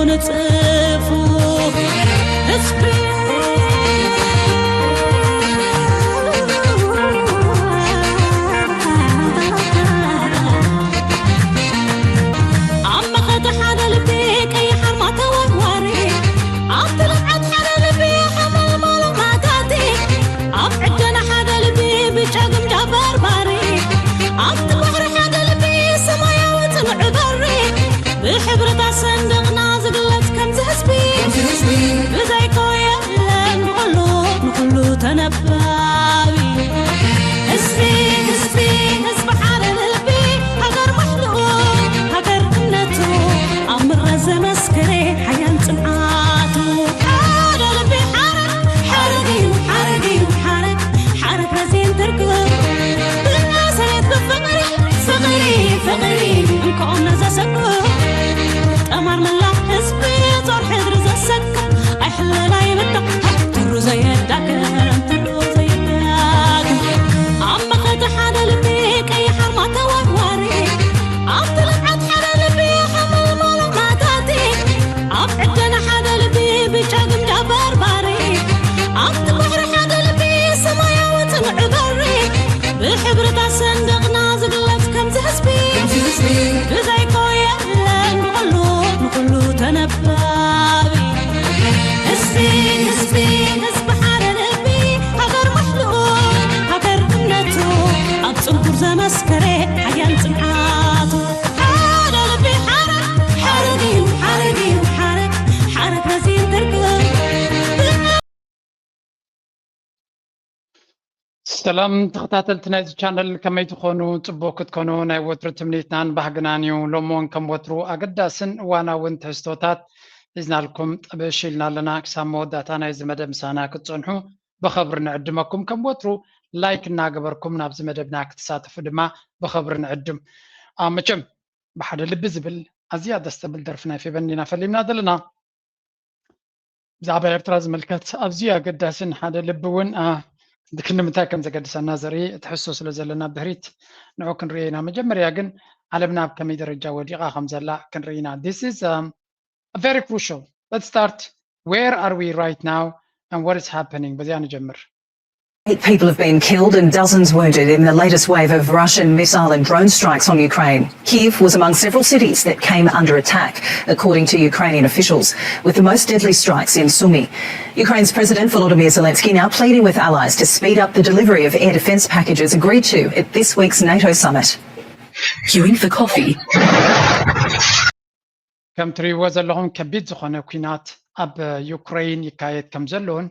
ንጽፉ ህዝቢ ኣብ መኸተ ሓደ ልቢ ቀይሕ ኣርማ ተወርዋሪ ኣብቲ ልምዓት ሓደ ልቢ ሓመልማሎ ማታቲ ኣብ ዕደና ሓደ ልቢ ብጫ ግምጃ በርባሪ ኣብቲ ባሕሪ ሓደ ልቢ ሰማያዊ ጽኑዕ በሪ ብሕብርታት ሰንደቕና ዝግለጽ ከምዚ ህዝቢ ብዘይኮ የለን ንኹሉ ንኹሉ ተነባቢ ህዝቢ ህዝቢ ህዝቢ ሓደ ልቢ ሃገር ምሕልኡ ሃገር እምነቱ ኣብ ምረት ዘመስከረ ሓያል ጽንዓቱ ሓደ ልቢ ሓረግ ሓረግ እዩ ሓረግ እዩ ሓረግ ሓረግ ረዚን ትርጉም ብናሰሬት ብፍቕሪ ፍቕሪ ፍቕሪ እንኮም ነዘሰጉ ጠማር መላ ህዝቢ ጾር ሕድሪ ዘሰካ ኣይሕለላ ይብዳ ትሩ ዘየዳግም ትሩ ዘየዳግም ኣብ መኸተ ሓደ ልቢ ቀይሕ ኣርማ ተወርዋሪ ኣብቲ ልምዓት ሓደ ልቢ ሓመልማሎ ማታቲ ኣብ ዕደና ሓደ ልቢ ብጫ ግምጃ በርባሪ ኣብቲ ባሕሪ ሓደ ልቢ ሰማያዊ ጽኑዕ በሪ ብሕብርታት ሰንደቕና ዝግለጽ ከምዚ ህዝቢ ብዘይኮ የለን ንኹሉ ንኹሉ ተነባቢ ህዝቢ ህዝቢ ህዝቢ ሓደ ልቢ ሃገር ምሕልኡ ሃገር እምነቱ ኣብ ጽንኩር ዘመስከረ ሓያል ጽንዓቱ ሓደ ልቢ ሓረግ ሓረግ እዩ ሓረግ እዩ ሓረግ ሓረግ ነዚ ትርጉም ሰላም ተኸታተልቲ ናይዚ ቻነል ከመይ ትኾኑ? ጽቡቕ ክትኮኑ ናይ ወትሩ ትምኒትናን ባህግናን እዩ። ሎሚ እውን ከም ወትሩ ኣገዳስን እዋናውን ትሕዝቶታት ሒዝናልኩም ጠበሽ ኢልና ኣለና። ክሳብ መወዳእታ ናይዚ መደብ ምሳና ክትጸንሑ ብኸብሪ ንዕድመኩም። ከም ወትሩ ላይክ እናገበርኩም ናብዚ መደብና ክትሳተፉ ድማ ብኸብሪ ንዕድም። መቸም ብሓደ ልቢ ዝብል ኣዝያ ደስ ተብል ደርፊ ናይ ፌበን ኢና ፈሊምና ዘለና። ብዛዕባ ኤርትራ ዝምልከት ኣዝዩ ኣገዳስን ሓደ ልቢ እውን ክንዲ ምንታይ ከም ዘገድሰና ዘርኢ ትሕዝቶ ስለ ዘለና ብድሕሪት ንዑ ክንርኢ ኢና። መጀመርያ ግን ዓለምና ኣብ ከመይ ደረጃ ወዲቓ ከም ዘላ ክንርኢ ኢና። This is um, a very crucial. Let's start. Where are we right now and what is happening? በዚያ ንጀምር። Eight people have been killed and dozens wounded in the latest wave of Russian missile and drone strikes on Ukraine. Kyiv was among several cities that came under attack, according to Ukrainian officials, with the most deadly strikes in Sumy. Ukraine's President Volodymyr Zelensky now pleading with allies to speed up the delivery of air defence packages agreed to at this week's NATO summit. Queuing for coffee. ከም ትሪእዎ ዘለኹም ከቢድ ዝኾነ ኲናት ኣብ ዩክረይን ይካየድ ከም ዘሎን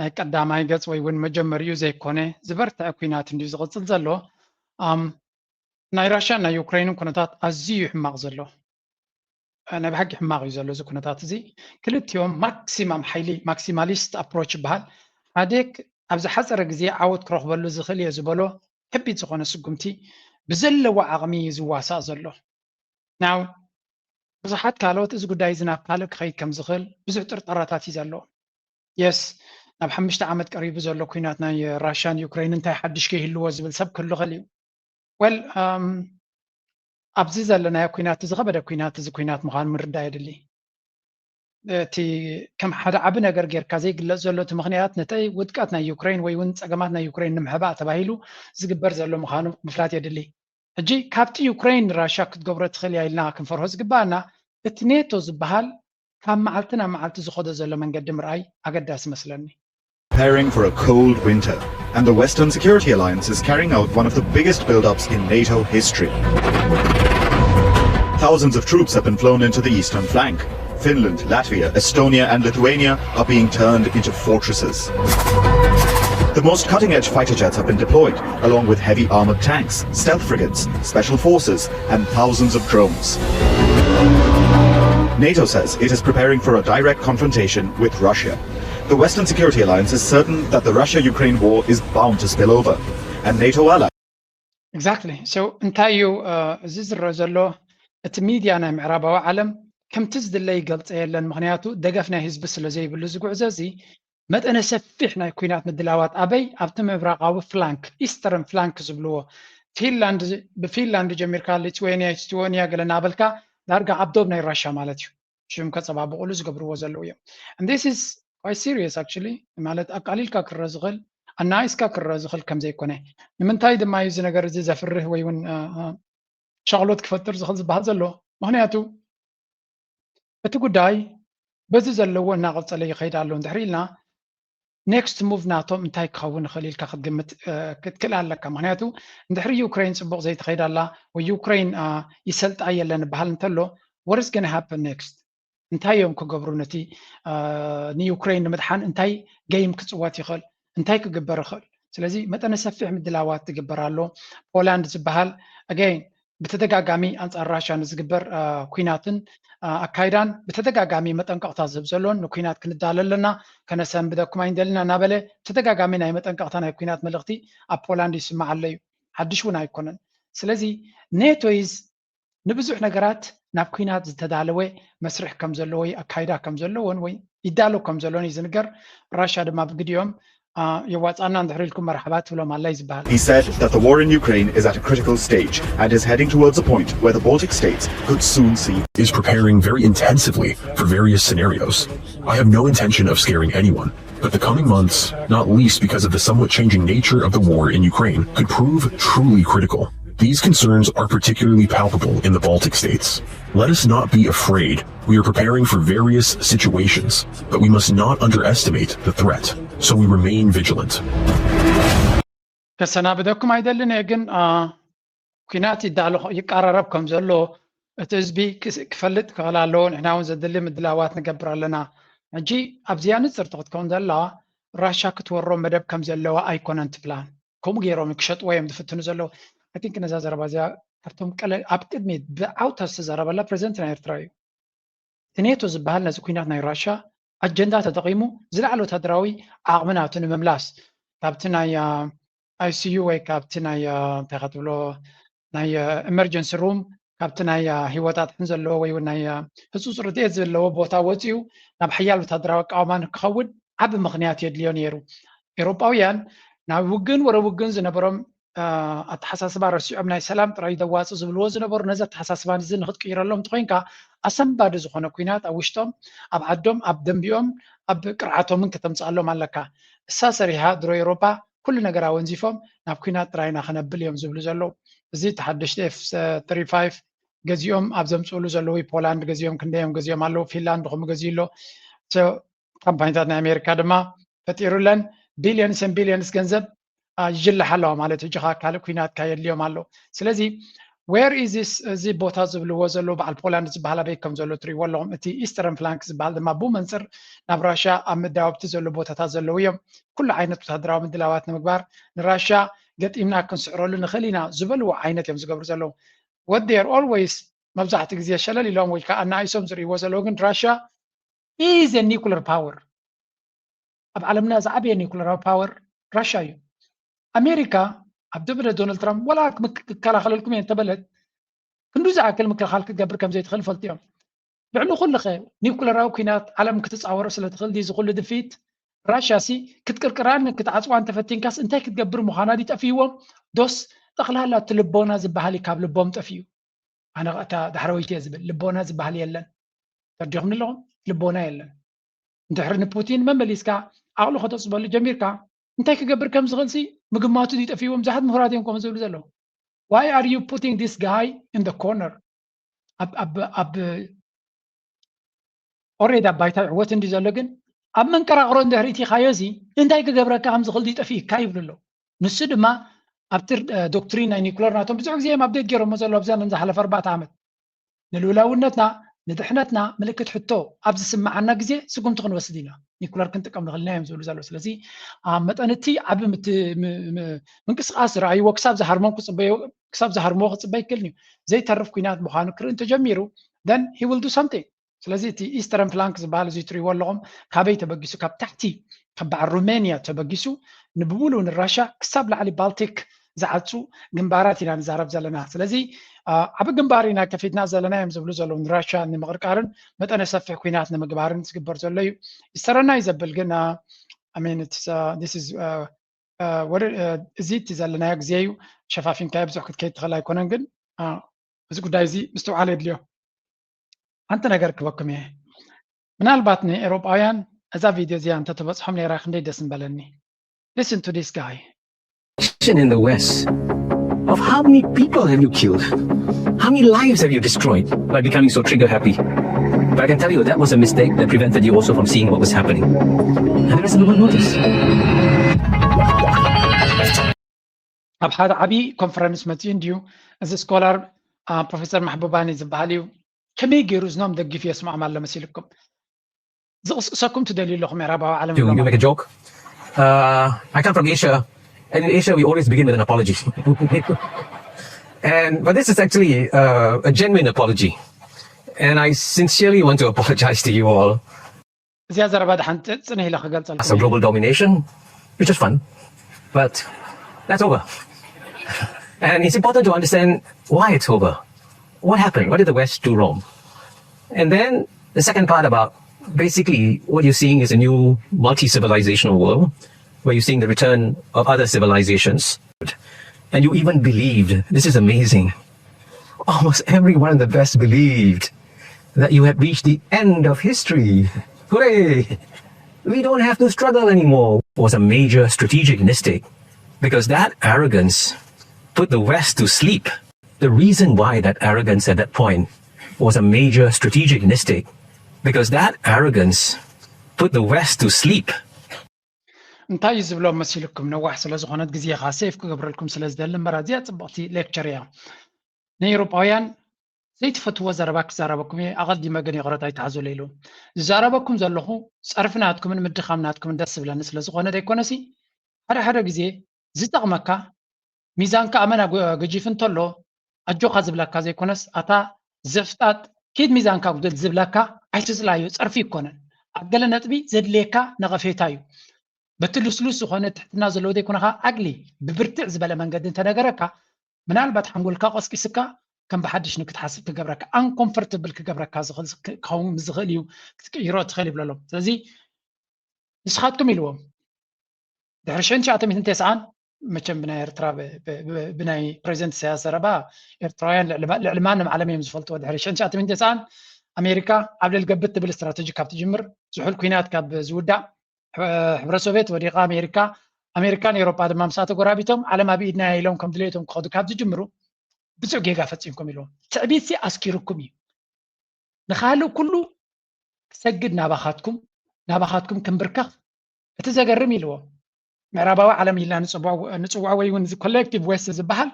ናይ ቀዳማይ ገጽ ወይ እውን መጀመሪኡ ዘይኮነ ዝበርትዐ ኲናት እንድዩ ዝቕጽል ዘሎ። ናይ ራሽያን ናይ ዩክረይንን ኩነታት ኣዝዩ እዩ ሕማቕ ዘሎ። ናይ ብሓቂ ሕማቕ እዩ ዘሎ እዚ ኩነታት እዚ። ክልቲኦም ማክሲማም ሓይሊ ማክሲማሊስት ኣፕሮች ይበሃል። ሓደ ኣብ ዝሓፀረ ግዜ ዓወት ክረኽበሉ ዝኽእል እየ ዝበሎ ከቢድ ዝኾነ ስጉምቲ ብዘለዎ ዓቕሚ እዩ ዝዋሳእ ዘሎ። ናው ብዙሓት ካልኦት እዚ ጉዳይ እዚ ናብ ካልእ ክኸይድ ከም ዝኽእል ብዙሕ ጥርጠራታት እዩ ዘሎ። የስ ናብ ሓሙሽተ ዓመት ቀሪቡ ዘሎ ኩናት ናይ ራሽያን ዩክሬን እንታይ ሓድሽ ከይህልዎ ዝብል ሰብ ክህሉ ኽእል እዩ። ወል ኣብዚ ዘለናዮ ኩናት እዚ ከበደ ኩናት እዚ ኩናት ምዃኑ ምርዳእ የድሊ። እቲ ከም ሓደ ዓቢ ነገር ጌርካ ዘይግለጽ ዘሎ እቲ ምኽንያት ነቲ ውድቀት ናይ ዩክሬን ወይ እውን ጸገማት ናይ ዩክሬን ንምሕባእ ተባሂሉ ዝግበር ዘሎ ምዃኑ ምፍላጥ የድሊ። ሕጂ ካብቲ ዩክሬን ንራሽያ ክትገብሮ ትኽእል እያ ኢልና ክንፈርሆ ዝግባኣና እቲ ኔቶ ዝበሃል ካብ መዓልቲ ናብ መዓልቲ ዝኸዶ ዘሎ መንገዲ ምርኣይ ኣገዳሲ መስለኒ። Preparing for a cold winter, and the Western Security Alliance is carrying out one of the biggest build-ups in NATO history. Thousands of troops have been flown into the eastern flank. Finland, Latvia, Estonia, and Lithuania are being turned into fortresses. The most cutting edge fighter jets have been deployed, along with heavy armored tanks, stealth frigates, special forces, and thousands of drones. NATO says it is preparing for a direct confrontation with Russia. The Western Security Alliance is certain that the Russia Ukraine war is bound to spill over, and NATO allies. Exactly. So እንታይ እዩ እዚ ዝረአ ዘሎ? እቲ ሚድያ ናይ ምዕራባዊ ዓለም ከምቲ ዝድለ ይገልጸ የለን። ምኽንያቱ ደገፍ ናይ ህዝቢ ስለ ዘይብሉ ዝጉዕዞ እዚ መጠነ ሰፊሕ ናይ ኲናት ምድላዋት ኣበይ ኣብቲ ምብራቓዊ ፍላንክ ኢስተርን ፍላንክ ዝብልዎ ፊንላንድ ብፊንላንድ ጀሚርካ ሊትዌንያ ኢስቶንያ ገለ እናበልካ ዳርጋ ኣብ ዶብ ናይ ራሻ ማለት እዩ። ሽም ከፀባብቑሉ ዝገብርዎ ዘለዉ እዮም። And this is quite serious actually። ማለት ኣቃሊልካ ክረ ዝኽእል ኣናይስካ ክረ ዝኽእል ከም ዘይኮነ። ንምንታይ ድማ እዩ እዚ ነገር እዚ ዘፍርህ ወይ እውን ሻቕሎት ክፈጥር ዝኽእል ዝበሃል ዘሎ? ምክንያቱ እቲ ጉዳይ በዚ ዘለዎ እናቐፀለ ይኸይድ ኣሎ እንድሕር ኢልና next move ናቶም እንታይ ክኸውን ይኽእል ኢልካ ክትግምት ክትክእል ኣለካ። ምክንያቱ እንድሕሪ ዩክሬን ፅቡቕ ዘይትኸይድ ኣላ ወይ ዩክሬን ይሰልጣ የለን ይበሃል እንተሎ what is gonna happen next? እንታይ እዮም ክገብሩ? ነቲ ንዩክሬን ንምድሓን እንታይ game ክፅወት ይኽእል? እንታይ ክግበር ይኽእል? ስለዚ መጠነ ሰፊሕ ምድላዋት ትግበር ኣሎ። ፖላንድ ዝበሃል again ብተደጋጋሚ ኣንፃር ራሻ ንዝግበር ኩናትን ኣካይዳን ብተደጋጋሚ መጠንቀቕታ ዝህብ ዘሎን ንኩናት ክንዳለ ኣለና፣ ከነሰንብደኩም ኣይንደልና እናበለ ብተደጋጋሚ ናይ መጠንቀቕታ ናይ ኩናት መልእኽቲ ኣብ ፖላንድ ይስማዕ ኣሎ እዩ። ሓድሽ እውን ኣይኮነን። ስለዚ ኔቶ is ንብዙሕ ነገራት ናብ ኩናት ዝተዳለወ መስርሕ ከም ዘለዎ ወይ ኣካይዳ ከም ዘለዎን ወይ ይዳሎ ከም ዘሎን እዩ ዝንገር። ራሻ ድማ ብግዲኦም የዋፃና እንድሕር ኢልኩም መርሓባ ትብሎም ኣላ እዩ ዝበሃል። He said that the war in Ukraine is at a critical stage and is heading towards a point where the Baltic states could soon see is preparing very intensively for various scenarios. I have no intention of scaring anyone, but the coming months, not least because of the somewhat changing nature of the war in Ukraine, could prove truly critical. These concerns are particularly palpable in the Baltic states. Let us not be afraid. We are preparing for various situations, but we must not underestimate the threat, so we remain vigilant. ከሰናብደኩም ኣይደልን እየ፣ ግን ኩናት ይዳሎ ይቀራረብ ከም ዘሎ እቲ ህዝቢ ክፈልጥ ክኽእል ኣለዎ። ንሕና እውን ዘድሊ ምድላዋት ንገብር ኣለና። ሕጂ ኣብዚኣ ንፅርቲ ክትከውን ዘላ ራሻ ክትወሮ መደብ ከም ዘለዋ ኣይኮነን ትፕላን። ከምኡ ገይሮም ክሸጥዎ እዮም ዝፍትኑ ዘለዉ። I think ነዛ ዘረባ እዚኣ ካብቶም ቀለ ኣብ ቅድሚት ብዓውታ ዝተዛረበላ ፕሬዚደንት ናይ ኤርትራ እዩ። እቲ ኔቶ ዝበሃል ነዚ ኩናት ናይ ራሻ ኣጀንዳ ተጠቒሙ ዝለዓለ ወታደራዊ ዓቕሚ ናቱ ንምምላስ ካብቲ ናይ ICU ወይ ካብቲ ናይ እንታይ ክትብሎ ናይ emergency room ካብቲ ናይ ህይወት ኣድሕን ዘለዎ ወይ እውን ናይ ህፁፅ ርድኤት ዘለዎ ቦታ ወፂኡ ናብ ሓያል ወታደራዊ ኣቃውማ ንክኸውን ዓቢ ምኽንያት የድልዮ ነይሩ። ኤውሮጳውያን ናብ ውግን ወረ ውግን ዝነበሮም ኣተሓሳስባ ረሲዖም ናይ ሰላም ጥራይ ደዋፅእ ዝብልዎ ዝነበሩ ነዚ ኣተሓሳስባ እዚ ንክትቅይረሎም እንተኮይንካ ኣሰንባዲ ዝኾነ ኩናት ኣብ ውሽጦም ኣብ ዓዶም ኣብ ደንቢኦም ኣብ ቅርዓቶምን ከተምፅኣሎም ኣለካ። እሳ ሰሪሃ ድሮ ኤውሮጳ ኩሉ ነገር ኣወንዚፎም ናብ ኩናት ጥራይና ከነብል እዮም ዝብሉ ዘለዉ። እዚ ተሓደሽቲ ኤፍ ትሪ ፋይቭ ገዚኦም ኣብ ዘምፅእሉ ዘለዉ ፖላንድ ገዚኦም ክንደዮም ገዚኦም ኣለዉ። ፊንላንድ ከምኡ ገዚኡ ኣሎ። ካምፓኒታት ናይ ኣሜሪካ ድማ ፈጢሩለን billions and billions ገንዘብ ይጅልሓ ኣለዋ ማለት ሕጂ ከዓ ካልእ ኩናት ካየድልዮም ኣሎ። ስለዚ where is this እዚ ቦታ ዝብልዎ ዘለዉ በዓል ፖላንድ ዝበሃል ኣበይ ከም ዘሎ ትሪእዎ ኣለኹም። እቲ eastern flank ዝበሃል ድማ ብመንፅር ናብ ራሻ ኣብ መዳወብቲ ዘለዉ ቦታታት ዘለዉ እዮም። ኩሉ ዓይነት ወታደራዊ ምድላዋት ንምግባር ንራሻ ገጢምና ክንስዕረሉ ንኽእል ኢና ዝበልዎ ዓይነት እዮም ዝገብሩ ዘለዉ። What they are always መብዛሕትኡ ግዜ ሸለል ኢሎም ወይ ከዓ ኣናኢሶም ዝርእይዎ ዘለዉ ግን ራሻ is a nuclear power ኣብ ዓለምና ዝዓበየ ኒኩለራዊ ፓወር ራሻ እዩ። ኣሜሪካ ኣብ ደበለ ዶናልድ ትራምፕ ወላ ክከላኸለልኩም እየ እንተበለት ክንዱ ዝኣክል ምክልኻል ክትገብር ከም ዘይትኽእል ፈልጡ እዮም። ልዕሊ ኩሉ ኸ ኒኩለራዊ ኩናት ዓለም ክትፃወሮ ስለ ትኽእል ድዩ እዚ ኩሉ ድፍኢት? ራሻ ሲ ክትቅርቅራን ክትዓፅዋን ተፈቲንካስ እንታይ ክትገብር ምዃና ድዩ ጠፊእዎም? ዶስ ጠቕላላ እቲ ልቦና ዝበሃል እዩ ካብ ልቦም ጠፊኡ? ኣነ እታ ዳሕረወይቲ እየ ዝብል ልቦና ዝበሃል የለን። ተረዲኹም ኣለኹም? ልቦና የለን። እንድሕሪ ንፑቲን መመሊስካ ዓቕሉ ከተፅበሉ ጀሚርካ እንታይ ክገብር ከም ዝኽእል ሲ ምግማቱ ድዩ ጠፊዎም? ብዙሓት ምሁራት እዮም ከምኡ ዝብሉ ዘለዉ። Why are you putting this guy in the corner? ኣብ ኣብ ኣብ already ኣብ ባይታ ይዕወት እንዲ ዘሎ ግን ኣብ መንቀራቕሮ እንድሕሪ እቲኻዮ እዚ እንታይ ክገብረካ ከም ዝኽእል ድዩ ጠፊእካ ይብሉ ኣለዉ። ንሱ ድማ ኣብቲ ዶክትሪን ናይ ኒኩለር ናቶም ብዙሕ ግዜ እዮም ኣብ ደገ ገይሮሞ ዘለዉ ኣብዛ ዝሓለፈ ኣርባዕተ ዓመት ንልኡላውነትና ንድሕነትና ምልክት ሕቶ ኣብ ዝስምዓና ግዜ ስጉምቲ ክንወስድ ኢና። ኒኩለር ክንጥቀም ንኽእል ኢና እዮም ዝብሉ ዘለዉ። ስለዚ ኣብ መጠን እቲ ዓቢ ምንቅስቓስ ዝረኣይዎ ክሳብ ዝሃርሞም ክፅበዮ ክሳብ ዝሃርምዎ ክፅበ ኣይክእልን እዩ። ዘይተርፍ ኲናት ምዃኑ ክርኢ እንተጀሚሩ then he will do something። ስለዚ እቲ eastern flank ዝበሃል እዚ ትሪእዎ ኣለኹም ካበይ ተበጊሱ ካብ ታሕቲ ካብ በዓል ሩሜንያ ተበጊሱ ንብሙሉ ንራሻ ክሳብ ላዕሊ ባልቲክ ዝዓፁ ግንባራት ኢና ንዛረብ ዘለና። ስለዚ ዓቢ ግንባር ኢና ከፊትና ዘለና እዮም ዝብሉ ዘለዉ ንራሻ ንምቕርቃርን መጠነ ሰፊሕ ኲናት ንምግባርን ዝግበር ዘሎ እዩ። ይሰረና እዩ ዘብል ግን እዚ እቲ ዘለናዮ ግዜ እዩ። ሸፋፊንካዮ ብዙሕ ክትከይድ ትኽእል ኣይኮነን ግን እዚ ጉዳይ እዚ ምስትውዓል የድልዮ። ሓንቲ ነገር ክበኩም እየ። ምናልባት ንኤውሮጳውያን እዛ ቪድዮ እዚኣ እንተተበጽሖም ነይራ ክንደይ ደስ ምበለኒ። Listen to this guy. In the West, of how many people have you killed? How many lives have you destroyed by becoming so trigger happy? But I can tell you that was a mistake that prevented you also from seeing what was happening. And the rest of the world noticed. ኣብ ሓደ ዓብዪ ኮንፈረንስ መፅኡ እንድዩ። እዚ ስኮላር ፕሮፌሰር ማሕቡባኒ ዝበሃል እዩ። ከመይ ገይሩ እዝኖም ደጊፉ የስምዖም ኣሎ መሲልኩም? ዝቕስቅሰኩም ትደልዩ ኣለኹም ምዕራባዊ ዓለም You, you make a joke. Uh, I come from Asia, and in Asia we always begin with an apology. And but this is actually uh, a genuine apology, and I sincerely want to apologize to you all. እዚኣ ዘረባ ድሓን ጽንሕ ኢለ ክገልጸልኩም As a global domination, which is fun, but that's over. And it's important to understand why it's over. What happened? What did the West do wrong? And then the second part about basically what you're seeing is a new multi-civilizational world where you're seeing the return of other civilizations. And you even believed, this is amazing, almost everyone in the West believed that you had reached the end of history. Hooray! We don't have to struggle anymore. It was a major strategic mistake because that arrogance put the West to sleep. The reason why that arrogance at that point was a major strategic mistake because that arrogance put the West to sleep. እንታይ እዩ ዝብሎም መሲልኩም? ነዋሕ ስለ ዝኾነት ግዜኻ ሴፍ ክገብረልኩም ስለ ዝደሊ እምበር ኣዝያ ጽብቕቲ ሌክቸር እያ። ንኤውሮጳውያን ዘይትፈትዎ ዘረባ ክዛረበኩም እየ፣ ኣቐዲመ ግን ይቕረታ ይትሓዙለይ ኢሉ። ዝዛረበኩም ዘለኹ ጸርፊ ናትኩምን ምድኻም ናትኩምን ደስ ዝብለኒ ስለ ዝኾነ ዘይኮነሲ፣ ሓደ ሓደ ግዜ ዝጠቕመካ ሚዛንካ ኣመና ገ- ገጂፍ እንተሎ ኣጆኻ ዝብለካ ዘይኮነስ፣ ኣታ ዘፍጣጥ ኪድ ሚዛንካ ጉደል ዝብለካ ኣይትጽላዮ፣ ጸርፊ ይኮነን። ኣብ ገለ ነጥቢ ዘድልየካ ነቐፌታ እዩ። በቲ ልስሉስ ዝኾነ ትሕትና ዘለዎ ዘይኮነ ከዓ ኣግሊ ብብርትዕ ዝበለ መንገዲ እንተነገረካ፣ ምናልባት ሓንጎልካ ቆስቂስካ ከም ብሓድሽ ንክትሓስብ ክገብረካ፣ ኣንኮምፈርትብል ክገብረካ ዝኽእል ክኸውን ዝኽእል እዩ፣ ክትቅይሮ ትኽእል ይብለሎም። ስለዚ ንስኻትኩም ኢልዎም ድሕሪ ሽሕን ትሽዓተ ሚእትን ተስዓን፣ መቸም ብናይ ኤርትራ ብ- ብ- ብ- ብናይ ፕሬዚደንት ኢሳያስ ዘረባ ኤርትራውያን ልዕሊ ማ- ልዕሊ ማንም ዓለም እዮም ዝፈልጥዎ። ድሕሪ ሽሕን ትሽዓተ ሚእትን ተስዓን ኣሜሪካ ኣብ ልዕሊ ገብት ትብል ስትራቴጂ ካብ ትጅምር፣ ዝሑል ኩናት ካብ ዝውዳእ፣ ሕ- ሕብረ ሶቪየት ወዲቓ ኣሜሪካ፣ ኣሜሪካን ኤውሮጳ ድማ ምስኣ ተጎራቢቶም ዓለም ኣብ ኢድና ኢሎም ከም ድሌቶም ክኸዱ ካብ ዝጅምሩ ብዙሕ ጌጋ ፈጺምኩም ኢልዎም። ትዕቢትሲ ኣስኪርኩም እዩ። ንኻልእ ኩሉ ክሰግድ ናባኻትኩም ናባኻትኩም ክምብርከኽ እቲ ዘገርም ኢልዎ። ምዕራባዊ ዓለም ኢልና ንጽውዖ ወይ እውን እዚ ኮሌክቲቭ ዌስት ዝበሃል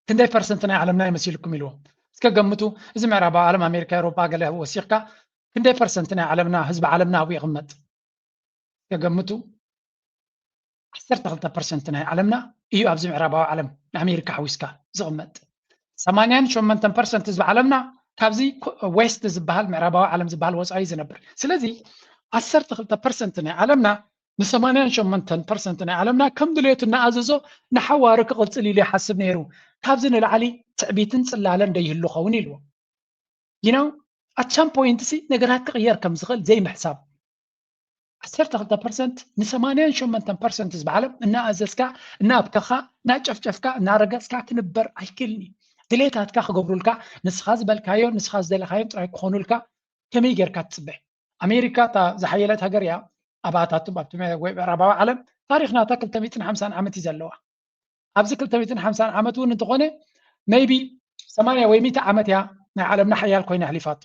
ክንደይ ፐርሰንት ናይ ዓለምና ይመሲልኩም ኢልዎ። እስከ ገምቱ። እዚ ምዕራባዊ ዓለም ኣሜሪካ፣ ኤውሮጳ ገለ ወሲኽካ ክንደይ ፐርሰንት ናይ ዓለምና ህዝቢ ዓለምና ኣብኡ ይቕመጥ? እስከ ገምቱ። ዓሰርተ ክልተ ፐርሰንት ናይ ዓለምና እዩ ኣብዚ ምዕራባዊ ዓለም ንኣሜሪካ ሓዊስካ ዝቕመጥ። ሰማንያን ሸሞንተን ፐርሰንት ህዝቢ ዓለምና ካብዚ ዌስት ዝበሃል ምዕራባዊ ዓለም ዝበሃል ወፃኢ ዝነብር። ስለዚ ዓሰርተ ክልተ ፐርሰንት ናይ ዓለምና ንሰማንያን ሸሞንተን ፐርሰንት ናይ ዓለምና ከም ድሌቱ እናኣዘዞ ንሓዋሩ ክቕፅል ኢሉ ይሓስብ ነይሩ። ካብዚ ንላዕሊ ትዕቢትን ፅላለን ደይህሉ ኸውን ኢልዎ። You know, at some point ሲ ነገራት ክቕየር ከም ዝኽእል ዘይምሕሳብ። ዓሰርተ ክልተ ፐርሰንት ንሰማንያን ሸሞንተን ፐርሰንት ህዝቢ ዓለም እናኣዘዝካ፣ እናኣብከኻ፣ እናጨፍጨፍካ፣ እናረገጽካ ክንበር ኣይክእልን እዩ። ድሌታትካ ክገብሩልካ፣ ንስኻ ዝበልካዮ፣ ንስኻ ዝደለኻዮም ጥራይ ክኾኑልካ ከመይ ጌርካ ትጽበ? ኣሜሪካ እታ ዝሓየለት ሃገር እያ። ኣብኣታትም ኣብቲ ምዕ- ወይ ምዕራባዊ ዓለም ታሪኽ ናታ ክልተ ሚእትን ሓምሳን ዓመት እዩ ዘለዋ። ኣብዚ ክልተ ሚእትን ሓምሳን ዓመት እውን እንተኾነ maybe ሰማንያ ወይ ሚእቲ ዓመት እያ ናይ ዓለምና ሓያል ኮይና ኣሕሊፋቶ።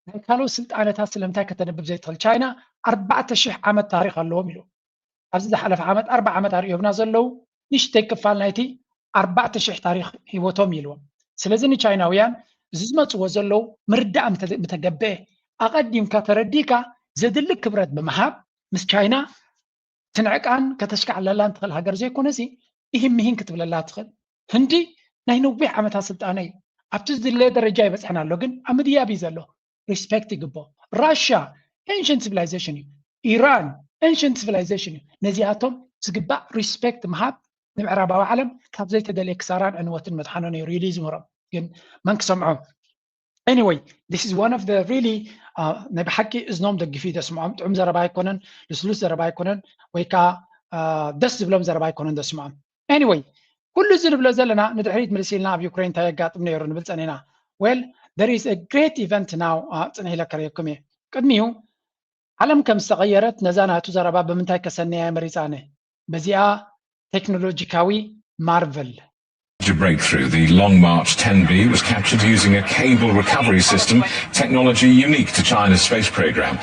ናይ ካልኦት ስልጣነታት ስለምንታይ ከተንብብ ዘይትኽእል? ቻይና ኣርባዕተ ሽሕ ዓመት ታሪኽ ኣለዎም ኢሉ ኣብዚ ዝሓለፈ ዓመት ኣርባ ዓመት ኣርእዮምና ዘለዉ ንእሽተይ ክፋል ናይቲ ኣርባዕተ ሽሕ ታሪኽ ህይወቶም ኢልዎም። ስለዚ ንቻይናውያን እዚ ዝመፅዎ ዘለዉ ምርዳእ ምተ- ምተገበአ ኣቐዲምካ ተረዲእካ ዘድሊ ክብረት ብምሃብ ምስ ቻይና ትንዕቃን ከተሽካዕለላን ትኽእል ሃገር ዘይኮነሲ ኢሂን ምሂን ክትብለላ ትኽእል። ህንዲ ናይ ነዊሕ ዓመታት ስልጣነ እዩ። ኣብቲ ዝድለ ደረጃ ይበፅሐን ኣሎ፣ ግን ኣብ ምድያብ እዩ ዘሎ። ሪስፔክት ይግቦ። ራሽያ ኤንሽንት ሲቪላይዜሽን እዩ። ኢራን ኤንሽንት ሲቪላይዜሽን እዩ። ነዚኣቶም ዝግባእ ሪስፔክት ምሃብ ንምዕራባዊ ዓለም ካብ ዘይተደለየ ክሳራን ዕንወትን መድሓኖን እዩ ሪሊ ዝምህሮም። ግን መን ክሰምዖ? Anyway, this is one of the really uh, ናይ ብሓቂ እዝኖም ደጊፉ እዩ ደስምዖም። ጥዑም ዘረባ ኣይኮነን፣ ልስሉስ ዘረባ ኣይኮነን፣ ወይ ከዓ uh, ደስ ዝብሎም ዘረባ ኣይኮነን ደስምዖም። Anyway, ኩሉ እዚ ንብሎ ዘለና ንድሕሪት ምልስ ኢልና ኣብ ዩክሬን እንታይ የጋጥም ነይሩ ንብል ፀኒና። Well, there is a great event now. Uh, ፅንሕ ኢለ ከርእየኩም እየ። ቅድሚኡ ዓለም ከም ዝተቐየረት ነዛ ናቱ ዘረባ ብምንታይ ከሰንያ እየ መሪፃ ኣነ? በዚኣ ቴክኖሎጂካዊ ማርቨል Major breakthrough, the Long March ten B was captured using a cable recovery system, technology unique to China's space program.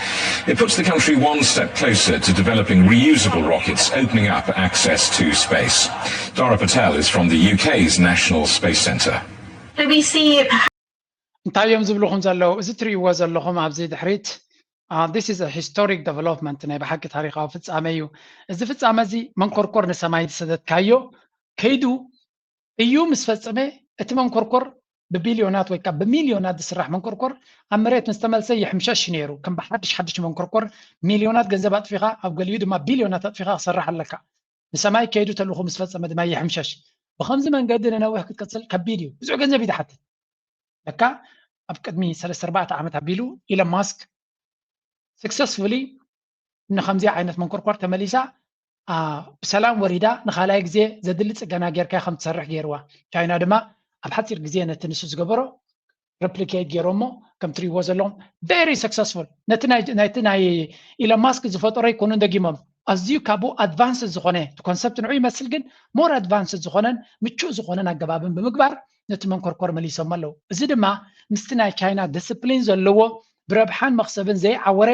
It puts the country one step closer to developing reusable rockets, opening up access to space. Dara Patel is from the U K's National Space Centre. So we see እንታይ እዮም ዝብልኹም ዘለዉ? እዚ ትርእይዎ ዘለኹም ኣብዚ ድሕሪት this is a historic development፣ ናይ ብሓቂ ታሪኻዊ ፍጻመ እዩ። እዚ ፍጻመ እዚ መንኮርኮር ንሰማይ ዝሰደድካዮ ከይዱ እዩ ምስ ፈጸመ፣ እቲ መንኮርኮር ብቢልዮናት ወይ ከዓ ብሚልዮናት ዝስራሕ መንኮርኮር ኣብ መሬት ምስ ተመልሰ ይሕምሸሽ ነይሩ። ከም ብሓድሽ ሓድሽ መንኮርኮር ሚልዮናት ገንዘብ ኣጥፊኻ፣ ኣብ ገሊኡ ድማ ቢልዮናት ኣጥፊኻ ክሰርሕ ኣለካ። ንሰማይ ከይዱ ተልእኹ ምስ ፈጸመ ድማ ይሕምሸሽ። ብኸምዚ መንገዲ ንነዊሕ ክትቅጽል ከቢድ እዩ። ብዙሕ ገንዘብ እዩ ዝሓትት። ለካ ኣብ ቅድሚ ሰለስተ ኣርባዕተ ዓመት ኣቢሉ ኢሎን ማስክ successfully ንከምዚኣ ዓይነት መንኮርኮር ተመሊሳ ብሰላም ወሪዳ ንኻልኣይ ግዜ ዘድሊ ፅገና ጌርካ ከም ትሰርሕ ገይርዋ። ቻይና ድማ ኣብ ሓፂር ግዜ ነቲ ንሱ ዝገበሮ replicate ገይሮሞ ከም ትሪእዎ ዘለኹም very successful። ነቲ ናይቲ ናይ ኢሎን ማስክ ዝፈጠሮ ኣይኮኑን ደጊሞም፣ ኣዝዩ ካብኡ advanced ዝኾነ፣ እቲ concept ንዑ ይመስል ግን more advanced ዝኾነን ምቹእ ዝኾነን ኣገባብን ብምግባር ነቲ መንኮርኮር መሊሶሞ ኣለዉ። እዚ ድማ ምስቲ ናይ ቻይና discipline ዘለዎ ብረብሓን መኽሰብን ዘይዓወረ፣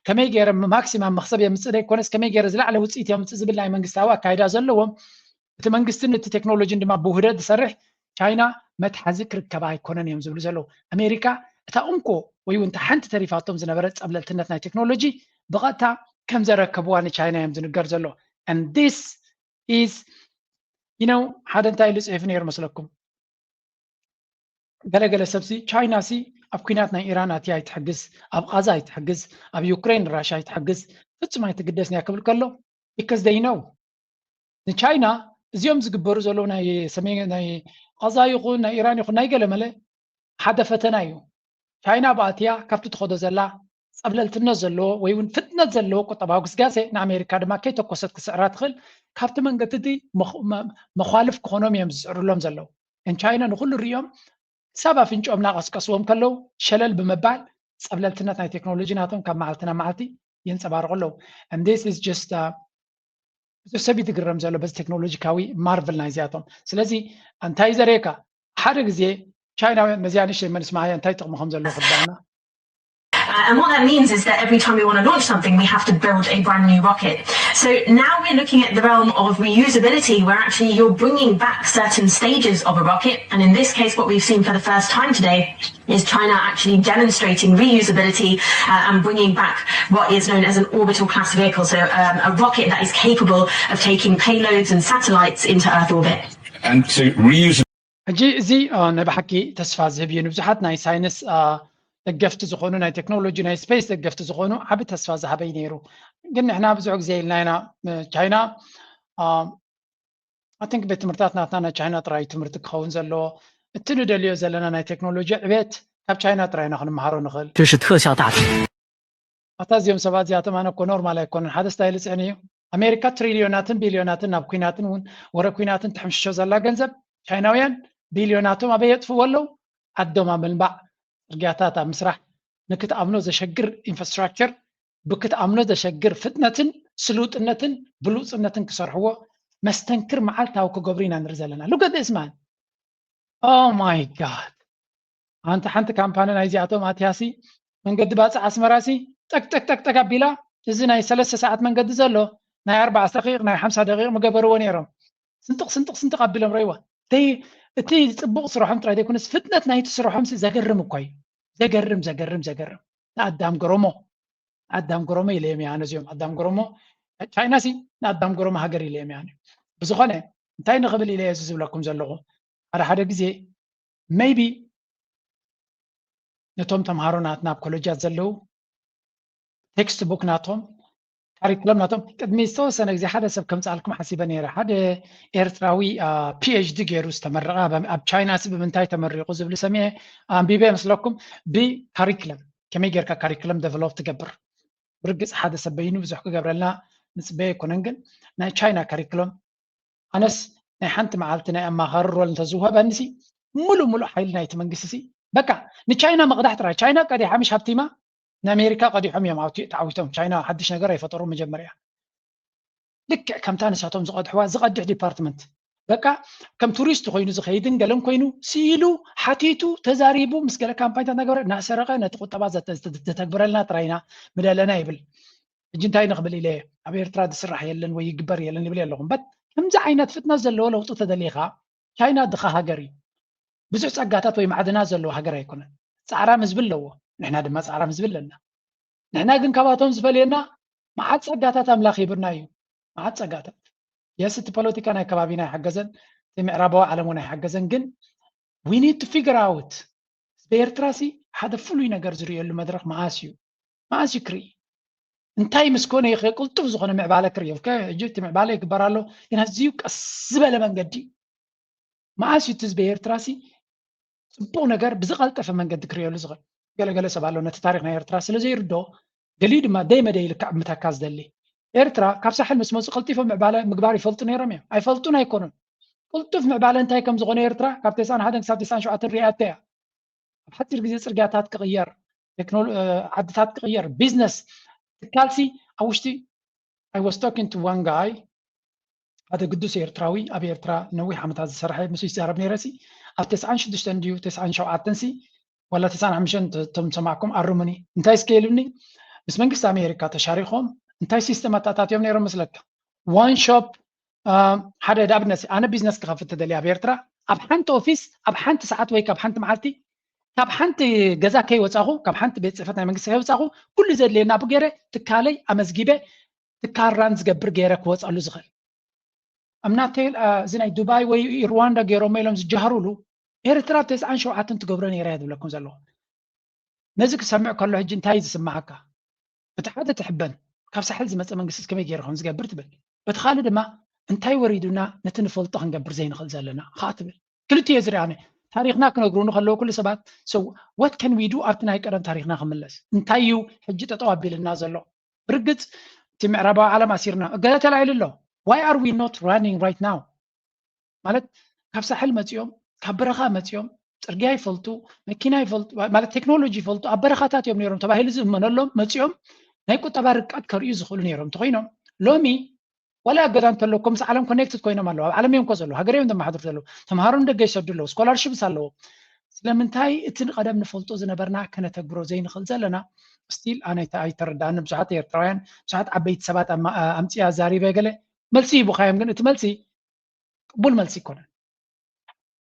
ከመይ ገይረ maximum መኽሰብ የምፅእ ዘይኮነስ ከመይ ገይረ ዝለዓለ ውፅኢት የምፅእ ዝብል ናይ መንግስታዊ ኣካይዳ ዘለዎም፣ እቲ መንግስትን እቲ ቴክኖሎጂን ድማ ብውህደት ዝሰርሕ ቻይና መትሓዚ ክርከባ ኣይኮነን እዮም ዝብሉ ዘለዉ። ኣሜሪካ እታ እንኮ ወይ እውን እታ ሓንቲ ተሪፋቶም ዝነበረት ፀብለልትነት ናይ ቴክኖሎጂ ብቐጥታ ከም ዘረከብዋ ንቻይና እዮም ዝንገር ዘሎ። And this is you know ሓደ እንታይ ኢሉ ፅሒፉ ነይሩ መስለኩም? ገለገለ ሰብሲ ቻይና ሲ ኣብ ኩናት ናይ ኢራን ኣትያ ኣይትሕግዝ፣ ኣብ ቃዛ ኣይትሕግዝ፣ ኣብ ዩክሬን ራሻ ኣይትሕግዝ፣ ፍጹም ኣይትግደስን እያ ክብል ከሎ because they know ንቻይና እዚኦም ዝግበሩ ዘለዉ ናይ ሰሜን ናይ ቃዛ ይኹን ናይ ኢራን ይኹን ናይ ገለመለ ሓደ ፈተና እዩ። ቻይና ብኣትያ ካብቲ ትኸዶ ዘላ ፀብለልትነት ዘለዎ ወይ እውን ፍጥነት ዘለዎ ቁጠባዊ ግስጋሴ ንኣሜሪካ ድማ ከይተኮሰት ክስዕራ ትኽእል ካብቲ መንገዲ እቲ መዃልፍ ክኾኖም እዮም ዝፅዕሩሎም ዘለዉ። ቻይና ንኩሉ ሪኦም ክሳብ ኣፍንጭኦም እናቐስቀስዎም ከለዉ ሸለል ብምባል ፀብለልትነት ናይ ቴክኖሎጂ ናቶም ካብ መዓልቲ ናብ መዓልቲ የንፀባርቑ ኣለዉ። And this is just ብዙሕ ሰብ ይትግረም ዘሎ በዚ ቴክኖሎጂካዊ ማርቨል ናይዚኣቶም። ስለዚ እንታይ ዘርእየካ ሓደ ግዜ ቻይናውያን መዚያ ንእሽተይ መንስማዓያ እንታይ ጥቕሚ ከም ዘለዎ ክዳና Uh, and what that means is that every time we want to launch something, we have to build a brand new rocket. So now we're looking at the realm of reusability, where actually you're bringing back certain stages of a rocket. And in this case, what we've seen for the first time today is China actually demonstrating reusability uh, and bringing back what is known as an orbital class vehicle, so um, a rocket that is capable of taking payloads and satellites into Earth orbit. And so reusability. ሕጂ እዚ ናይ ብሓቂ ተስፋ ዝህብ እዩ። ንብዙሓት ናይ ሳይንስ ደገፍቲ ዝኾኑ ናይ ቴክኖሎጂ ናይ ስፔስ ደገፍቲ ዝኾኑ ዓቢ ተስፋ ዝሃበ እዩ ነይሩ። ግን ንሕና ብዙሕ ግዜ ኢልና ኢና ቻይና I think ቤት ትምህርታት ናትና ናይ ቻይና ጥራይ ትምህርቲ ክኸውን ዘለዎ። እቲ ንደልዮ ዘለና ናይ ቴክኖሎጂ ዕቤት ካብ ቻይና ጥራይ ኢና ክንመሃሮ ንኽእል። ትሽት ክእስያ ታሕቲ ኣታ እዚኦም ሰባት እዚኣቶም ኣነ እኮ ኖርማል ኣይኮነን። ሓደ ስታይል ፅዕን እዩ። ኣሜሪካ ትሪልዮናትን ቢልዮናትን ናብ ኩናትን እውን ወረ ኩናትን ትሕምሽሾ ዘላ ገንዘብ ቻይናውያን ቢልዮናቶም ኣበይ የጥፍዎ ኣለዉ? ዓዶም ኣብ ምልማዕ፣ ፅርግያታት ኣብ ምስራሕ፣ ንክትኣምኖ ዘሸግር ኢንፍራስትራክቸር ብክትኣምኖ ዘሸግር ፍጥነትን ስሉጥነትን ብሉፅነትን ክሰርሕዎ መስተንክር መዓልታዊ ክገብሩ ኢና ንርኢ ዘለና። Look at this man. Oh my God. ኣንቲ ሓንቲ ካምፓኒ ናይዚኣቶም ኣትያሲ መንገዲ ባፅዕ ኣስመራሲ ጠቅጠቅ ጠቅጠቅ ኣቢላ እዚ ናይ ሰለስተ ሰዓት መንገዲ ዘሎ ናይ ኣርባዓ ደቂቕ ናይ ሓምሳ ደቂቕ ምገበርዎ ነይሮም። ስንጥቕ ስንጥቕ ስንጥቕ ኣቢሎም ረይዋ። እቲ ፅቡቕ ስርሖም ጥራይ ዘይኮነስ ፍጥነት ናይቲ ስርሖም ዘገርም እኳ እዩ። ዘገርም ዘገርም ዘገርም ንኣዳም ገረሞ ኣዳም ገረሞ ኢለዮም እያ ነዚኦም ኣዳም ገረሞ ቻይና ሲ ንኣዳም ገረሞ ሃገር ኢለዮም እያ። ብዝኾነ እንታይ ንኽብል ኢለ እዚ ዝብለኩም ዘለኹ ሓደ ሓደ ግዜ maybe ነቶም ተምሃሮ ናትና ኣብ ኮለጃት ዘለዉ ቴክስት ቡክ ናቶም ካሪክለም ናቶም ቅድሚ ዝተወሰነ ግዜ ሓደ ሰብ ከምፅኣልኩም ሓሲበ ነይረ። ሓደ ኤርትራዊ ፒኤችዲ ገይሩ ዝተመረቐ ኣብ ቻይና ሲ ብምንታይ ተመሪቑ ዝብል ሰሚዐ ኣንቢበ ይመስለኩም። ብካሪክለም ከመይ ጌርካ ካሪክለም ደቨሎፕ ትገብር ብርግፅ ሓደ ሰብ በይኑ ብዙሕ ክገብረልና ንፅበዮ ኣይኮነን ግን ናይ ቻይና ካሪክሎም ኣነስ ናይ ሓንቲ መዓልቲ ናይ ኣማኻሪ ሮል እንተዝውሃበኒ ሲ ሙሉእ ሙሉእ ሓይሊ ናይቲ መንግስቲ ሲ በቃ ንቻይና መቕዳሕ ጥራይ ቻይና ቀዲሓ ምሽ ሃብቲማ ንኣሜሪካ ቀዲሖም እዮም ኣብቲ ተዓዊቶም። ቻይና ሓድሽ ነገር ኣይፈጠሩ። መጀመርያ ልክዕ ከምታ ንሳቶም ዝቐድሕዋ ዝቐድሕ ዲፓርትመንት፣ በቃ ከም ቱሪስት ኮይኑ ዝኸይድን ገለን ኮይኑ ስኢሉ ሓቲቱ ተዛሪቡ ምስ ገለ ካምፓኒታት እናገበረ እናሰረቐ ነቲ ቁጠባ ዘተ- ዘተ- ዘተግብረልና ጥራይና ምደለና ይብል። ሕጂ እንታይ ንኽብል ኢለ፣ ኣብ ኤርትራ ዝስራሕ የለን ወይ ይግበር የለን ይብል ኣለኹም በት። ከምዚ ዓይነት ፍጥነት ዘለዎ ለውጢ ተደሊኻ፣ ቻይና ድኻ ሃገር እዩ። ብዙሕ ጸጋታት ወይ ማዕድናት ዘለዎ ሃገር ኣይኮነን። ጻዕራም ህዝቢ ኣለዎ። ንሕና ድማ ጻዕራም ህዝቢ ኣለና። ንሕና ግን ካብኣቶም ዝፈልየና መዓት ጸጋታት ኣምላኽ ሂብና እዩ። መዓት ጸጋታት። የስ፣ እቲ ፖለቲካ ናይ ከባቢና ኣይሓገዘን፣ እቲ ምዕራባዊ ዓለም እውን ኣይሓገዘን። ግን we need to figure out፣ ህዝቢ ኤርትራ ሲ ሓደ ፍሉይ ነገር ዝርእየሉ መድረኽ መዓስ እዩ? መዓስ እዩ ክርኢ? እንታይ ምስ ኮነ እዩ ቅልጡፍ ዝኾነ ምዕባለ ክርእዮ? ከ ሕጂ እቲ ምዕባለ ይግበር ኣሎ፣ ግን ኣዝዩ ቀስ ዝበለ መንገዲ። መዓስ እዩ እቲ ህዝቢ ኤርትራ ሲ ጽቡቕ ነገር ብዝቐልጠፈ መንገዲ ክርእየሉ ዝኽእል? ገለገለ ሰብ ኣሎ ነቲ ታሪኽ ናይ ኤርትራ ስለ ዘይርዶ፣ ገሊኡ ድማ ደይ መደይ ልክዕ ምታካ ዝደሊ። ኤርትራ ካብ ሳሕል ምስ መፁ ቀልጢፎም ምዕባለ ምግባር ይፈልጡ ነይሮም እዮም። ኣይፈልጡን ኣይኮኑን። ቅልጡፍ ምዕባለ እንታይ ከም ዝኾነ ኤርትራ ካብ ተስዓን ሓደን ክሳብ ተስዓን ሸውዓተን ሪኣቶ እያ። ኣብ ሓፂር ግዜ ፅርግያታት ክቕየር፣ ቴክኖሎ- እ፣ ዓድታት ክቕየር፣ ቢዝነስ ትካልሲ ኣብ ውሽጢ I was talking to one guy፣ ሓደ ግዱስ ኤርትራዊ ኣብ ኤርትራ ነዊሕ ዓመታት ዝሰርሐ ምስ ይዛረብ ነይረ ሲ ኣብ ተስዓን ሽዱሽተን ድዩ ተስዓን ሸውዓተን ሲ ዋላ ተስዓን ሓሙሽተን ተ- እቶም ሰማዕኩም ኣርሙኒ። እንታይ እስከ ኢሉኒ፣ ምስ መንግስቲ ኣሜሪካ ተሻሪኾም እንታይ ሲስተም ኣታታትዮም ነይሮም መስለካ? ዋን ሾፕ፣ ሓደ ንኣብነት ኣነ ቢዝነስ ክኸፍት ተደልየ ኣብ ኤርትራ ኣብ ሓንቲ ኦፊስ ኣብ ሓንቲ ሰዓት ወይ ካብ ሓንቲ መዓልቲ ካብ ሓንቲ ገዛ ከይወፃኹ ካብ ሓንቲ ቤት ፅሕፈት ናይ መንግስቲ ከይወፃኹ ኩሉ ዘድልየና ብገይረ ትካለይ ኣመዝጊበ ትካል ራን ዝገብር ገይረ ክወፅኣሉ ዝኽእል። ኣብ ናተይ እዚ ናይ ዱባይ ወይ ሩዋንዳ ገይሮሞ ኢሎም ዝጃህሩሉ ኤርትራ ኣብ ተስዓን ሸውዓተን ትገብሮ ነይራ እያ ዝብለኩም ዘለኹ። ነዚ ክሰምዕ ከሎ ሕጂ እንታይ እዩ ዝስምዓካ? በቲ ሓደ ትሕበን፣ ካብ ሳሕል ዝመፀ መንግስቲ ከመይ ገይሩ ከም ዝገብር ትብል። በቲ ካልእ ድማ እንታይ ወሪዱና ነቲ ንፈልጦ ክንገብር ዘይንኽእል ዘለና ከዓ ትብል። ክልቲኡ እየ ዝርኢ ኣነ። ታሪኽና ክነግሩኒ ከለዉ ኩሉ ሰባት so what can we do ኣብቲ ናይ ቀደም ታሪኽና ክምለስ እንታይ እዩ ሕጂ ጠጠው ኣቢልና ዘሎ? ብርግፅ እቲ ምዕራባዊ ዓለም ኣሲርና ገለ ተላዒሉ ኣሎ። Why are we not running right now? ማለት ካብ ሳሕል መፂኦም ካብ በረኻ መፂኦም ፅርግያ ይፈልጡ መኪና ይፈልጡ ማለት ቴክኖሎጂ ይፈልጡ ኣብ በረኻታት እዮም ነይሮም ተባሂሉ ዝእመነሎም መፂኦም ናይ ቁጠባ ርቃት ከርእዩ ዝኽእሉ ነይሮም እንተኮይኖም ሎሚ ዋላ ኣብ ገዛ እንተለኩም ምስ ዓለም ኮኔክትድ ኮይኖም ኣለዉ ኣብ ዓለም እዮም ኮ ዘለዉ ሃገር እዮም ዘመሓድሩ ዘለዉ ተምሃሮ ንደገ ይሰዱ ኣለዉ ስኮላርሽፕስ ኣለዉ ስለምንታይ እቲ ንቀደም ንፈልጦ ዝነበርና ከነተግብሮ ዘይንኽእል ዘለና ስቲል ኣነ ኣይተ- ኣይተረዳእኒ ብዙሓት ኤርትራውያን ብዙሓት ዓበይቲ ሰባት ኣማ- ኣምፅያ ዛሪበ ገለ መልሲ ሂቡካዮም ግን እቲ መልሲ ቅቡል መልሲ ይኮነን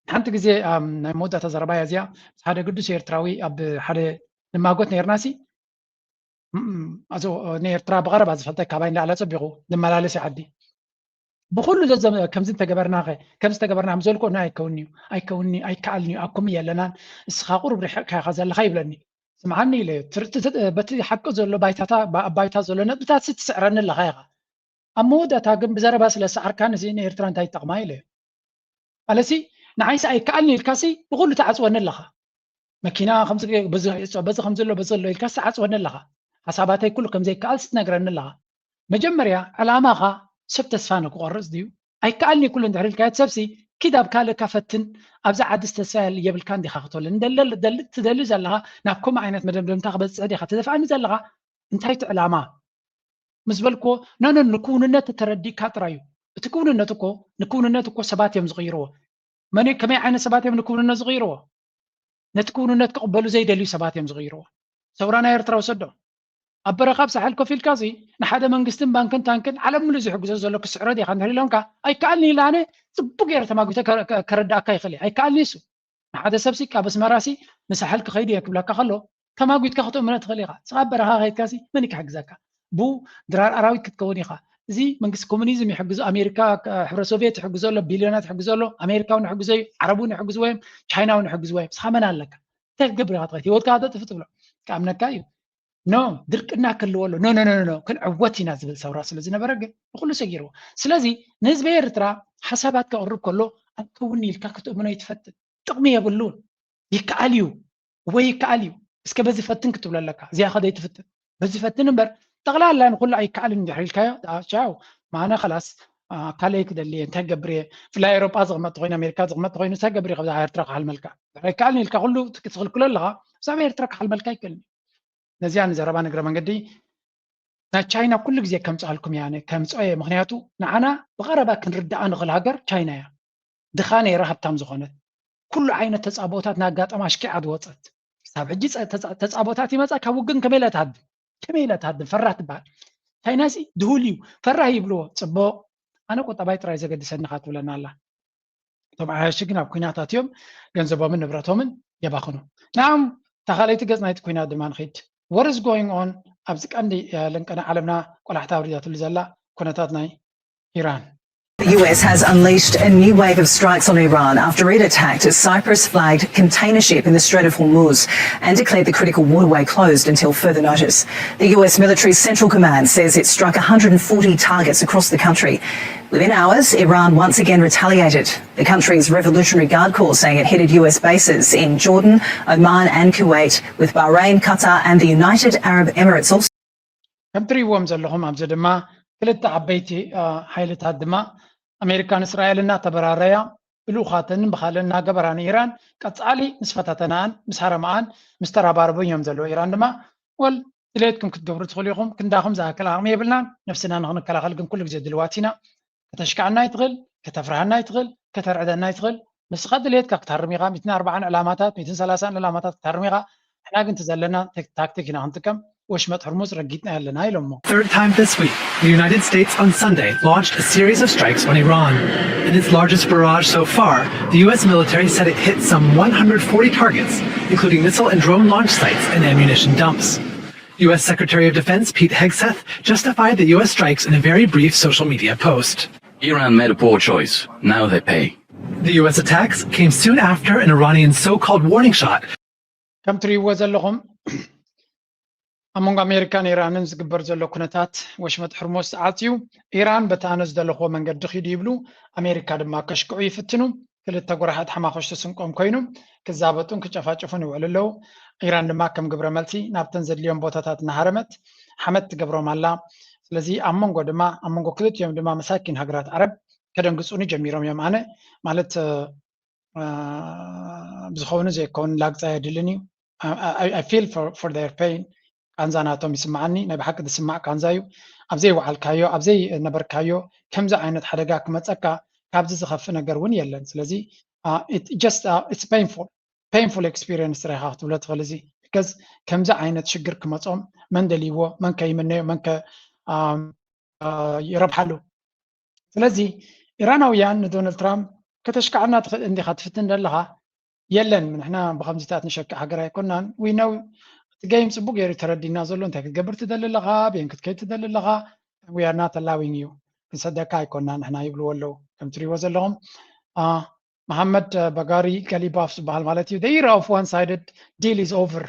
ሓንቲ ግዜ ኣም፣ ናይ መወዳእታ ዘረባያ እዚኣ ምስ ሓደ ግዱስ ኤርትራዊ ኣብ ሓደ ንማጎት ነርና ሲ ም- ም- ኣዞ ንኤርትራ ብቐረባ ዝፈልጠ ካባይ እንዳኣላ ፀቢቑ ዝመላለስ ዓዲ ብኩሉ ዘዘ- ከምዚ እንተገበርና ኸ ከምዚ ተገበርና ምዘልኮ ና ኣይከውኒ እዩ ኣይከውኒ ኣይከኣልኒ እዩ ኣኩም የለናን እስኻ ቁሩብ ርሕቕካ ኢኻ ዘለኻ ይብለኒ ስምዓኒ ኢለ ትርቲ በቲ ሓቂ ዘሎ ባይታታ ኣብ ባይታ ዘሎ ነጥብታት ትስዕረኒ ኣለኻ ኢኻ ኣብ መወዳእታ ግን ብዘረባ ስለ ሰዓርካኒ እዚ ንኤርትራ እንታይ ይጠቕማ ኢለ ማለትሲ ንዓይሲ ኣይከኣልኒ ኢልካሲ ንኩሉ ትዓፅወኒ ኣለኻ መኪና በዚ ከምዘሎ በዘሎ ኢልካሲ ትዓፅወኒ ኣለኻ ሓሳባተይ ኩሉ ከምዘይከኣልሲ ትነግረኒ ኣለኻ መጀመርያ ዕላማኻ ሰብ ተስፋ ንክቆርፅ ድዩ ኣይከኣልኒ ኩሉ እንድሕር ኢልካዮ እቲ ሰብሲ ኪድ ኣብ ካልእካ ፈትን ኣብዚ ዓድስ ተስፋ የብልካን ዲኻ ክትበለኒ ትደሊ ዘለኻ ናብ ከምኡ ዓይነት መደምደምታ ክበፅሕ ዲኻ ትደፍኣኒ ዘለኻ እንታይ እቲ ዕላማ ምስ በልክዎ ኖኖ ንክውንነት ተረዲእካ ጥራይ እዩ እቲ ክውንነት እኮ ንክውንነት እኮ ሰባት እዮም ዝቕይርዎ መን ከመይ ዓይነት ሰባት እዮም ንክውንነት ዝቕይርዎ ነቲ ክውንነት ክቕበሉ ዘይደልዩ ሰባት እዮም ዝቕይርዎ ሰውራ ናይ ኤርትራ ወሰዶ ኣብ በረኻ ኣብ ሳሕል ኮፍ ኢልካ እዚ ንሓደ መንግስትን ባንክን ታንክን ዓለም ምሉእ ዝሕግዞ ዘሎ ክስዕሮ ዲኻ እንድሕር ኢሎምካ ኣይከኣልኒ ኢለ ኣነ ፅቡቅ ገይረ ተማጉተ ከረዳእካ ይኽእል እየ ኣይከኣልኒ እሱ ንሓደ ሰብሲ ካብ ኣስመራሲ ንሳሕል ክኸይድ እየ ክብለካ ከሎ ተማጒትካ ክትእምኖ ትኽእል ኢኻ። ንስኻ ኣብ በረኻ ከይድካሲ መን እዩ ክሕግዘካ? ብኡ ድራር ኣራዊት ክትከውን ኢኻ። እዚ መንግስቲ ኮሙኒዝም ይሕግዞ፣ ኣሜሪካ፣ ሕብረ ሶቭየት ይሕግዞ ኣሎ፣ ቢልዮናት ይሕግዞ ኣሎ፣ ኣሜሪካ እውን ይሕግዞ እዩ፣ ዓረብ እውን ይሕግዝዎ እዮም፣ ቻይና እውን ይሕግዝዎ እዮም። ንስኻ መን ኣለካ? እንታይ ክትገብር ኢኻ ትኸይድ? ህይወትካ ከተጥፍእ ትብሎ። ክኣምነካ እዩ። ኖ ድርቅና ክህልዎ ኣሎ። ኖ ኖ ኖ ክንዕወት ኢና ዝብል ሰውራ ስለ ዝነበረ ግን ንኩሉ ሰጊርዎ። ስለዚ ንህዝቢ ኤርትራ ሓሳባት ከቕርብ ከሎ ኣይከውን ኢልካ ክትእምኖ ይትፈትን። ጥቕሚ የብሉን። ይከኣል እዩ ወይ ይከኣል እዩ እስከ በዚ ፈትን ክትብሎ ኣለካ እዚኣ ከደይ ትፍትን በዚ ፈትን እምበር ጠቕላላ ንኩሉ ኣይከኣልን እንድሕር ኢልካዮ ቻው ማነ ከላስ ካልኣይ ክደሊ እየ እንታይ ገብር እየ ብፍላይ ኤሮጳ ዝቕመጥ ኮይኑ ኣሜሪካ ዝቕመጥ ኮይኑ እንታይ ገብር እየ ካብዛ ኤርትራ ክሓልመልካ ኣይከኣልን ኢልካ ኩሉ ትኽልክሎ ኣለኻ ብዛዕባ ኤርትራ ክሓልመልካ ኣይክእልን ነዚኣ ንዘረባ ንግረ መንገዲ ናይ ቻይና ኩሉ ግዜ ከምፅኣልኩም እያ፣ ኣነ ከምፅኦ እየ። ምክንያቱ ንዓና ብቐረባ ክንርዳኣ ንኽእል ሃገር ቻይና እያ። ድኻ ነይራ ሃብታም ዝኾነት፣ ኩሉ ዓይነት ተፃብኦታት ናጋጠማ ኣሽኪዓ ዝወፀት። ክሳብ ሕጂ ፀ-፣ ተፃ-፣ ተፃብኦታት ይመፃ፣ ካብ ውግን ከመይ ኢላ ትሃድም? ከመይ ኢላ ትሃድም? ፈራህ ትበሃል። ቻይና ሲ ድሁል እዩ፣ ፈራህ ይብልዎ። ፅቡቕ፣ ኣነ ቁጠባይ ጥራይ ዘገድሰኒ ኢኻ ትብለና ኣላ። እቶም ዓያሺ ግን ኣብ ኲናት ኣትዮም ገንዘቦምን ንብረቶምን የባኽኑ። ንዓም እታ ካልኣይቲ ገፅ ናይቲ ኲናት ድማ ንኺድ። What is going on? ኣብዚ ቀንዲ፣ እ፣ ልንቀና ዓለምና ቆላሕታ ኣውሪዳትሉ ዘላ ኩነታት ናይ ኢራን። The U S has unleashed a new wave of strikes on Iran after it attacked a Cyprus flagged container ship in the Strait of Hormuz and declared the critical waterway closed until further notice. The U S military's Central Command says it struck one hundred forty targets across the country. Within hours, Iran once again retaliated. The country's Revolutionary Guard Corps saying it headed U S bases in Jordan, Oman, and Kuwait, with Bahrain, Qatar, and the United Arab Emirates also. ከም ትርእይዎም ዘለኹም ኣብዚ ድማ ክልተ ዓበይቲ፣ እ፣ ሓይልታት ድማ ኣሜሪካን እስራኤል እናተበራረያ ብልኡኻተንን ብኻልእ እናገበራ ንኢራን ቀጻሊ ምስ ፈታተናኣን ምስ ሃረማኣን ምስ ተረባረቡ እዮም ዘለዉ። ኢራን ድማ ወል ድሌትኩም ክትገብሩ ትኽእሉ ኢኹም፣ ክንዳኹም ዝኣክል ዓቕሚ የብልናን፣ ነፍስና ንኽንከላኸል ግን ኩሉ ግዜ ድልዋት ኢና። ከተሽክዓና ይትኽእል፣ ከተፍርሃና ይትኽእል፣ ከተርዕደና ይትኽእል። ንስኻ ድሌትካ ክትሃርም ኢኻ፣ ሚእትን ኣርባዓን ዕላማታት፣ ሚእትን ሰላሳን ዕላማታት ክትሃርም ኢኻ። ንሕና ግን እቲ ዘለና ቴክ-፣ ታክቲክ ኢና ክንጥቀም፣ ወሽመጥ ሕርሙዝ ረጊጥና ኣለና ኢሎሞ። Third time this week, the United States on Sunday launched a series of strikes on Iran. In its largest barrage so far, the U S military said it hit some one hundred forty targets, including missile and drone launch sites and ammunition dumps. U S Secretary of Defense Pete Hegseth justified the U S strikes in a very brief social media post. Iran made a poor choice. Now they pay. The U S attacks came soon after an Iranian so-called warning shot. ከም ትርእይዎ ዘለኹም ኣብ መንጎ ኣሜሪካን ኢራንን ዝግበር ዘሎ ኩነታት ወሽመጥ ሕርሙዝ ተዓፅዩ፣ ኢራን በቲ ኣነ ዝደለኽዎ መንገዲ ኺዱ ይብሉ፣ ኣሜሪካ ድማ ከሽክዑ ይፍትኑ። ክልተ ጎራሓት ሓማኸሽቲ ስንቆም ኮይኑ ክዛበጡን ክጨፋጨፉን ይውዕሉ ኣለዉ። ኢራን ድማ ከም ግብረ መልሲ ናብተን ዘድልዮም ቦታታት እናሃረመት ሓመድ ትገብሮም ኣላ። ስለዚ ኣብ መንጎ ድማ ኣብ መንጎ ክልቲኦም ድማ መሳኪን ሃገራት ዓረብ ከደንግፁኒ ጀሚሮም እዮም። ኣነ ማለት ብዝኸውን ዘይከውን ላግፃ የድልን እዩ። I feel for their pain። ቃንዛ ናቶም ይስማዓኒ። ናይ ብሓቂ ዝስማዕ ቃንዛ እዩ። ኣብ ዘይወዓልካዮ ኣብ ዘይነበርካዮ ከምዚ ዓይነት ሓደጋ ክመፀካ ካብዚ ዝኸፍእ ነገር እውን የለን። ስለዚ just it's painful painful experience ጥራይ ኢኻ ክትብሎ ትኽእል። እዚ because ከምዚ ዓይነት ሽግር ክመፆም መን ደልይዎ፣ መን ከይምነዮ፣ መን ከ ይረብሓሉ። ስለዚ ኢራናውያን ንዶናልድ ትራምፕ ከተሽክዓና ትኽእል እንዲኻ ትፍትን ዘለኻ፣ የለን ንሕና ብኸምዚታት ንሸክዕ ሃገር ኣይኮናን። We know እቲ game ፅቡቅ ገይሩ ተረዲና ዘሎ እንታይ ክትገብር ትደሊ ኣለኻ፣ ብየን ክትከይድ ትደሊ ኣለኻ። We are not allowing you፣ ክንሰደካ ኣይኮና ንሕና ይብልዎ ኣለዉ። ከም ትሪእዎ ዘለኹም መሓመድ በጋሪ ገሊባፍ ዝበሃል ማለት እዩ። The era of one sided deal is over.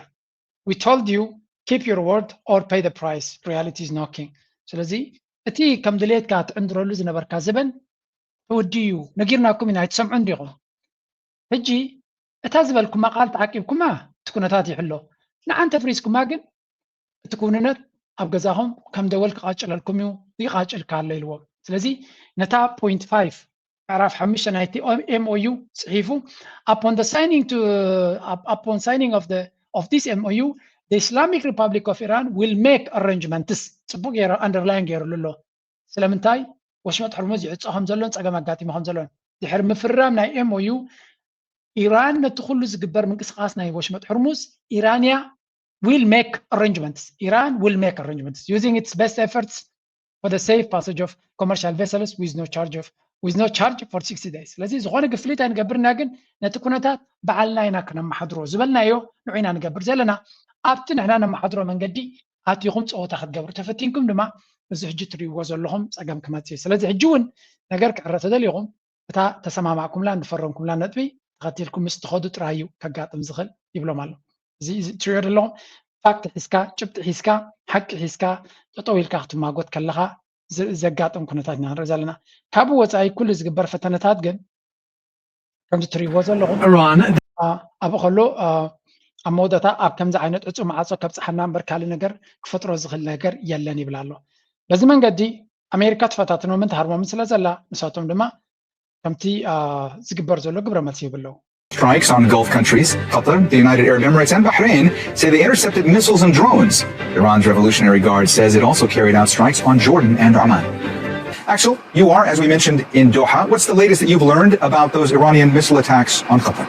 We told you, keep your word or pay the price. Reality is knocking. ስለዚ እቲ ከም ድሌትካ ትዕንድረሉ ዝነበርካ ዝበን ተወዲኡ እዩ። ነጊርናኩም ኢና፣ ኣይትሰምዑን ዲኹም? ሕጂ እታ ዝበልኩማ ቃል ተዓቂብኩማ እቲ ኩነታት ይሕሎ። ንዓን ተፍሪስኩማ ግን እቲ ክውንነት ኣብ ገዛኹም ከም ደወል ክቓጭለልኩም እዩ፣ ይቓጭልካ ኣሎ ኢልዎም። ስለዚ ነታ point five ምዕራፍ ሓሙሽተ ናይቲ M O U ጽሒፉ upon the signing to upon signing of the of this M O U, the Islamic Republic of Iran will make arrangements. ጽቡቅ ገይሩ underline ገይሩሉ ኣሎ። ስለምንታይ ወሽመጥ ሕርሙዝ ይዕጾ ከም ዘሎን ጸገም ኣጋጢሙ ከም ዘሎን ድሕሪ ምፍራም ናይ M O U ኢራን ነቲ ኩሉ ዝግበር ምንቅስቃስ ናይ ወሽመጥ ሕርሙዝ ኢራንያ will make arrangements. ኢራን will make arrangements using its best efforts for the safe passage of commercial vessels with no charge of with no charge for sixty days. ስለዚ ዝኾነ ግፍሊት ኣይንገብርና፣ ግን ነቲ ኩነታት ባዕልና ኢና ክነመሓድሮ ዝበልናዮ ንዑ ኢና ንገብር ዘለና። ኣብቲ ንሕና ነመሓድሮ መንገዲ ኣቲኹም ፀወታ ክትገብሩ ተፈቲንኩም ድማ እዚ ሕጂ ትሪእዎ ዘለኹም ፀገም ክመፅእ እዩ። ስለዚ ሕጂ እውን ነገር ክዕረ ተደሊኹም እታ ተሰማማዕኩምላ ዝፈረምኩምላ ነጥቢ ተኸቲልኩም ምስ ትኸዱ ጥራይ እዩ ከጋጥም ዝኽእል ይብሎም ኣሎ። እዚ እዚ ትሪኦ ዘለኹም ፋክት ሒዝካ፣ ጭብጢ ሒዝካ፣ ሓቂ ሒዝካ ጠጠው ኢልካ ክትማጎት ከለኻ ዘጋጥም ኩነታት ኢና ንርኢ ዘለና። ካብኡ ወፃኢ ኩሉ ዝግበር ፈተነታት ግን ከምዚ ትሪእዎ ዘለኹም ኣብኡ ከሎ ኣብ መወዳእታ ኣብ ከምዚ ዓይነት ዕፁ ማዕፆ ከብፅሓና እምበር ካልእ ነገር ክፈጥሮ ዝኽእል ነገር የለን ይብል ኣሎ። በዚ መንገዲ ኣሜሪካ ትፈታትኖምን ትሃርሞምን ስለ ዘላ ንሳቶም ድማ ከምቲ ዝግበር ዘሎ ግብረ መልሲ ይህቡ ኣለዉ። Strikes on Gulf countries. Qatar, the United Arab Emirates, and Bahrain say they intercepted missiles and drones. Iran's Revolutionary Guard says it also carried out strikes on Jordan and Oman. Axel, you are, as we mentioned, in Doha. What's the latest that you've learned about those Iranian missile attacks on Qatar?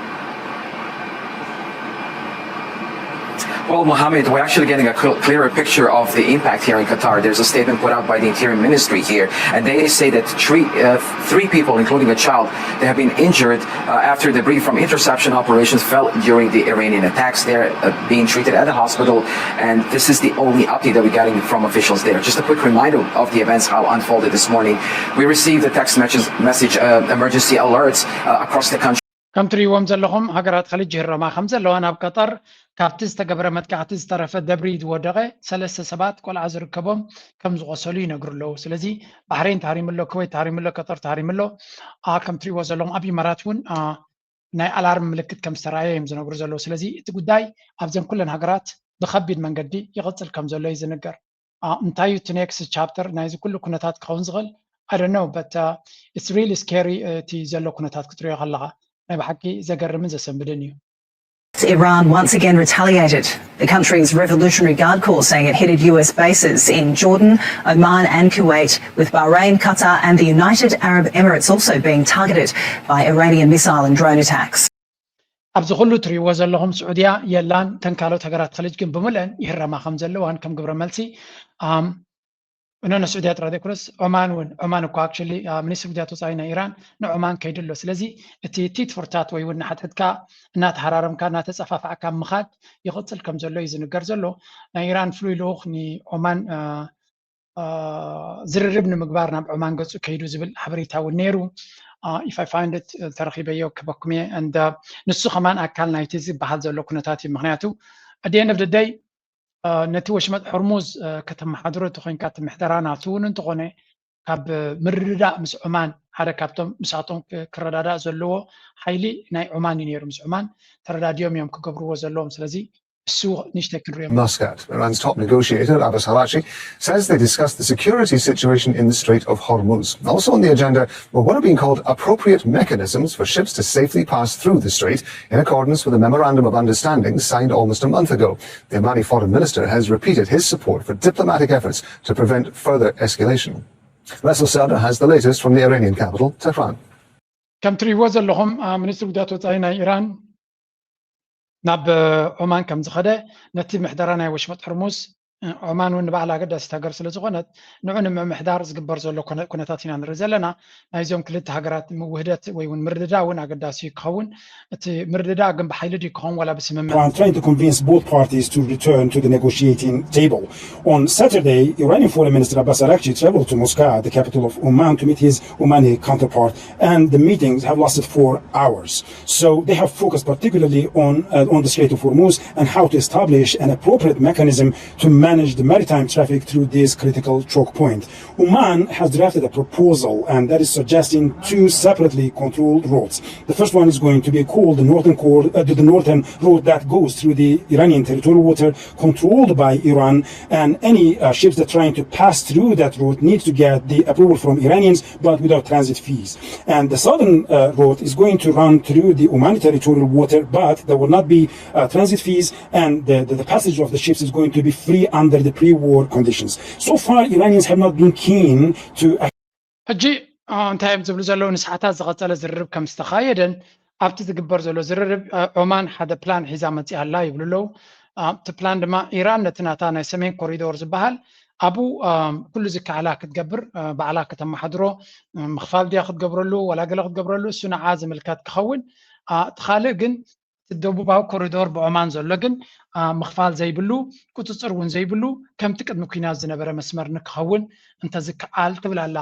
Well, Mohammed, we're actually getting a cl- clearer picture of the impact here in Qatar. There's a statement put out by the Interior Ministry here, and they say that three, uh, three people, including a child, they have been injured uh, after debris from interception operations fell during the Iranian attacks. They're uh, being treated at the hospital, and this is the only update that we're getting from officials there. Just a quick reminder of the events, how unfolded this morning. We received a text message, message uh, emergency alerts uh, across the country. ከም ትርእይዎም ዘለኹም ሃገራት ኸሊጅ ይህረማ ከም ዘለዋ ናብ ቀጠር ካብቲ ዝተገበረ መጥቃዕቲ ዝተረፈ ደብሪ ዝወደቐ ሰለስተ ሰባት ቆልዓ ዝርከቦም ከም ዝቆሰሉ ይነግሩ ኣለዉ። ስለዚ ባሕሬን ተሃሪሙ ኣሎ፣ ኩዌት ተሃሪሙ ኣሎ፣ ቀጠር ተሃሪሙ ኣሎ። አ፣ ከም ትርእይዎ ዘለኹም ኣብ ኢማራት እውን አ፣ ናይ ኣላርም ምልክት ከም ዝተረኣየ እዮም ዝነግሩ ዘለዉ። ስለዚ እቲ ጉዳይ ኣብዘን ኩለን ሃገራት ብኸቢድ መንገዲ ይቕፅል ከም ዘሎ እዩ ዝንገር። አ፣ እንታይ እዩ እቲ ኔክስት ቻፕተር ናይዚ ኩሉ ኩነታት ክኸውን ዝኽእል? I don't know, but uh, it's really scary እቲ ዘሎ ኩነታት ክትሪኦ ከለኻ ናይ ብሓቂ ዘገርምን ዘሰንብድን እዩ። Iran once again retaliated. The country's Revolutionary Guard Corps saying it headed U S bases in Jordan, Oman, and Kuwait, with Bahrain, Qatar, and the United Arab Emirates also being targeted by Iranian missile and drone attacks. ኣብዚ ኩሉ ትሪእዎ ዘለኹም ስዑድያ የላን፣ ተን ካልኦት ሃገራት ኸሊጅ ግን ብምልአን ይህረማ ከም ዘለዋን ከም ግብረ መልሲ እኖ ንስዑድያ ጥራይ ዘይኮነስ ዖማን እውን፣ ዖማን እኳ actually ሚኒስትሪ ጉዳያት ወፃኢ ናይ ኢራን ንዖማን ከይዱ ኣሎ። ስለዚ እቲ ቲት ፎር ታት ወይ እውን ንሓድሕድካ እናተሃራረምካ እናተፀፋፋዕካ ምኻድ ይቕፅል ከም ዘሎ እዩ ዝንገር ዘሎ። ናይ ኢራን ፍሉይ ልኡኽ ንዖማን ዝርርብ ንምግባር ናብ ዖማን ገፁ ከይዱ ዝብል ሓበሬታ እውን ነይሩ። If I find it ተረኺበዮ ክበኩም እየ። ንሱ ከማን ኣካል ናይቲ ዝበሃል ዘሎ ኩነታት እዩ። ምክንያቱ ኣደየን ኦፍ ደይ ነቲ ወሽመጥ ሕርሙዝ ከተመሓድሮ እቲ ኮይንካ እቲ ምሕደራ ናቱ እውን እንተኾነ ካብ ምርድዳእ ምስ ዑማን ሓደ ካብቶም ምስኣቶም ክረዳዳእ ዘለዎ ሓይሊ ናይ ዑማን እዩ ነይሩ። ምስ ዑማን ተረዳዲኦም እዮም ክገብርዎ ዘለዎም። ስለዚ እሱ ንሽተይ ክንሪኦ Muscat, Iran's top negotiator Abbas Araghchi, says they discussed the security situation in the Strait of Hormuz. Also on the agenda were what are being called appropriate mechanisms for ships to safely pass through the strait, in accordance with a memorandum of understanding signed almost a month ago. The Omani foreign minister has repeated his support for diplomatic efforts to prevent further escalation. Russell Selder has the latest from the Iranian capital, Tehran. ከም ትሪእዎ ዘለኹም ሚኒስትሪ ጉዳያት ወፃኢ ናይ ኢራን ናብ ዖማን ከም ዝኸደ ነቲ ምሕደራ ናይ ወሽመጥ ሕርሙዝ ዖማን እውን ንባዕላ ኣገዳሲት ሃገር ስለ ዝኾነት ንዑ ንምምሕዳር ዝግበር ዘሎ ኩነታት ኢና ንርኢ ዘለና። ናይዞም ክልተ ሃገራት ምውህደት ወይ እውን ምርድዳ እውን ኣገዳሲ ክኸውን እቲ ምርድዳ ግን ብሓይሊ ድዩ ክኸውን ዋላ ብስምምዕ I'm trying to convince both parties to return to the negotiating table. On Saturday, Iranian Foreign Minister Abbas Araghchi traveled to Muscat, the capital of Oman, to meet his Omani counterpart, and the meetings have lasted for hours. So they have focused particularly on, uh, on the Strait of Hormuz and how to establish an appropriate mechanism to manage the maritime traffic through this critical choke point. Oman has drafted a proposal, and that is suggesting two separately controlled routes. The first one is going to be called the northern, cor- uh, the northern route that goes through the Iranian territorial water controlled by Iran, and any uh, ships that trying to pass through that route need to get the approval from Iranians, but without transit fees. And the southern uh, route is going to run through the Omani territorial water, but there will not be uh, transit fees, and the, the, the passage of the ships is going to be free under the pre-war conditions. So far, Iranians have not been keen to ሕጂ እንታይ እዮም ዝብሉ ዘለዉ? ንሰዓታት ዝቐጸለ ዝርርብ ከም ዝተኻየደን ኣብቲ ዝግበር ዘሎ ዝርርብ ዖማን ሓደ ፕላን ሒዛ መፂኣ ኣላ ይብሉ ኣለዉ። እቲ ፕላን ድማ ኢራን ነቲ ናታ ናይ ሰሜን ኮሪዶር ዝበሃል ኣብኡ ኩሉ ዝከኣላ ክትገብር፣ ባዕላ ከተመሓድሮ፣ ምኽፋል ድያ ክትገብረሉ ዋላ ገለ ክትገብረሉ እሱ ንዓ ዝምልከት ክኸውን፣ እቲ ካልእ ግን እቲ ደቡባዊ ኮሪዶር ብዖማን ዘሎ ግን ምኽፋል ዘይብሉ፣ ቁፅፅር እውን ዘይብሉ፣ ከምቲ ቅድሚ ኲናት ዝነበረ መስመር ንክኸውን እንተዝከኣል ትብል ኣላ።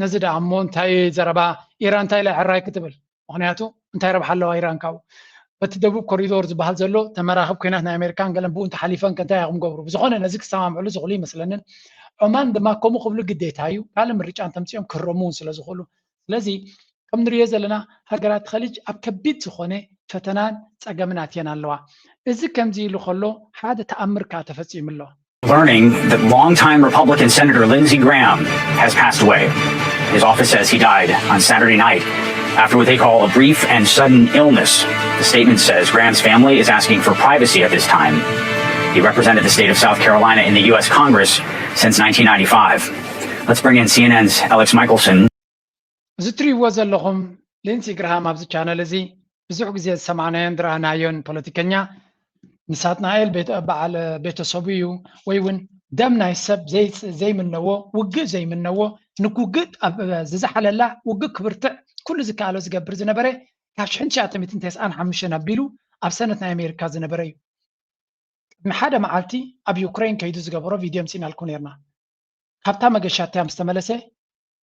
ነዚ ደኣ እሞ እንታይ ዘረባ ኢራን እንታይ ኢላ ሕራይ ክትብል? ምክንያቱ እንታይ ረብሓ ኣለዋ ኢራን ካብኡ? በቲ ደቡብ ኮሪዶር ዝበሃል ዘሎ ተመራኽብ ኮይናት ናይ ኣሜሪካን ገለን ብኡ እንተሓሊፈን ከ እንታይ ኢኹም ገብሩ? ብዝኾነ ነዚ ክሰማምዕሉ ዝኽእሉ ይመስለንን። ዖማን ድማ ከምኡ ክብሉ ግዴታ እዩ። ካልእ ምርጫ እንተምፅኦም ክህረሙ እውን ስለ ዝኽእሉ። ስለዚ ከም ንሪኦ ዘለና ሃገራት ኸሊጅ ኣብ ከቢድ ዝኾነ ፈተናን ፀገምን ኣትየን ኣለዋ። እዚ ከምዚ ኢሉ ከሎ ሓደ ተኣምር ከዓ ተፈፂሙ ኣሎ። Learning that longtime Republican Senator Lindsey Graham has passed away. His office says he died on Saturday night after what they call a brief and sudden illness. The statement says Graham's family is asking for privacy at this time. He represented the state of South Carolina in the U S Congress since nineteen ninety-five. Let's bring in C N N's Alex Michaelson. እዚ እትሪእዎ ዘለኹም ሊንሲ ግርሃም ኣብዚ ቻነል እዚ ብዙሕ ግዜ ዝሰማዕናዮን ዝረኣናዮን ፖለቲከኛ ንሳትናኤል በዓል ቤተሰቡ እዩ ወይ እውን ደም ናይ ሰብ ዘይምነዎ ውግእ ዘይምነዎ ንውግእ ዝዝሓለላ ውግእ ክብርትዕ ኩሉ ዝከኣሎ ዝገብር ዝነበረ ካብ ሽሕን ትሽዓተ ሚእትን ተስዓን ሓሙሽተን ኣቢሉ ኣብ ሰነት ናይ ኣሜሪካ ዝነበረ እዩ። ቅድሚ ሓደ መዓልቲ ኣብ ዩክሬን ከይዱ ዝገበሮ ቪድዮ ኣምፂእናልኩም ነርና። ካብታ መገሻ እቲኣ ምስ ተመለሰ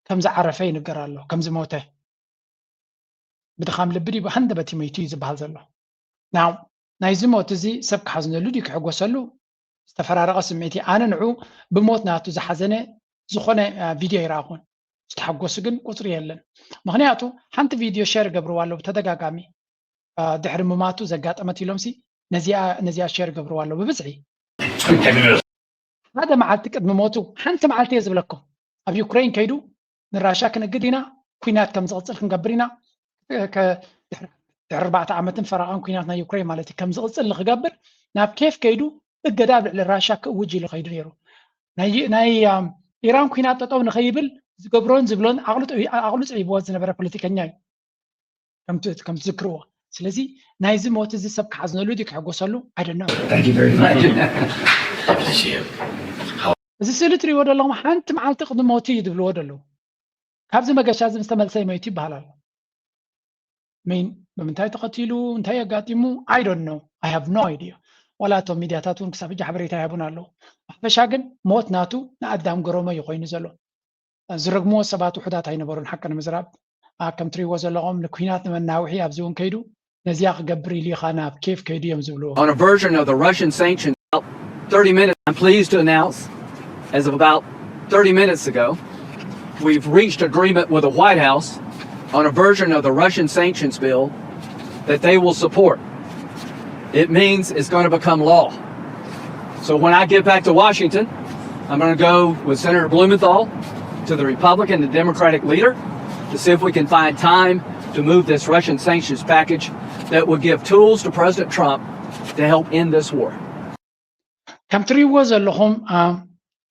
ከም ዝዓረፈ ይንገር ኣሎ፣ ከም ዝሞተ። ብድኻም ልቢ ድዩ ብሃንደበት እዩ መይቱ እዩ ዝበሃል ዘሎ። ናው ናይዚ ሞት እዚ ሰብ ክሓዝነሉ ድዩ ክሕጎሰሉ? ዝተፈራረቐ ስምዒት እዩ። ኣነ ንዑ ብሞት ናቱ ዝሓዘነ ዝኾነ ቪድዮ ይረኣኹን። ዝተሓጎሱ ግን ቁፅሪ የለን። ምኽንያቱ ሓንቲ ቪድዮ ሸር ገብርዋ ኣለዉ ብተደጋጋሚ ድሕሪ ምማቱ ዘጋጠመት ኢሎምሲ ነዚኣ ሸር ገብርዋ ኣለዉ ብብዝሒ። ሓደ መዓልቲ ቅድሚ ሞቱ ሓንቲ መዓልቲ እየ ዝብለኩም ኣብ ዩክሬን ከይዱ ንራሻ ክንእግድ ኢና፣ ኩናት ከም ዝቕፅል ክንገብር ኢና፣ ድሕሪ ኣርባዕተ ዓመትን ፈረቓን ኩናት ናይ ዩክሬን ማለት እዩ ከም ዝቕፅል ንክገብር ናብ ኬፍ ከይዱ እገዳ ኣብ ልዕሊ ራሻ ክእውጅ ኢሉ ከይዱ ነይሩ። ናይ ኢራን ኩናት ጠጠው ንኸይብል ዝገብሮን ዝብሎን ኣቕሉ ፅዒብዎ ዝነበረ ፖለቲከኛ እዩ። ከም ትዝክርዎ። ስለዚ ናይዚ ሞት እዚ ሰብ ክሓዝነሉ ድዩ ክሕጎሰሉ? I don't know። እዚ ስእሊ ትሪእዎ ዘለኹም ሓንቲ መዓልቲ ቅድሚ ሞቱ እዩ ዝብልዎ ዘለዉ። ካብዚ መገሻ እዚ ምስ ተመልሰ ሞይቱ ይበሃል ኣሎ። ምን ብምንታይ ተኸቲሉ እንታይ ኣጋጢሙ? I don't know። I have no idea። ዋላ እቶም ሚድያታት እውን ክሳብ ሕጂ ሓበሬታ ይሃቡን ኣለዉ። ብሓፈሻ ግን ሞት ናቱ ንኣዳም ገረሞ እዩ ኮይኑ ዘሎ። ዝረግምዎ ሰባት ውሑዳት ኣይነበሩን። ሓቂ ንምዝራብ ከም ትሪእዎ ዘለኹም ንኩናት ንመናውሒ ኣብዚ እውን ከይዱ ነዚኣ ክገብር ኢሉ ኢኻ ናብ ኬፍ ከይዱ እዮም ዝብልዎ። On a version of the Russian sanctions, about thirty minutes, I'm pleased to announce, as of about thirty minutes ago, we've reached agreement with the White House on a version of the Russian sanctions bill that they will support. It means it's going to become law. So when I get back to Washington, I'm going to go with Senator Blumenthal to the Republican and Democratic leader to see if we can find time to move this Russian sanctions package that would give tools to President Trump to help end this war. ከም ትሪእዎ ዘለኹም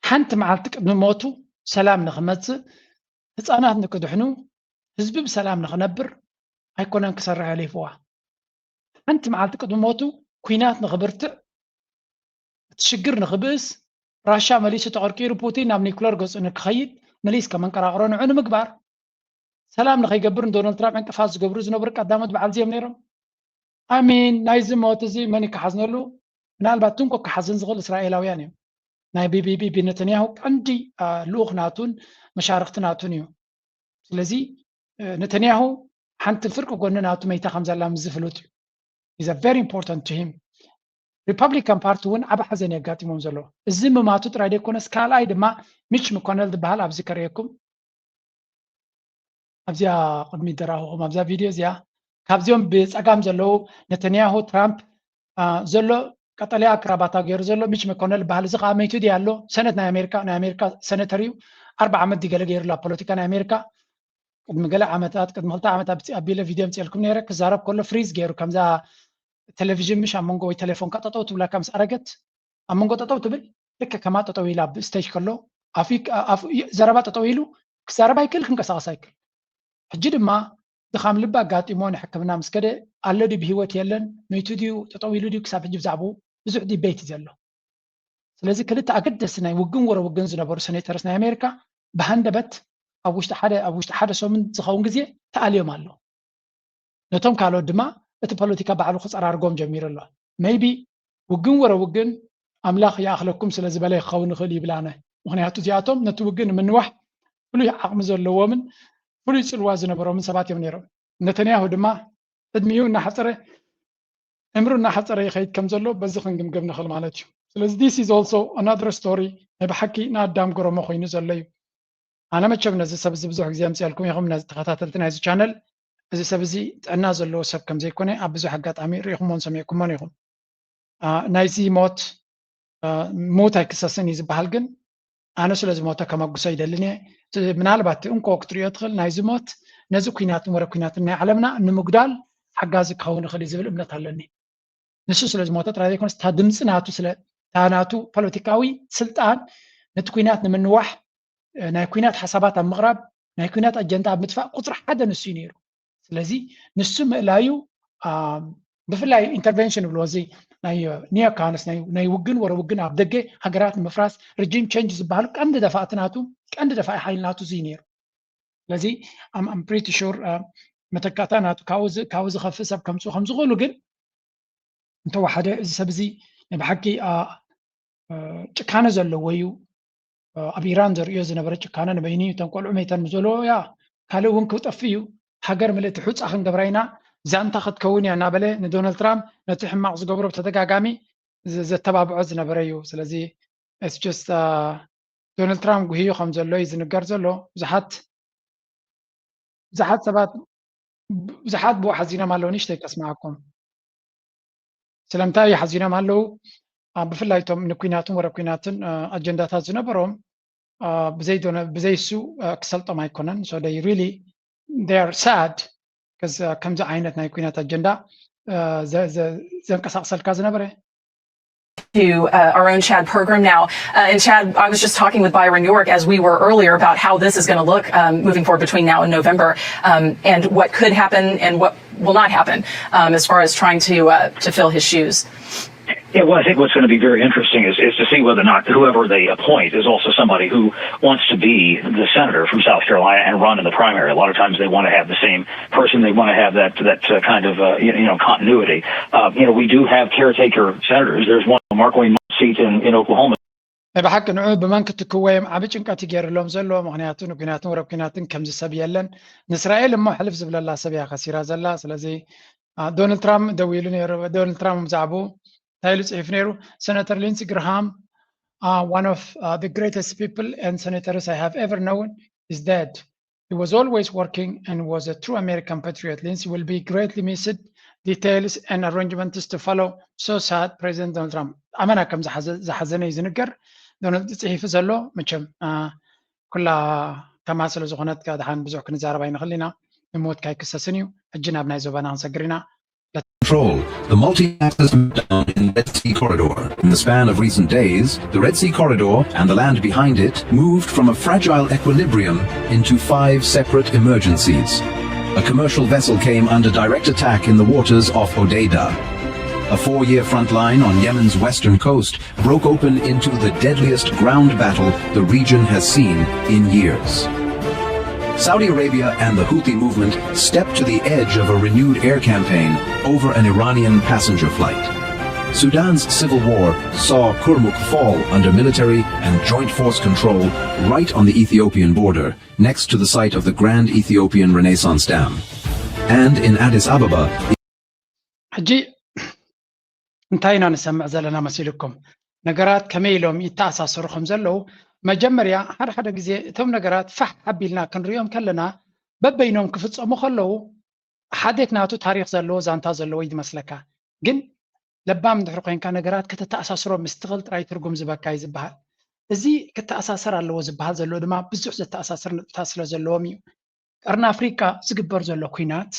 ሓንቲ መዓልቲ ቅድሚ ሞቱ ሰላም ንክመፅእ ህፃናት ንክድሕኑ ህዝቢ ብሰላም ንክነብር ኣይኮነን ክሰርሕ ኣሊፍዋ። ሓንቲ መዓልቲ ቅድሚ ሞቱ ኩናት ንክብርትዕ እቲ ሽግር ንክብእስ ራሻ መሊሱ ተቐርቂሩ ፑቲን ናብ ኒኩለር ገፁ ንክኸይድ መሊስ ከመንቀራቕሮ ንዑ ንምግባር ሰላም ንከይገብር ንዶናልድ ትራምፕ ዕንቅፋት ዝገብሩ ዝነበሩ ቀዳሞት በዓል እዚኦም ነይሮም። ኣሚን ናይዚ ሞት እዚ መን ክሓዝነሉ? ምናልባት ትንኮ ክሓዝን ዝኽእል እስራኤላውያን እዮም። ናይ ቢቢ ቢቢ ነተንያሁ ቀንዲ ልኡኽ ናቱን መሻርክቲ ናቱን እዩ። ስለዚ ነተንያሁ ሓንቲ ፍርቂ ጎኒ ናቱ መይታ ከም ዘላ ምስ ዝፍሉጥ እዩ። Is a very important to him። ሪፐብሊካን ፓርቲ እውን ዓብ ሓዘን የጋጢሞም ዘሎ እዚ ምማቱ ጥራይ ዘይኮነስ ካልኣይ ድማ ሚች ምኮነል ዝበሃል ኣብዚ ከርእየኩም ኣብዚኣ ቅድሚ ደራኹኹም ኣብዛ ቪድዮ እዚኣ ካብዚኦም ብፀጋም ዘለዉ ነተንያሁ ትራምፕ ዘሎ ቀጠልያ ክራባታ ገይሩ ዘሎ ሚች መኮነል በሃል እዚ ከዓ መይቱ ድያ ኣሎ ሰነት ናይ ኣሜሪካ ናይ ኣሜሪካ ሰነተር እዩ ኣርባ ዓመት ድገለ ገይሩ ላ ፖለቲካ ናይ ኣሜሪካ ቅድሚ ገለ ዓመታት ቅድሚ ክልተ ዓመት ኣቢለ ቪድዮ ምፅኤልኩም ነይረ ክዛረብ ከሎ ፍሪዝ ገይሩ ከምዛ ቴሌቪዥን ምሽ ኣብ መንጎ ወይ ቴሌፎንካ ጠጠው ትብለካ ምስ ኣረገት ኣብ መንጎ ጠጠው ትብል ልክዕ ከማ ጠጠው ኢላ ኣብ ስቴጅ ከሎ ኣፉ ዘረባ ጠጠው ኢሉ ክዛረብ ኣይክእል ክንቀሳቀስ ኣይክእል ሕጂ ድማ ድኻም ልቢ ኣጋጢሞ ንሕክምና ምስ ከደ ኣሎ ድዩ ብህይወት የለን መይቱ ድዩ ጠጠው ኢሉ ድዩ ክሳብ ሕጂ ብዛዕባኡ ብዙሕ ዲቤት እዩ ዘሎ ስለዚ ክልተ ኣገደስቲ ናይ ውግን ወረ ውግን ዝነበሩ ሴኔተርስ ናይ ኣሜሪካ ብሃንደበት ኣብ ውሽጢ ሓደ ኣብ ውሽጢ ሓደ ሰሙን ዝኸውን ግዜ ተኣልዮም ኣሎ ነቶም ካልኦት ድማ እቲ ፖለቲካ ባዕሉ ክፀራርጎም ጀሚሩ ኣሎ maybe ውግን ወረ ውግን ኣምላኽ ይኣኽለኩም ስለ ዝበለ ክኸውን ይኽእል ይብል ኣነ ምኽንያቱ እዚኣቶም ነቲ ውግን ንምንዋሕ ፍሉይ ዓቕሚ ዘለዎምን ፍሉይ ፅልዋ ዝነበሮምን ሰባት እዮም ነይሮም ነተንያሁ ድማ ዕድሚኡ እናሓፀረ ዕምሩ እናሓፀረ ይኸይድ ከም ዘሎ በዚ ክንግምገም ንኽእል ማለት እዩ ስለዚ this is also another story ናይ ብሓቂ ንኣዳም ገረሞ ኮይኑ ዘሎ እዩ ኣነ መቸም ነዚ ሰብ እዚ ብዙሕ ግዜ ኣምፅኣልኩም ኢኹም ነዚ ተኸታተልቲ ናይዚ ቻነል እዚ ሰብ እዚ ጥዕና ዘለዎ ሰብ ከም ዘይኮነ ኣብ ብዙሕ ኣጋጣሚ ርኢኹሞን ሰሚዕኩሞን ኢኹም ናይዚ ሞት ሞት ኣይክሰስን እዩ ዝበሃል ግን ኣነ ስለ ዝሞተ ከመጉሶ ይደልን እየ ምናልባት እንኮ ክትሪኦ ትኽእል ናይዚ ሞት ነዚ ኩናትን ወረ ኩናትን ናይ ዓለምና ንምጉዳል ሓጋዚ ክኸውን ይኽእል እዩ ዝብል እምነት ኣለኒ። ንሱ ስለ ዝሞተ ጥራይ ዘይኮነስ፣ እታ ድምፂ ናቱ ስለ፣ እታ ናቱ ፖለቲካዊ ስልጣን ነቲ ኲናት ንምንዋሕ፣ እ፣ ናይ ኲናት ሓሳባት ኣብ ምቕራብ፣ ናይ ኲናት ኣጀንዳ ኣብ ምጥፋእ ቁፅሪ ሓደ ንሱ እዩ ነይሩ። ስለዚ ንሱ ምእላዩ፣ አ፣ ብፍላይ ኢንተርቨንሽን ይብልዎ፣ እዚ ናይ ኒዮካንስ፣ ናይ፣ ናይ ውግን ወረ ውግን ኣብ ደገ ሃገራት ንምፍራስ፣ ሪጂም ቼንጅ ዝበሃሉ ቀንዲ ደፋእቲ ናቱ፣ ቀንዲ ደፋኢ ሓይሊ ናቱ እዚ እዩ ነይሩ። ስለዚ ኣም ፕሪቲ ሹር መተካእታ ናቱ ካብኡ ዝ-፣ ካብኡ ዝኸፍእ ሰብ ከምፅኡ ከም ዝኽእሉ ግን እንተወሓደ፣ እዚ ሰብ እዚ ናይ ብሓቂ፣ አ፣ አ፣ ጭካነ ዘለዎ እዩ። አ፣ ኣብ ኢራን ዘርእዮ ዝነበረ ጭካነ ንበይኑ እዩ። እተን ቆልዑ መይተን ምስ በልዎ፣ ያ ካልእ እውን ክጠፍእ እዩ፣ ሃገር ምልእቲ ሑፃ ክንገብራ ኢና፣ ዛንታ ክትከውን እያ እናበለ ንዶናልድ ትራምፕ ነቲ ሕማቕ ዝገብሮ ብተደጋጋሚ ዘ-፣ ዘተባብዖ ዝነበረ እዩ። ስለዚ it's just፣ አ፣ ዶናልድ ትራምፕ ጉህዩ ከም ዘሎ እዩ ዝንገር ዘሎ። ብዙሓት፣ ብዙሓት ሰባት፣ ብዙሓት ብኡ ሓዚኖም ኣለዉ። ንእሽተይ ከስምዓኩም። ስለምንታይ ሓዚኖም ኣለዉ? አ፣ ብፍላይ እቶም ንኲናትን ወረ ኲናትን፣ አ፣ ኣጀንዳታት ዝነበሮም፣ አ፣ ብዘይ ዶነ-፣ ብዘይ እሱ፣ አ፣ ክሰልጦም ኣይኮነን። So they really, they are sad፣ ከዚ፣ አ፣ ከምዚ ዓይነት ናይ ኲናት ኣጀንዳ፣ አ፣ ዘ-፣ ዘ-፣ ዘንቀሳቕሰልካ ዝነበረ። To, uh, our own Chad Pergram now. Uh, and Chad, I was just talking with Byron York, as we were earlier, about how this is gonna look, um, moving forward between now and November, um, and what could happen and what will not happen, um, as far as trying to, uh, to fill his shoes. Yeah, well, I think what's gonna be very interesting is, is to see whether or not whoever they appoint is also somebody who wants to be the senator from South Carolina and run in the primary. A lot of times they wanna have the same person. They wanna have that, that, uh, kind of, uh, you, you know, continuity. Uh, you know, we do have caretaker senators. There's one, Markwayne Mull's seat in, in Oklahoma. ናይ ብሓቂ ንዑ ብመን ክትክዎ እዮም ዓቢ ጭንቀት እዩ ገይርሎም ዘሎ። ምኽንያቱ ንኲናትን ወረ ኲናትን ከምዚ ሰብ የለን። ንእስራኤል እሞ ሕልፍ ዝብለላ ሰብ እያ ከሲራ ዘላ። ስለዚ፣ አ፣ ዶናልድ ትራምፕ ደዊሉ ነይሩ። ዶናልድ ትራምፕ ብዛዕባኡ እንታይ ኢሉ ጽሒፉ ነይሩ? Senator Lindsey Graham, uh, one of, uh, the greatest people and senators I have ever known, is dead. He was always working and was a true American patriot. Lindsey will be greatly missed. Details and arrangements to follow. So sad, President Donald Trump. ኣመና ከም ዝሓዘ-፣ ዝሓዘነ እዩ ዝንገር። ዶናልድ ጽሒፉ ዘሎ፣ መቸም፣ አ፣ ኩላ ከማ ስለ ዝኾነት፣ ከኣ ደሓን ብዙሕ ክንዛረብ ኣይንኽእል ኢና። ንሞት ካይክሰስን እዩ። ሕጂ ናብ ናይ ዞባና ክንሰግር ኢና። Control, the multi-axis down in Red Sea corridor. In the span of recent days, the Red Sea corridor and the land behind it moved from a fragile equilibrium into five separate emergencies. A commercial vessel came under direct attack in the waters off Hodeidah. A four-year front line on Yemen's western coast broke open into the deadliest ground battle the region has seen in years. Saudi Arabia and the Houthi movement stepped to the edge of a renewed air campaign over an Iranian passenger flight. Sudan's civil war saw Kurmuk fall under military and joint force control right on the Ethiopian border, next to the site of the Grand Ethiopian Renaissance Dam. And in Addis Ababa, ሕጂ እንታይ ኢና ንሰምዕ ዘለና መሲልኩም? ነገራት ከመይ ኢሎም ይተኣሳሰሩ ከም ዘለዉ፣ መጀመርያ ሓደ ሓደ ግዜ እቶም ነገራት ፋሕ ኣቢልና ክንሪኦም ከለና፣ በበይኖም ክፍጸሙ ከለዉ፣ ሓደ ናቱ ታሪኽ ዘለዎ፣ ዛንታ ዘለዎ እዩ ዝመስለካ። ግን ለባም እንድሕር ኮይንካ፣ ነገራት ከተተኣሳስሮም ምስ ትኽእል ጥራይ ትርጉም ዝበካ እዩ ዝበሃል። እዚ ክተኣሳሰር ኣለዎ ዝበሃል ዘሎ ድማ ብዙሕ ዘተኣሳስር ነጥብታት ስለ ዘለዎም እዩ። ቀርኒ ኣፍሪቃ ዝግበር ዘሎ ኲናት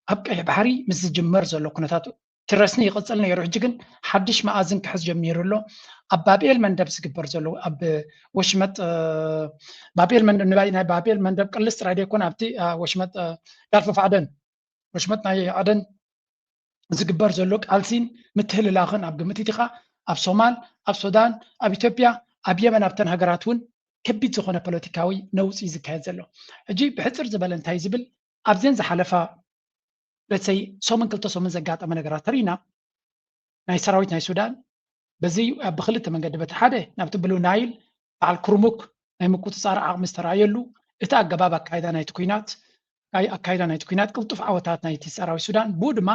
ኣብ ቀይሕ ባሕሪ ምስ ዝጅመር ዘሎ ኩነታት ትረስኒ ይቕጽል ነይሩ። ሕጂ ግን ሓድሽ መኣዝን ክሕዝ ጀሚሩ ኣሎ። ኣብ ባብኤል መንደብ ዝግበር ዘሎ፣ ኣብ ወሽመጥ፣ እ፣ ባብኤል መንደብ፣ ንባይ-፣ ናይ ባብኤል መንደብ ቅልስ ጥራይ ዘይኮነ፣ ኣብቲ፣ እ፣ ወሽመጥ፣ እ፣ ጋልፍ ኦፍ ዓደን፣ ወሽመጥ ናይ ዓደን ዝግበር ዘሎ ቃልሲን ምትህልላኽን ኣብ ግምት እቲኻ፣ ኣብ ሶማል፣ ኣብ ሱዳን፣ ኣብ ኢትዮጵያ፣ ኣብ የመን፣ ኣብተን ሃገራት እውን ከቢድ ዝኾነ ፖለቲካዊ ነውጺ እዩ ዝካየድ ዘሎ። ሕጂ ብሕጽር ዝበለ እንታይ ዝብል፣ ኣብዘን ዝሓለፋ፣ ለትሰይ፣ ሰሙን ክልተ ሰሙን ዘጋጠመ ነገራት ተሪእና፣ ናይ ሰራዊት ናይ ሱዳን በዚ ኣብ ብክልተ መንገዲ፣ በቲ ሓደ ናብቲ ብሉ ናይል በዓል ኩርሙክ ናይ ምቁጽጻር ዓቕሚ ዝተራእየሉ፣ እቲ ኣገባብ ኣካይዳ ናይቲ ኲናት፣ ኣይ-፣ ኣካይዳ ናይቲ ኲናት ቅልጡፍ ዓወታት ናይቲ ሰራዊት ሱዳን፣ ብኡ ድማ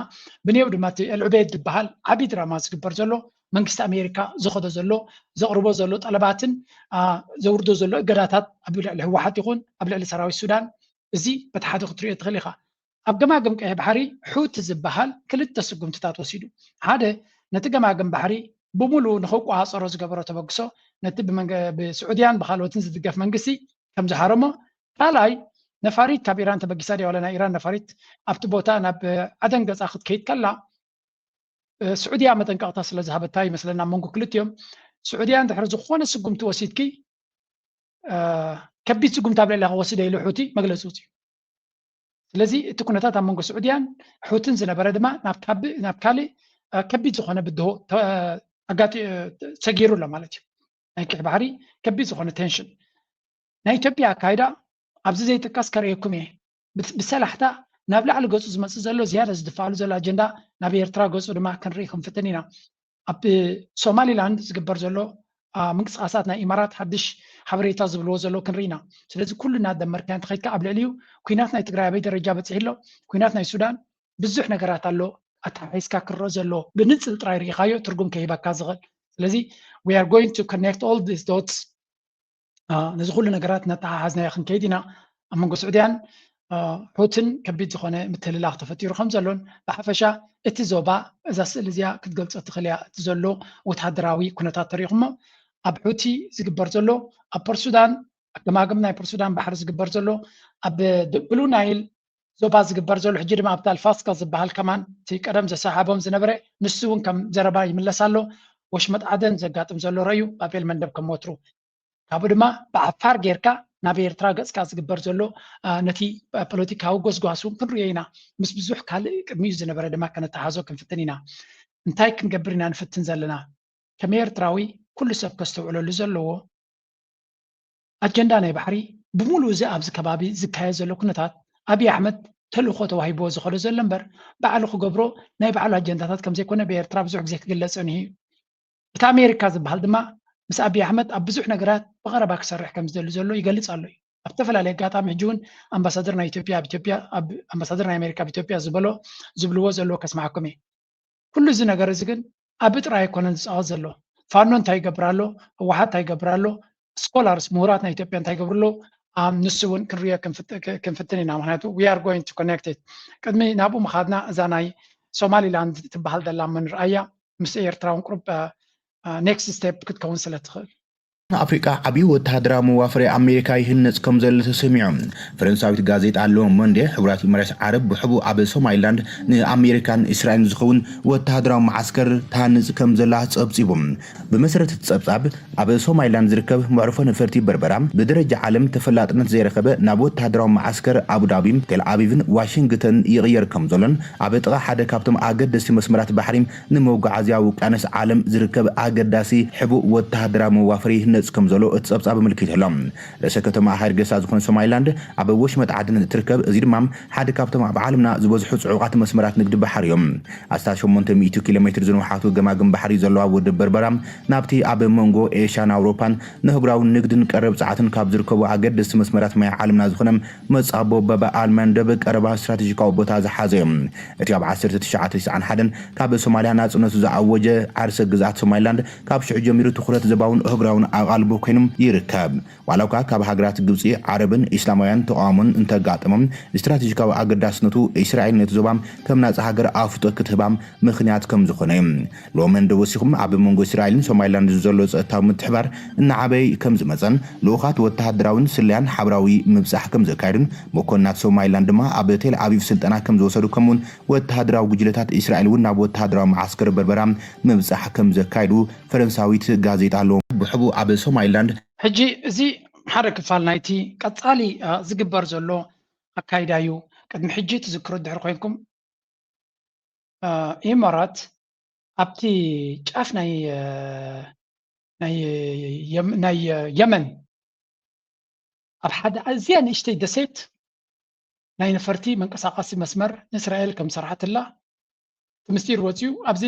ብኔው ድማ እቲ ኤልዑቤድ ዝበሃል ዓቢ ድራማ ዝግበር ዘሎ፣ መንግስቲ ኣሜሪካ ዝኸዶ ዘሎ፣ ዘቕርቦ ዘሎ ጠለባትን፣ አ፣ ዘውርዶ ዘሎ እገዳታት ኣብ ልዕሊ ህወሓት ይኹን ኣብ ልዕሊ ሰራዊት ሱዳን፣ እዚ በቲ ሓደ ክትሪኦ ትኽእል ኢኻ። ኣብ ገማግም ቀይሕ ባሕሪ ሑቲ ዝበሃል ክልተ ስጉምትታት ወሲዱ። ሓደ፣ ነቲ ገማግም ባሕሪ ብምሉኡ ንኽቋጸሮ ዝገበሮ ተበግሶ፣ ነቲ ብመንገ-፣ ብስዑድያን ብኻልኦትን ዝድገፍ መንግስቲ ከም ዝሃረሞ፣ ካልኣይ፣ ነፋሪት ካብ ኢራን ተበጊሳ ድያ ዋላ ናይ ኢራን ነፋሪት ኣብቲ ቦታ ናብ ዓደን ገጻ ክትከይድ ከላ፣ ስዑድያ መጠንቀቕታ ስለ ዝሃበታ ይመስለና ኣብ መንጎ ክልቲኦም። ስዑድያ እንድሕር ዝኾነ ስጉምቲ ወሲድኪ፣ ከቢድ ስጉምቲ ኣብ ልዕሊኻ ክወስድ ኢሉ ሑቲ መግለጺ ውፅዩ። ስለዚ እቲ ኩነታት ኣብ መንጎ ስዑድያን ሑትን ዝነበረ ድማ ናብ ካልእ ከቢድ ዝኾነ ብድሆ ኣጋጢ ሰጊሩ ኣሎ ማለት እዩ። ናይ ቀይሕ ባሕሪ ከቢድ ዝኾነ ቴንሽን። ናይ ኢትዮጵያ ኣካይዳ ኣብዚ ዘይጥቀስ ከርእየኩም እየ። ብሰላሕታ ናብ ላዕሊ ገፁ ዝመፅእ ዘሎ ዝያዳ ዝድፋኣሉ ዘሎ ኣጀንዳ ናብ ኤርትራ ገፁ ድማ ክንርኢ ክንፍትን ኢና። ኣብ ሶማሊላንድ ዝግበር ዘሎ ምንቅስቃሳት ናይ ኢማራት ሓድሽ ሓበሬታ ዝብልዎ ዘሎ ክንርኢ ኢና። ስለዚ ኩሉ እናደመርካ እንተኸይድካ ኣብ ልዕሊኡ ኩናት ናይ ትግራይ ኣበይ ደረጃ በፂሑ ኣሎ፣ ኩናት ናይ ሱዳን ብዙሕ ነገራት ኣሎ። ኣተሓሒዝካ ክረኦ ዘሎ ብንፅል ጥራይ ርኢኻዮ ትርጉም ከሂበካ ዝኽእል። ስለዚ we are going to connect all these dots። ነዚ ኩሉ ነገራት እናተሓሓዝናዮ ክንከይድ ኢና። ኣብ መንጎ ስዑድያን ሑትን ከቢድ ዝኾነ ምትልላኽ ተፈጢሩ ከም ዘሎን ብሓፈሻ እቲ ዞባ እዛ ስእሊ እዚኣ ክትገልፆ ትኽእል እያ። እቲ ዘሎ ወታደራዊ ኩነታት ተሪኹሞ ኣብ ሑቲ ዝግበር ዘሎ ኣብ ፖርሱዳን ኣገማግም ናይ ፖርሱዳን ባሕሪ ዝግበር ዘሎ ኣብ ብሉ ናይል ዞባ ዝግበር ዘሎ ሕጂ ድማ ኣብቲ ኣልፋስካ ዝበሃል ከማን እቲ ቀደም ዘሰሓቦም ዝነበረ ንሱ እውን ከም ዘረባ ይምለስ ኣሎ። ወሽመጥ ዓደን ዘጋጥም ዘሎ ረዩ ባቤል መንደብ ከም ወትሩ ካብኡ ድማ ብዓፋር ጌርካ ናብ ኤርትራ ገጽካ ዝግበር ዘሎ ነቲ ፖለቲካዊ ጎስጓስ እውን ክንሪኦ ኢና። ምስ ብዙሕ ካልእ ቅድሚኡ ዝነበረ ድማ ከነተሓዞ ክንፍትን ኢና። እንታይ ክንገብር ኢና ንፍትን ዘለና? ከም ኤርትራዊ ኩሉ ሰብ ከስተውዕለሉ ዘለዎ ኣጀንዳ ናይ ባሕሪ ብምሉእ እዚ ኣብዚ ከባቢ ዝካየድ ዘሎ ኩነታት ኣብይ ኣሕመድ ተልእኾ ተዋሂብዎ ዝኸዶ ዘሎ እምበር ባዕሉ ክገብሮ ናይ ባዕሉ ኣጀንዳታት ከም ዘይኮነ ብኤርትራ ብዙሕ ግዜ ክግለጽ ጸኒሑ እዩ። እቲ ኣሜሪካ ዝበሃል ድማ ምስ ኣብይ ኣሕመድ ኣብ ብዙሕ ነገራት ብቐረባ ክሰርሕ ከም ዝደሊ ዘሎ ይገልጽ ኣሎ እዩ። ኣብ ዝተፈላለየ ኣጋጣሚ ሕጂ እውን ኣምባሳደር ናይ ኢትዮጵያ ኣብ ኢትዮጵያ ኣምባሳደር ናይ ኣሜሪካ ኣብ ኢትዮጵያ ዝበሎ ዝብልዎ ዘለዎ ከስማዕኩም እየ። ኩሉ እዚ ነገር እዚ ግን ኣብ ጥራይ ኣይኮነን ዝፃወት ዘሎ። ፋኖ እንታይ ይገብር ኣሎ፣ ህወሓት እንታይ ይገብር ኣሎ፣ ስኮላርስ ምሁራት ናይ ኢትዮጵያ እንታይ ይገብሩ ኣሎ፣ ንሱ እውን ክንሪኦ ክንፍትን ኢና። ምክንያቱ we are going to connect it። ቅድሚ ናብኡ ምኻድና እዛ ናይ ሶማሊላንድ ትበሃል ዘላ ምንርኣያ ምስ ኤርትራ እውን ቁሩብ next step ክትከውን ስለ ትኽእል። ንኣፍሪቃ ዓብዪ ወተሃደራዊ መዋፈሪ ኣሜሪካ ይህነጽ ከም ዘሎ ተሰሚዑ። ፈረንሳዊት ጋዜጣ ሎ ሞንዴ ሕቡራት ኢማራት ዓረብ ብሕቡእ ኣብ ሶማሊላንድ ንኣሜሪካን እስራኤልን ዝኸውን ወተሃደራዊ መዓስከር ትሃንጽ ከም ዘላ ጸብጺቡ። ብመሰረት እቲ ጸብጻብ ኣብ ሶማሊላንድ ዝርከብ መዕርፎ ነፈርቲ በርበራ ብደረጃ ዓለም ተፈላጥነት ዘይረኸበ ናብ ወተሃደራዊ መዓስከር ኣቡዳቢ፣ ቴል ኣቪቭን ዋሽንግተን ይቕየር ከም ዘሎን ኣብ ጥቓ ሓደ ካብቶም ኣገደስቲ መስመራት ባሕሪ ንመጓዓዝያ ውቅያኖስ ዓለም ዝርከብ ኣገዳሲ ሕቡእ ወተሃደራዊ መዋፈሪ ይህነጽ ከም ዘሎ እቲ ጸብጻብ ኣመልኪቱ ኣሎ። ርእሰ ከተማ ሃርጌሳ ዝኾነ ሶማሊላንድ ኣብ ወሽመጥ ዓደን እትርከብ፣ እዚ ድማ ሓደ ካብቶም ኣብ ዓለምና ዝበዝሑ ጽዑቓት መስመራት ንግዲ ባሕሪ እዮም። ኣስታት ሸሞንተ ሚእቲ ኪሎ ሜትር ዝንውሓቱ ገማግም ባሕሪ ዘለዋ ወደብ በርበራ ናብቲ ኣብ መንጎ ኤሽያን ኣውሮፓን ንህጉራዊ ንግድን ቀረብ ጸዓትን ካብ ዝርከቡ ኣገደስቲ መስመራት ማይ ዓለምና ዝኾነ መጻቦ ባብ ኣልመንደብ ቀረባ ስትራቴጂካዊ ቦታ ዝሓዘ እዩ። እቲ ኣብ ዓሰርተ ትሽዓተ ተስዓን ሓደን ካብ ሶማልያ ናጽነቱ ዝኣወጀ ዓርሰ ግዝኣት ሶማሊላንድ ካብ ሽዑ ጀሚሩ ትኹረት ዞባውን ኣህጉራውን ኣቓልቦ ኮይኑ ይርከብ። ዋላ እኳ ካብ ሃገራት ግብጺ፣ ዓረብን ኢስላማውያን ተቓውሞን እንተጋጠሞም፣ ስትራቴጂካዊ ኣገዳስነቱ እስራኤል ነቲ ዞባ ከም ናጻ ሃገር ኣፍልጦ ክትህባ ምኽንያት ከም ዝኾነ እዩ። ሎሚ እንደ ወሲኹም ኣብ መንጎ እስራኤልን ሶማሊላንድን ዘሎ ጸጥታዊ ምትሕባር እናዓበየ ከም ዝመጸን ልኡኻት ወተሃደራውን ስለያን ሓበራዊ ምብጻሕ ከም ዘካየዱን መኮንናት ሶማሊላንድ ድማ ኣብ ቴል ኣቪቭ ስልጠና ከም ዝወሰዱ ከምኡውን ወተሃደራዊ ጉጅለታት እስራኤል እውን ናብ ወተሃደራዊ መዓስከር በርበራ ምብጻሕ ከም ዘካየዱ ፈረንሳዊት ጋዜጣ ሎ ብሕቡ ኣብ ሶማሊላንድ ሕጂ እዚ ሓደ ክፋል ናይቲ ቀጻሊ ዝግበር ዘሎ ኣካይዳ እዩ። ቅድሚ ሕጂ ትዝክሩ ድሕር ኮይንኩም ኢማራት ኣብቲ ጫፍ ናይ ናይ ናይ የመን ኣብ ሓደ ኣዝያ ንእሽተይ ደሴት ናይ ነፈርቲ መንቀሳቐሲ መስመር ንእስራኤል ከም ዝሰርሓትላ እቲ ምስጢር ወፂኡ ኣብዚ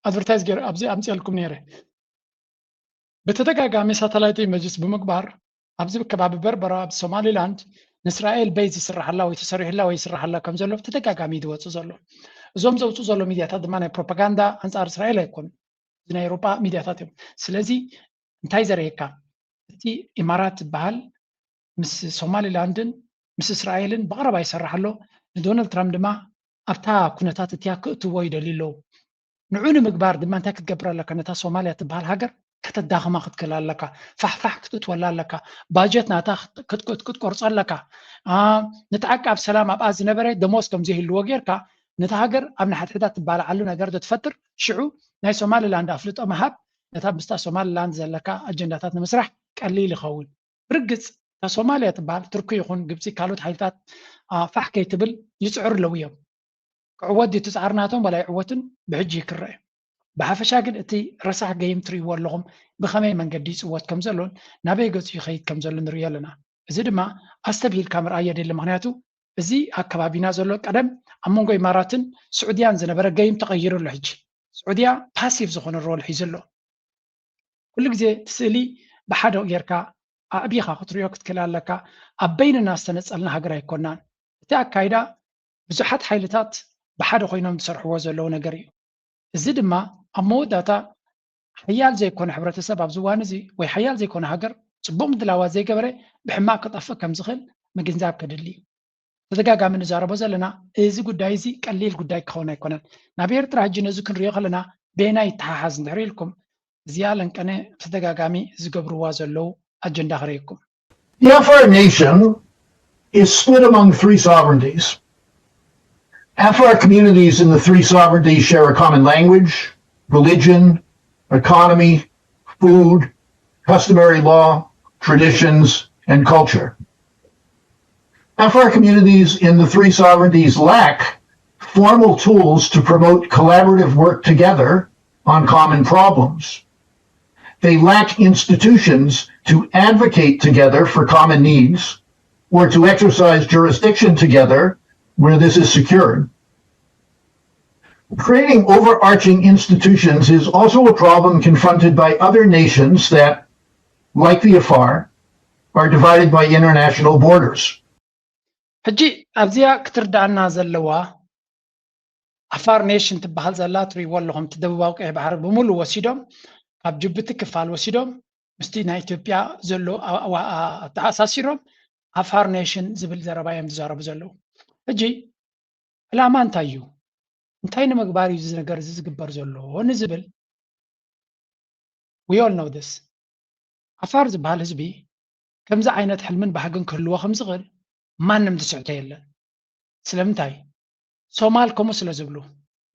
ኣድቨርታይዝ ገይረ ኣብዚ ኣምፅኣልኩም ነይረ። ብተደጋጋሚ ሳተላይት ኢመጅስ ብምግባር ኣብዚ ከባቢ በርበራ ኣብ ሶማሊላንድ ንእስራኤል በይዝ ይስራሓላ ወይ ተሰሪሑላ ወይ ይስራሓላ ከም ዘሎ ብተደጋጋሚ እዩ ዝወፅእ ዘሎ። እዞም ዘውፅኡ ዘሎ ሚድያታት ድማ ናይ ፕሮፓጋንዳ ኣንፃር እስራኤል ኣይኮኑን። እዚ ናይ ኤውሮጳ ሚድያታት እዮም። ስለዚ እንታይ ዘርእየካ? እቲ ኢማራት ዝበሃል ምስ ሶማሊላንድን ምስ እስራኤልን ብቐረባ ይሰርሕ ኣሎ። ንዶናልድ ትራምፕ ድማ ኣብታ ኩነታት እቲኣ ክእትዎ ይደልዩ ኣለዉ። ንዑ ንምግባር ድማ እንታይ ክትገብር ኣለካ? ነታ ሶማልያ ትበሃል ሃገር ከተዳኽማ ክትክእል ኣለካ። ፋሕፋሕ ክትእትወላ ኣለካ። ባጀት ናታ ክት- ክት- ክትቆርጾ ኣለካ። አ፣ ነቲ ዓቃብ ሰላም ኣብኣ ዝነበረ ደሞዝ ከም ዘይህልዎ ጌርካ፣ ነታ ሃገር ኣብ ንሓድሕዳ ትባልዓሉ ነገር ዶ ትፈጥር? ሽዑ ናይ ሶማሊላንድ ኣፍልጦ ምሃብ ነታ ምስታ ሶማሊላንድ ዘለካ ኣጀንዳታት ንምስራሕ ቀሊል ይኸውን። ብርግጽ እታ ሶማልያ ትበሃል ቱርኪ ይኹን ግብጺ ካልኦት ሓይልታት፣ አ፣ ፋሕ ከይትብል ይጽዕሩ ኣለዉ እዮም። ክዕወት ድዩ እቲ ጻዕርናቶም ዋላ ኣይዕወትን ብሕጂ ክረአ። ብሓፈሻ ግን እቲ ረሳሕ ገይም ትርእይዎ ኣለኹም ብኸመይ መንገዲ ይጽወት ከም ዘሎን ናበይ ገጹ ይኸይድ ከም ዘሎ ንርእዮ ኣለና። እዚ ድማ ኣስተብሂልካ ምርኣይ የድሊ። ምኽንያቱ እዚ ኣብ ከባቢና ዘሎ ቀደም ኣብ መንጎ ኢማራትን ስዑድያን ዝነበረ ገይም ተቐይሩ ኣሎ። ሕጂ ስዑድያ ፓሲቭ ዝኾነ ሮል ሒዙ ኣሎ። ኩሉ ግዜ እቲ ስእሊ ብሓደ ጌርካ ኣዕቢኻ ክትሪኦ ክትክእል ኣለካ። ኣብ በይንና ዝተነጸልና ሃገር ኣይኮናን። እቲ ኣካይዳ ብዙሓት ሓይልታት ብሓደ ኮይኖም ዝሰርሕዎ ዘለዉ ነገር እዩ። እዚ ድማ ኣብ መወዳእታ ሓያል ዘይኮነ ሕብረተሰብ ኣብዚ እዋን እዚ ወይ ሓያል ዘይኮነ ሃገር ጽቡቕ ምድላዋት ዘይገበረ ብሕማቕ ክጠፍእ ከም ዝኽእል ምግንዛብ ከድሊ እዩ። ተደጋጋሚ ንዛረቦ ዘለና እዚ ጉዳይ እዚ ቀሊል ጉዳይ ክኸውን ኣይኮነን። ናብ ኤርትራ ሕጂ ነዚ ክንሪኦ ከለና በየናይ ይተሓሓዝ እንድሕር ኢልኩም እዚኣ ለንቀነ ብተደጋጋሚ ዝገብርዋ ዘለዉ ኣጀንዳ ክርእየኩም። The Afar nation is split among three sovereignties. Afar communities in the three sovereignties share a common language, religion, economy, food, customary law, traditions, and culture. Afar communities in the three sovereignties lack formal tools to promote collaborative work together on common problems. They lack institutions to advocate together for common needs or to exercise jurisdiction together where this is secured. Creating overarching institutions is also a problem confronted by other nations that, like the Afar, are divided by international borders. ሕጂ ኣብዚኣ ክትርዳኣና ዘለዋ ኣፋር ኔሽን ትበሃል ዘላ ትሪእዎ ኣለኹም። እቲ ደቡባዊ ቀይሕ ባሕሪ ብምሉእ ወሲዶም ካብ ጅቡቲ ክፋል ወሲዶም ምስቲ ናይ ኢትዮጵያ ዘሎ ኣዋ- ኣዋ- ኣተኣሳሲሮም ኣፋር ኔሽን ዝብል ዘረባ እዮም ዝዛረቡ ዘለዉ። ሕጂ ዕላማ እንታይ እዩ? እንታይ ንምግባር እዩ እዚ ነገር እዚ ዝግበር ዘሎ ንዝብል we all know this። ዓፋር ዝበሃል ህዝቢ ከምዚ ዓይነት ሕልምን ባህግን ክህልዎ ከም ዝኽእል ማንም ዝስሕቶ የለን። ስለምንታይ? ሶማል ከምኡ ስለ ዝብሉ፣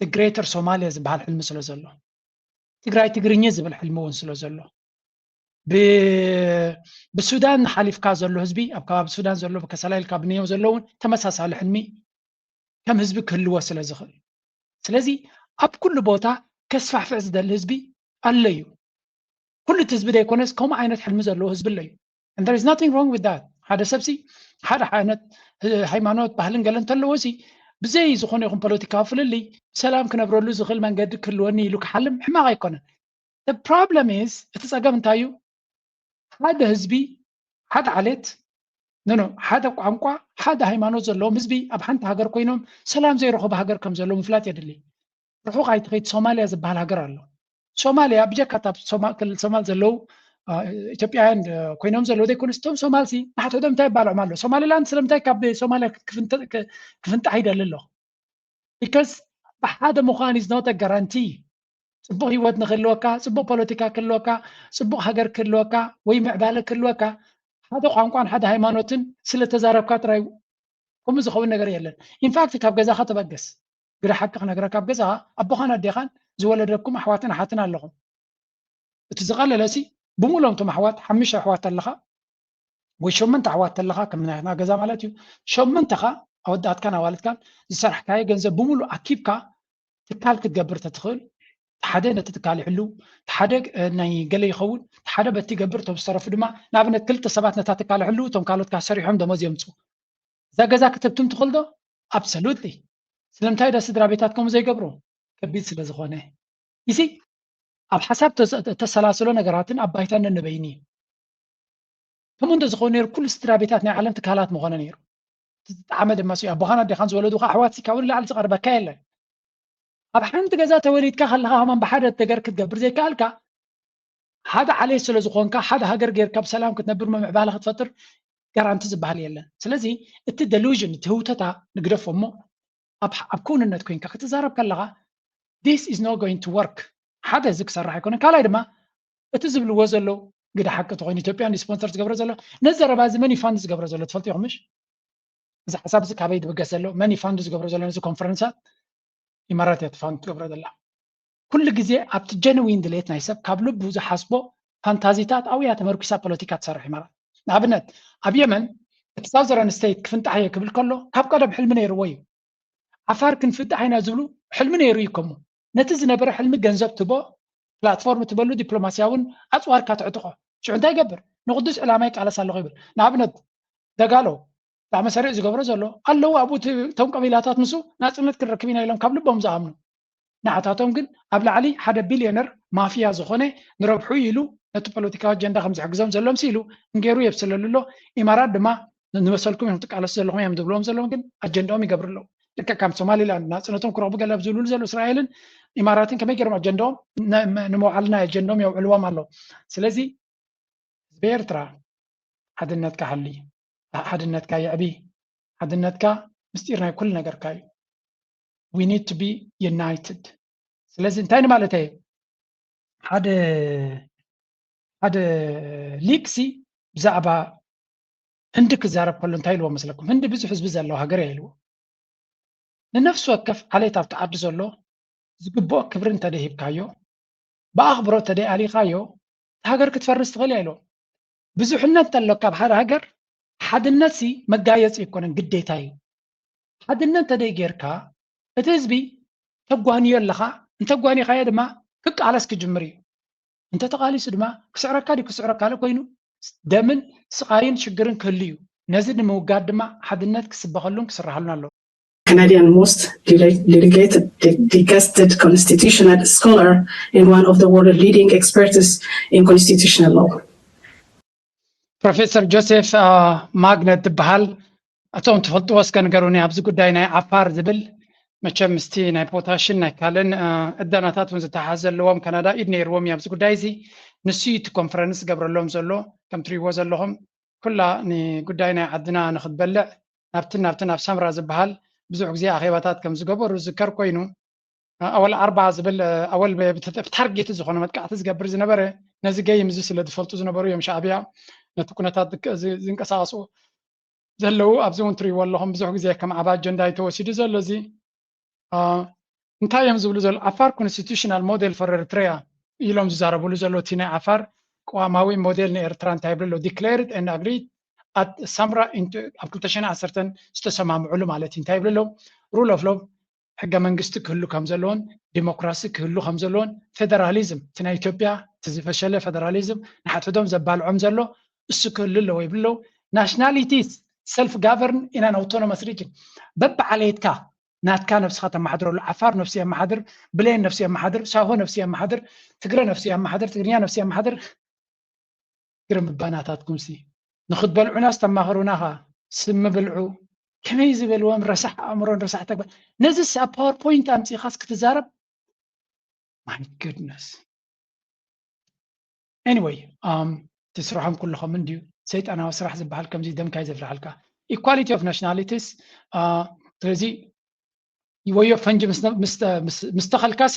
ግሬተር ሶማሊያ ዝበሃል ሕልሚ ስለ ዘሎ፣ ትግራይ ትግርኛ ዝብል ሕልሚ እውን ስለ ዘሎ፣ ብሱዳን ሓሊፍካ ዘሎ ህዝቢ፣ ኣብ ከባቢ ሱዳን ዘሎ ብከሰላ ኢልካ ብንዮ ዘሎ እውን ተመሳሳሊ ሕልሚ ከም ህዝቢ ክህልዎ ስለ ዝኽእል። ስለዚ ኣብ ኩሉ ቦታ ከስፋሕፍሕ ዝደሊ ህዝቢ ኣሎ እዩ። ኩሉ እቲ ህዝቢ ዘይኮነስ ከምኡ ዓይነት ሕልሚ ዘለዎ ህዝቢ ኣሎ እዩ። And there is nothing wrong with that። ሓደ ሰብሲ ሓደ ዓይነት ሃይማኖት ባህልን ገለ እንተለዎ ሲ ብዘይ ዝኾነ ይኹን ፖለቲካዊ ፍልልይ ብሰላም ክነብረሉ ዝኽእል መንገዲ ክህልወኒ ኢሉ ክሓልም ሕማቕ ኣይኮነን። The problem is እቲ ጸገም እንታይ እዩ? ሓደ ህዝቢ፣ ሓደ ዓሌት፣ ኖ ኖ፣ ሓደ ቋንቋ፣ ሓደ ሃይማኖት ዘለዎም ህዝቢ ኣብ ሓንቲ ሃገር ኮይኖም ሰላም ዘይረኸቡ ሃገር ከም ዘለዉ ምፍላጥ የድሊ። ርሑቕ ኣይትኸይድ፣ ሶማልያ ዝበሃል ሃገር ኣሎ። ሶማልያ ብጀካ እታ ሶማ- ክልል ሶማል ዘለዉ አ፣ ኢትዮጵያውያን እ፣ ኮይኖም ዘለዉ ዘይኮኑስ እቶም ሶማልሲ ንሓድሕዶም እንታይ ይባልዖም ኣሎ? ሶማሊላንድ ስለምንታይ ካብ ሶማልያ ክፍንተ- ክ- ክፍንጣሕ ይደሊ ኣሎ? Because ብሓደ ምዃን is not a guarantee። ጽቡቕ ህይወት ንክህልወካ፣ ጽቡቕ ፖለቲካ ክህልወካ፣ ጽቡቕ ሃገር ክህልወካ ወይ ምዕባለ ክህልወካ ሓደ ቋንቋን ሓደ ሃይማኖትን ስለ ተዛረብካ ጥራይ ከምኡ ዝኸውን ነገር የለን። ኢንፋክት ካብ ገዛኻ ተበገስ። ግደ ሓቂ ክነግረካ ኣብ ገዛኻ ኣቦኻን ኣዴኻን ዝወለደኩም ኣሕዋትን ኣሓትን ኣለኹም። እቲ ዝቐለለ ሲ ብምሎም እቶም ኣሕዋት ሓሙሽተ ኣሕዋት ኣለኻ ወይ ሸመንተ ኣሕዋት ኣለኻ ከም ናትና ገዛ ማለት እዩ። ሸመንተኻ ኣወዳትካን ኣዋልድካን ዝሰራሕካዮ ገንዘብ ብምሉእ ኣኪብካ ትካል ክትገብር ተትኽእል ሓደ ነቲ ትካል ይሕልው፣ ሓደ እ፣ ናይ ገለ ይኸውን፣ ሓደ በቲ ይገብር፣ እቶም ዝተረፉ ድማ ንኣብነት ክልተ ሰባት ነታ ትካል ይሕልው፣ እቶም ካልኦት ካብ ሰሪሖም ደሞዝ የምፅኡ። እዛ ገዛ ክትብትም ትኽእል ዶ? ኣብሶሉትሊ። ስለምንታይ ዶ ስድራ ቤታት ከምኡ ዘይገብሩ? ከቢድ ስለ ዝኾነ። ይሲ ኣብ ሓሳብ ተሰ- ተሰላስሎ ነገራትን ኣብ ባይታ ነንበይኒ እዩ። ከምኡ እንተዝኸውን ነይሩ ኩሉ ስድራ ቤታት ናይ ዓለም ትካላት ምኾነ ነይሩ። እቲ ዝጠዓመ ድማ እሱ እዩ። ኣቦኻን ኣዴኻን ዝወለዱኻ ኣሕዋት ሲ ካብኡ ንላዕሊ ዝቐርበካ የለን። ኣብ ሓንቲ ገዛ ተወሊድካ ከለኻ ከማን ብሓደ ነገር ክትገብር ዘይከኣልካ ሓደ ዓሌት ስለ ዝኾንካ ሓደ ሃገር ጌርካ ብሰላም ክትነብር ምምዕባለ ክትፈጥር ጋራንቲ ዝበሃል የለን። ስለዚ እቲ ደሉዥን እቲ ህውተታ ንግደፎ እሞ ኣብ ኣብ ክውንነት ኮይንካ ክትዛረብ ከለኻ this is not going to work። ሓደ እዚ ክሰርሕ ኣይኮነን። ካልኣይ ድማ እቲ ዝብልዎ ዘለዉ ግደ ሓቂ ተኮይኑ ኢትዮጵያ ስፖንሰር ዝገብሮ ዘሎ ነዚ ዘረባ እዚ መን እዩ ፋንድ ዝገብሮ ዘሎ ትፈልጡ ኢኹም ምሽ? እዚ ሓሳብ እዚ ካበይ ዝብገስ ዘሎ መን እዩ ፋንድ ዝገብሮ ዘሎ ነዚ ኮንፈረንሳት ኢማራት እያ ፋንድ ትገብሮ ዘላ። ኩሉ ግዜ ኣብቲ ጀንዊን ድሌት ናይ ሰብ ካብ ልቡ ዝሓስቦ ፋንታዚታት ኣብያ ተመርኩሳ ፖለቲካ ትሰርሕ ኢማራት። ንኣብነት ኣብ የመን እቲ ሳውዘረን ስቴት ክፍንጣሕ እየ ክብል ከሎ ካብ ቀደም ሕልሚ ነይርዎ እዩ። ዓፋር ክንፍንጣሕ ኢና ዝብሉ ሕልሚ ነይሩ እዩ ከሞ ነቲ ዝነበረ ሕልሚ ገንዘብ ትቦ ፕላትፎርም ትበሉ ዲፕሎማስያውን ኣፅዋርካ ትዕጥቆ ሽዑ እንታይ ይገብር ንቅዱስ ዕላማ ይቃለስ ኣለኹ ይብል። ንኣብነት ደጋሎ ብጣዕሚ ሰሪዕ ዝገብሮ ዘሎ ኣለዉ ኣብኡ እቶም ቀቢላታት ንሱ ናፅነት ክንረክብ ኢና ኢሎም ካብ ልቦም ዝኣምኑ ንዓታቶም ግን ኣብ ላዕሊ ሓደ ቢልዮነር ማፍያ ዝኾነ ንረብሑ ኢሉ ነቲ ፖለቲካዊ ኣጀንዳ ከም ዝሕግዞም ዘሎ ምስ ኢሉ እንገይሩ የብስለሉ ኣሎ። ኢማራት ድማ ንመሰልኩም እዮም ትቃለሱ ዘለኹም እዮም ዝብልዎም ዘለዉ ግን ኣጀንዳኦም ይገብሩ ኣለዉ። ልክዕ ከም ሶማሊላንድ ናፅነቶም ክረኽቡ ገለ ኣብ ዝብልሉ ዘሎ እስራኤልን ኢማራትን ከመይ ገይሮም ኣጀንዳኦም ንምውዓልና ኣጀንዳኦም የውዕልዎም ኣለዉ። ስለዚ ህዝቢ ኤርትራ ሓድነትካ ሓሊ፣ ሓድነትካ የዕቢ፣ ሓድነትካ ምስጢር ናይ ኩሉ ነገርካ እዩ። We need to be united። ስለዚ እንታይ ንማለተይ ሓደ ሓደ ሊቅሲ ብዛዕባ ህንዲ ክዛረብ ከሎ እንታይ ኢልዎ መስለኩም? ህንዲ ብዙሕ ህዝቢ ዘለዎ ሃገር እያ ኢልዎ። ንነፍሲ ወከፍ ዓሌት ኣብቲ ዓዲ ዘሎ ዝግብኦ ክብሪ እንተደይ ሂብካዮ፣ ብኣኽብሮት ተደይ ኣሊኻዮ፣ እቲ ሃገር ክትፈርስ ትኽእል እያ ኢልዎ። ብዙሕነት እንተሎ ካብ ሓደ ሃገር ሓድነት ሲ መጋየፂ ኣይኮነን፣ ግዴታ እዩ። ሓድነት እንተደይ ጌርካ እቲ ህዝቢ ተጓንዮ ኣለኻ፣ እንተጓኒኻዮ ድማ ክቃለስ ክጅምር እዩ። እንተተቓሊሱ ድማ ክስዕረካ ድዩ ክስዕረካ ለ ኮይኑ ደምን ስቓይን ሽግርን ክህሉ እዩ። ነዚ ንምውጋድ ድማ ሓድነት ክስበኸሉን ክስራሃሉን ኣለዎ። Canadian most dedicated, dedicated constitutional scholar and one of the world leading experts in constitutional law. ፕሮፌሰር ጆሴፍ ማግነት ትበሃል። እቶም ትፈልጥዎ እስከ ንገሩኒ ኣብዚ ጉዳይ ናይ ዓፋር ዝብል መቸም ምስቲ ናይ ፖታሽን ናይ ካልእን እደናታት እውን ዝተሓዝ ዘለዎም ካናዳ ኢድ ነይርዎም እዩ ኣብዚ ጉዳይ እዚ። ንሱ እዩ እቲ ኮንፈረንስ ዝገብረሎም ዘሎ ከም ትሪእዎ ዘለኹም ኩላ ንጉዳይ ናይ ዓድና ንክትበልዕ ናብትን ናብትን ኣብ ሳምራ ዝበሃል ብዙሕ ግዜ ኣኼባታት ከም ዝገበሩ ዝዝከር ኮይኑ ኣወል ኣርባ ዝብል ኣወል ብታርጌት ዝኾነ መጥቃዕቲ ዝገብር ዝነበረ ነዚ ገይም እዚ ስለ ዝፈልጡ ዝነበሩ እዮም ሻዕብያ ነቲ ኩነታት ዝንቀሳቀሱ ዘለዉ ኣብዚ እውን ትሪእዎ ኣለኹም ብዙሕ ግዜ ከም ዓብ ኣጀንዳ እዩ ተወሲዱ ዘሎ እዚ እንታይ እዮም ዝብሉ ዘሎ ዓፋር constitutional model for Eritrea ኢሎም ዝዛረብሉ ዘሎ እቲ ናይ ዓፋር ቅዋማዊ ሞዴል ንኤርትራ እንታይ ይብሉ ኣሎ declared and agreed at ሳምራ ኣብ ክልተ ሽሕን ዓሰርተን ዝተሰማምዕሉ ማለት እዩ እንታይ ይብሉ ኣለዉ rule of law ሕገ መንግስቲ ክህሉ ከም ዘለዎን ዲሞክራሲ ክህሉ ከም ዘለዎን ፌደራሊዝም እቲ ናይ ኢትዮጵያ እቲ ዝፈሸለ ፌደራሊዝም ንሓድሕዶም ዘባልዖም ዘሎ እሱ ክህሉ ኣለዎ ይብሉ ኣለዉ nationalities self govern in an autonomous region በብዓሌትካ ናትካ ነብስኻ ተመሓድረሉ ዓፋር ነብሱ የመሓድር ብሌን ነብሱ የመሓድር ሳሆ ነብሱ የመሓድር ትግረ ነብሱ የመሓድር ትግርኛ ነብሱ የመሓድር ግርም ባናታትኩም ሲ ንክትበልዑና ዝተማኽሩና ኸ ስሚ ብልዑ ከመይ ዝበልዎም ረሳሕ ኣእምሮን ረሳሕ ተግባር ነዚስ ኣብ ፓወርፖይንት ኣምፂእኻስ ክትዛረብ my goodness anyway እቲ ስራሖም ኩሉ ከም እንድዩ ሰይጣናዊ ስራሕ ዝበሃል ከምዚ ደምካ እዩ ዘፍልሓልካ equality of nationalities ስለዚ ወዮ ፈንጂ ምስ ተኸልካሲ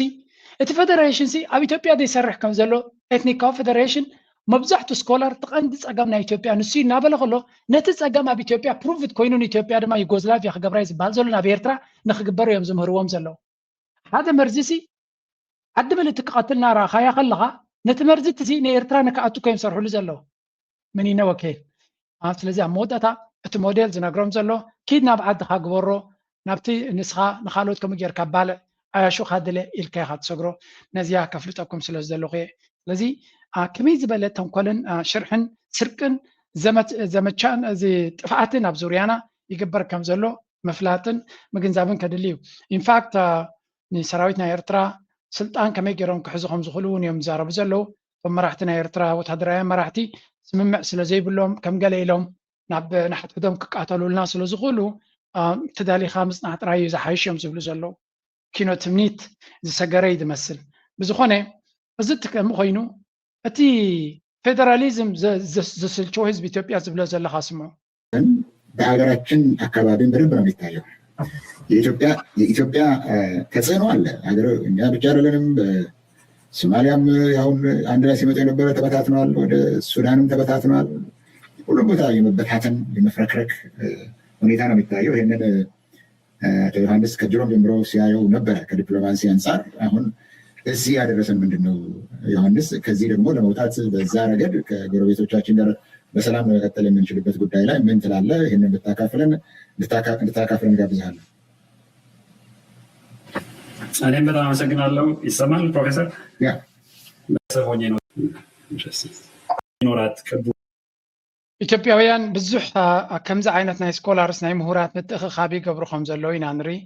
እቲ ፌደሬሽን ሲ ኣብ ኢትዮጵያ ዘይሰርሕ ከም ዘሎ ኤትኒካዊ ፌደሬሽን መብዛሕቱ ስኮላር እቲ ቀንዲ ፀገም ናይ ኢትዮጵያ ንሱ እናበለ ከሎ ነቲ ፀገም ኣብ ኢትዮጵያ ፕሩቭድ ኮይኑ ንኢትዮጵያ ድማ ዩጎዝላቪያ ክገብራ እዩ ዝበሃል ዘሎ ናብ ኤርትራ ንክግበር እዮም ዝምህርዎም ዘለዉ ሓደ መርዚ ሲ ዓዲ ብልቲ ክቐትል ናራኻያ ከለኻ ነቲ መርዚ እቲ ሲ ንኤርትራ ንክኣቱ እኮ እዮም ዝሰርሕሉ ዘለዉ ምን ይነ ወኬል ስለዚ ኣብ መወዳእታ እቲ ሞዴል ዝነግሮም ዘሎ ኪድ ናብ ዓድኻ ግበሮ ናብቲ ንስኻ ንኻልኦት ከምኡ ጌርካ ባልዕ ኣያሹኻ ድለ ኢልካ ኢኻ ትሰግሮ ነዚያ ከፍልጠኩም ስለ ዝደለኹ እየ ስለዚ ከመይ ዝበለ ተንኮልን ሽርሕን ስርቅን ዘመቻን እዚ ጥፍኣትን ኣብ ዙርያና ይግበር ከም ዘሎ ምፍላጥን ምግንዛብን ከድሊ እዩ ኢንፋክት ንሰራዊት ናይ ኤርትራ ስልጣን ከመይ ገይሮም ክሕዙ ከም ዝኽእሉ እውን እዮም ዝዛረቡ ዘለዉ እቶም መራሕቲ ናይ ኤርትራ ወታደራውያን መራሕቲ ስምምዕ ስለ ዘይብሎም ከም ገለ ኢሎም ናብ ንሓድሕዶም ክቃተሉልና ስለ ዝኽእሉ ተዳሊኻ ምጽናሕ ጥራይ እዩ ዝሓይሽ እዮም ዝብሉ ዘለዉ ኪኖ ትምኒት ዝሰገረ እዩ ዝመስል ብዝኾነ እዚ ትከም ኮይኑ እቲ ፌደራሊዝም ዘስልችዎ ህዝቢ ኢትዮጵያ ዝብሎ ዘለኻ ስምዑ በሀገራችን አካባቢም በደንብ ነው የሚታየው። የኢትዮጵያ የኢትዮጵያ ተጽዕኖ አለ። ሀገር እኛ ብቻ አይደለንም። ሶማሊያም ያሁን አንድ ላይ ሲመጡ የነበረ ተበታትነዋል። ወደ ሱዳንም ተበታትነዋል። ሁሉም ቦታ የመበታተን የመፍረክረክ ሁኔታ ነው የሚታየው። ይህንን አቶ ዮሐንስ ከድሮም ጀምሮ ሲያየው ነበረ ከዲፕሎማሲ አንጻር። አሁን እዚህ ያደረሰን ምንድን ነው ዮሐንስ? ከዚህ ደግሞ ለመውጣት በዛ ረገድ ከጎረቤቶቻችን ጋር በሰላም ለመቀጠል የምንችልበት ጉዳይ ላይ ምን ትላለህ? ይህንን ብታካፍለን እንድታካፍለን ጋብዛለሁ። እኔም በጣም አመሰግናለሁ። ይሰማል ፕሮፌሰር? ያ ሰብ ሆኜ ነው ይኖራት ቅቡ ኢትዮጵያውያን ብዙሕ ከምዚ ዓይነት ናይ ስኮላርስ ናይ ምሁራት ምትእኽኻብ ይገብሩ ከም ዘለዉ ኢና ንርኢ።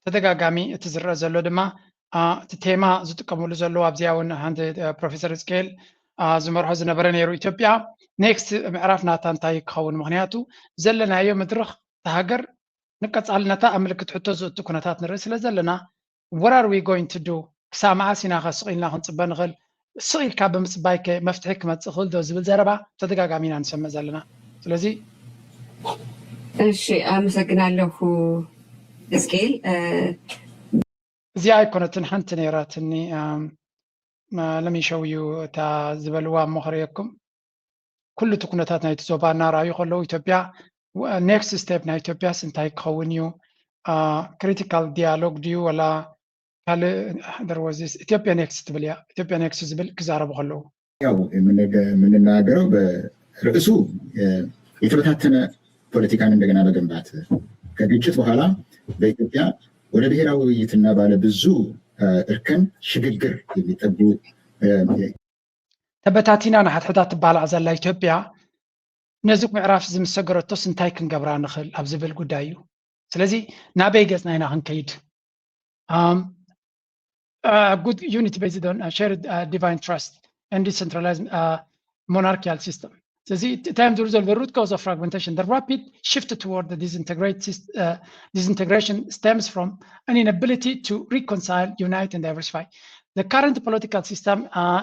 ተደጋጋሚ እቲ ዝረአ ዘሎ ድማ እቲ ቴማ ዝጥቀምሉ ዘለዉ ኣብዚኣ እውን ሓንቲ ፕሮፌሰር ህዝቅኤል ዝመርሖ ዝነበረ ነይሩ። ኢትዮጵያ ኔክስት ምዕራፍ ናታ እንታይ ክኸውን? ምክንያቱ ዘለናዮ መድረኽ እታ ሃገር ንቀፃልነታ ኣብ ምልክት ሕቶ ዝእቱ ኩነታት ንርኢ ስለ ዘለና what are we going to do? ክሳብ መዓስ ኢና ከ ስቕ ኢልና ክንፅበ ንኽእል? ስቕ ኢልካ ብምፅባይ ከ መፍትሒ ክመፅእ ክእል ዶ ዝብል ዘረባ ተደጋጋሚ ኢና ንሰምዕ ዘለና። ስለዚ እሺ፣ ኣመሰግናለሁ እስኬል። እዚኣ ኣይኮነትን ሓንቲ ነይራትኒ። ለሚሸውዩ እታ ዝበልዋ እሞ ክርእየኩም ኩሉ እቲ ኩነታት ናይቲ ዞባ እናረኣዩ ከለዉ ኢትዮጵያ ኔክስት ስቴፕ ናይ ኢትዮጵያስ እንታይ ክኸውን እዩ? ክሪቲካል ዲያሎግ ድዩ ወላ ካልእ ኢትዮጵያ ኔክስት ትብል እያ። ኢትዮጵያ ኔክስት ዝብል ክዛረቡ ከለዉ ያው የምንናገረው በርእሱ የተበታተነ ፖለቲካን እንደገና መገንባት ከግጭት በኋላ በኢትዮጵያ ወደ ብሔራዊ ውይይትና ባለ ብዙ እርከን ሽግግር የሚጠጉ ተበታቲና ንሓድሕዳ ትባላዕ ዘላ ኢትዮጵያ ነዚ ምዕራፍ እዚ ምስ ሰገረቶስ እንታይ ክንገብራ ንኽእል ኣብ ዝብል ጉዳይ እዩ። ስለዚ ናበይ ገፅና ኢና ክንከይድ? Um, uh, good unity based on uh, shared uh, divine trust and decentralized uh, monarchical system. ስለዚ እታዮም ዝብሉ ዘሎ root cause of fragmentation, the rapid shift toward the disintegrate uh, disintegration stems from an inability to reconcile, unite and diversify. The current political system uh,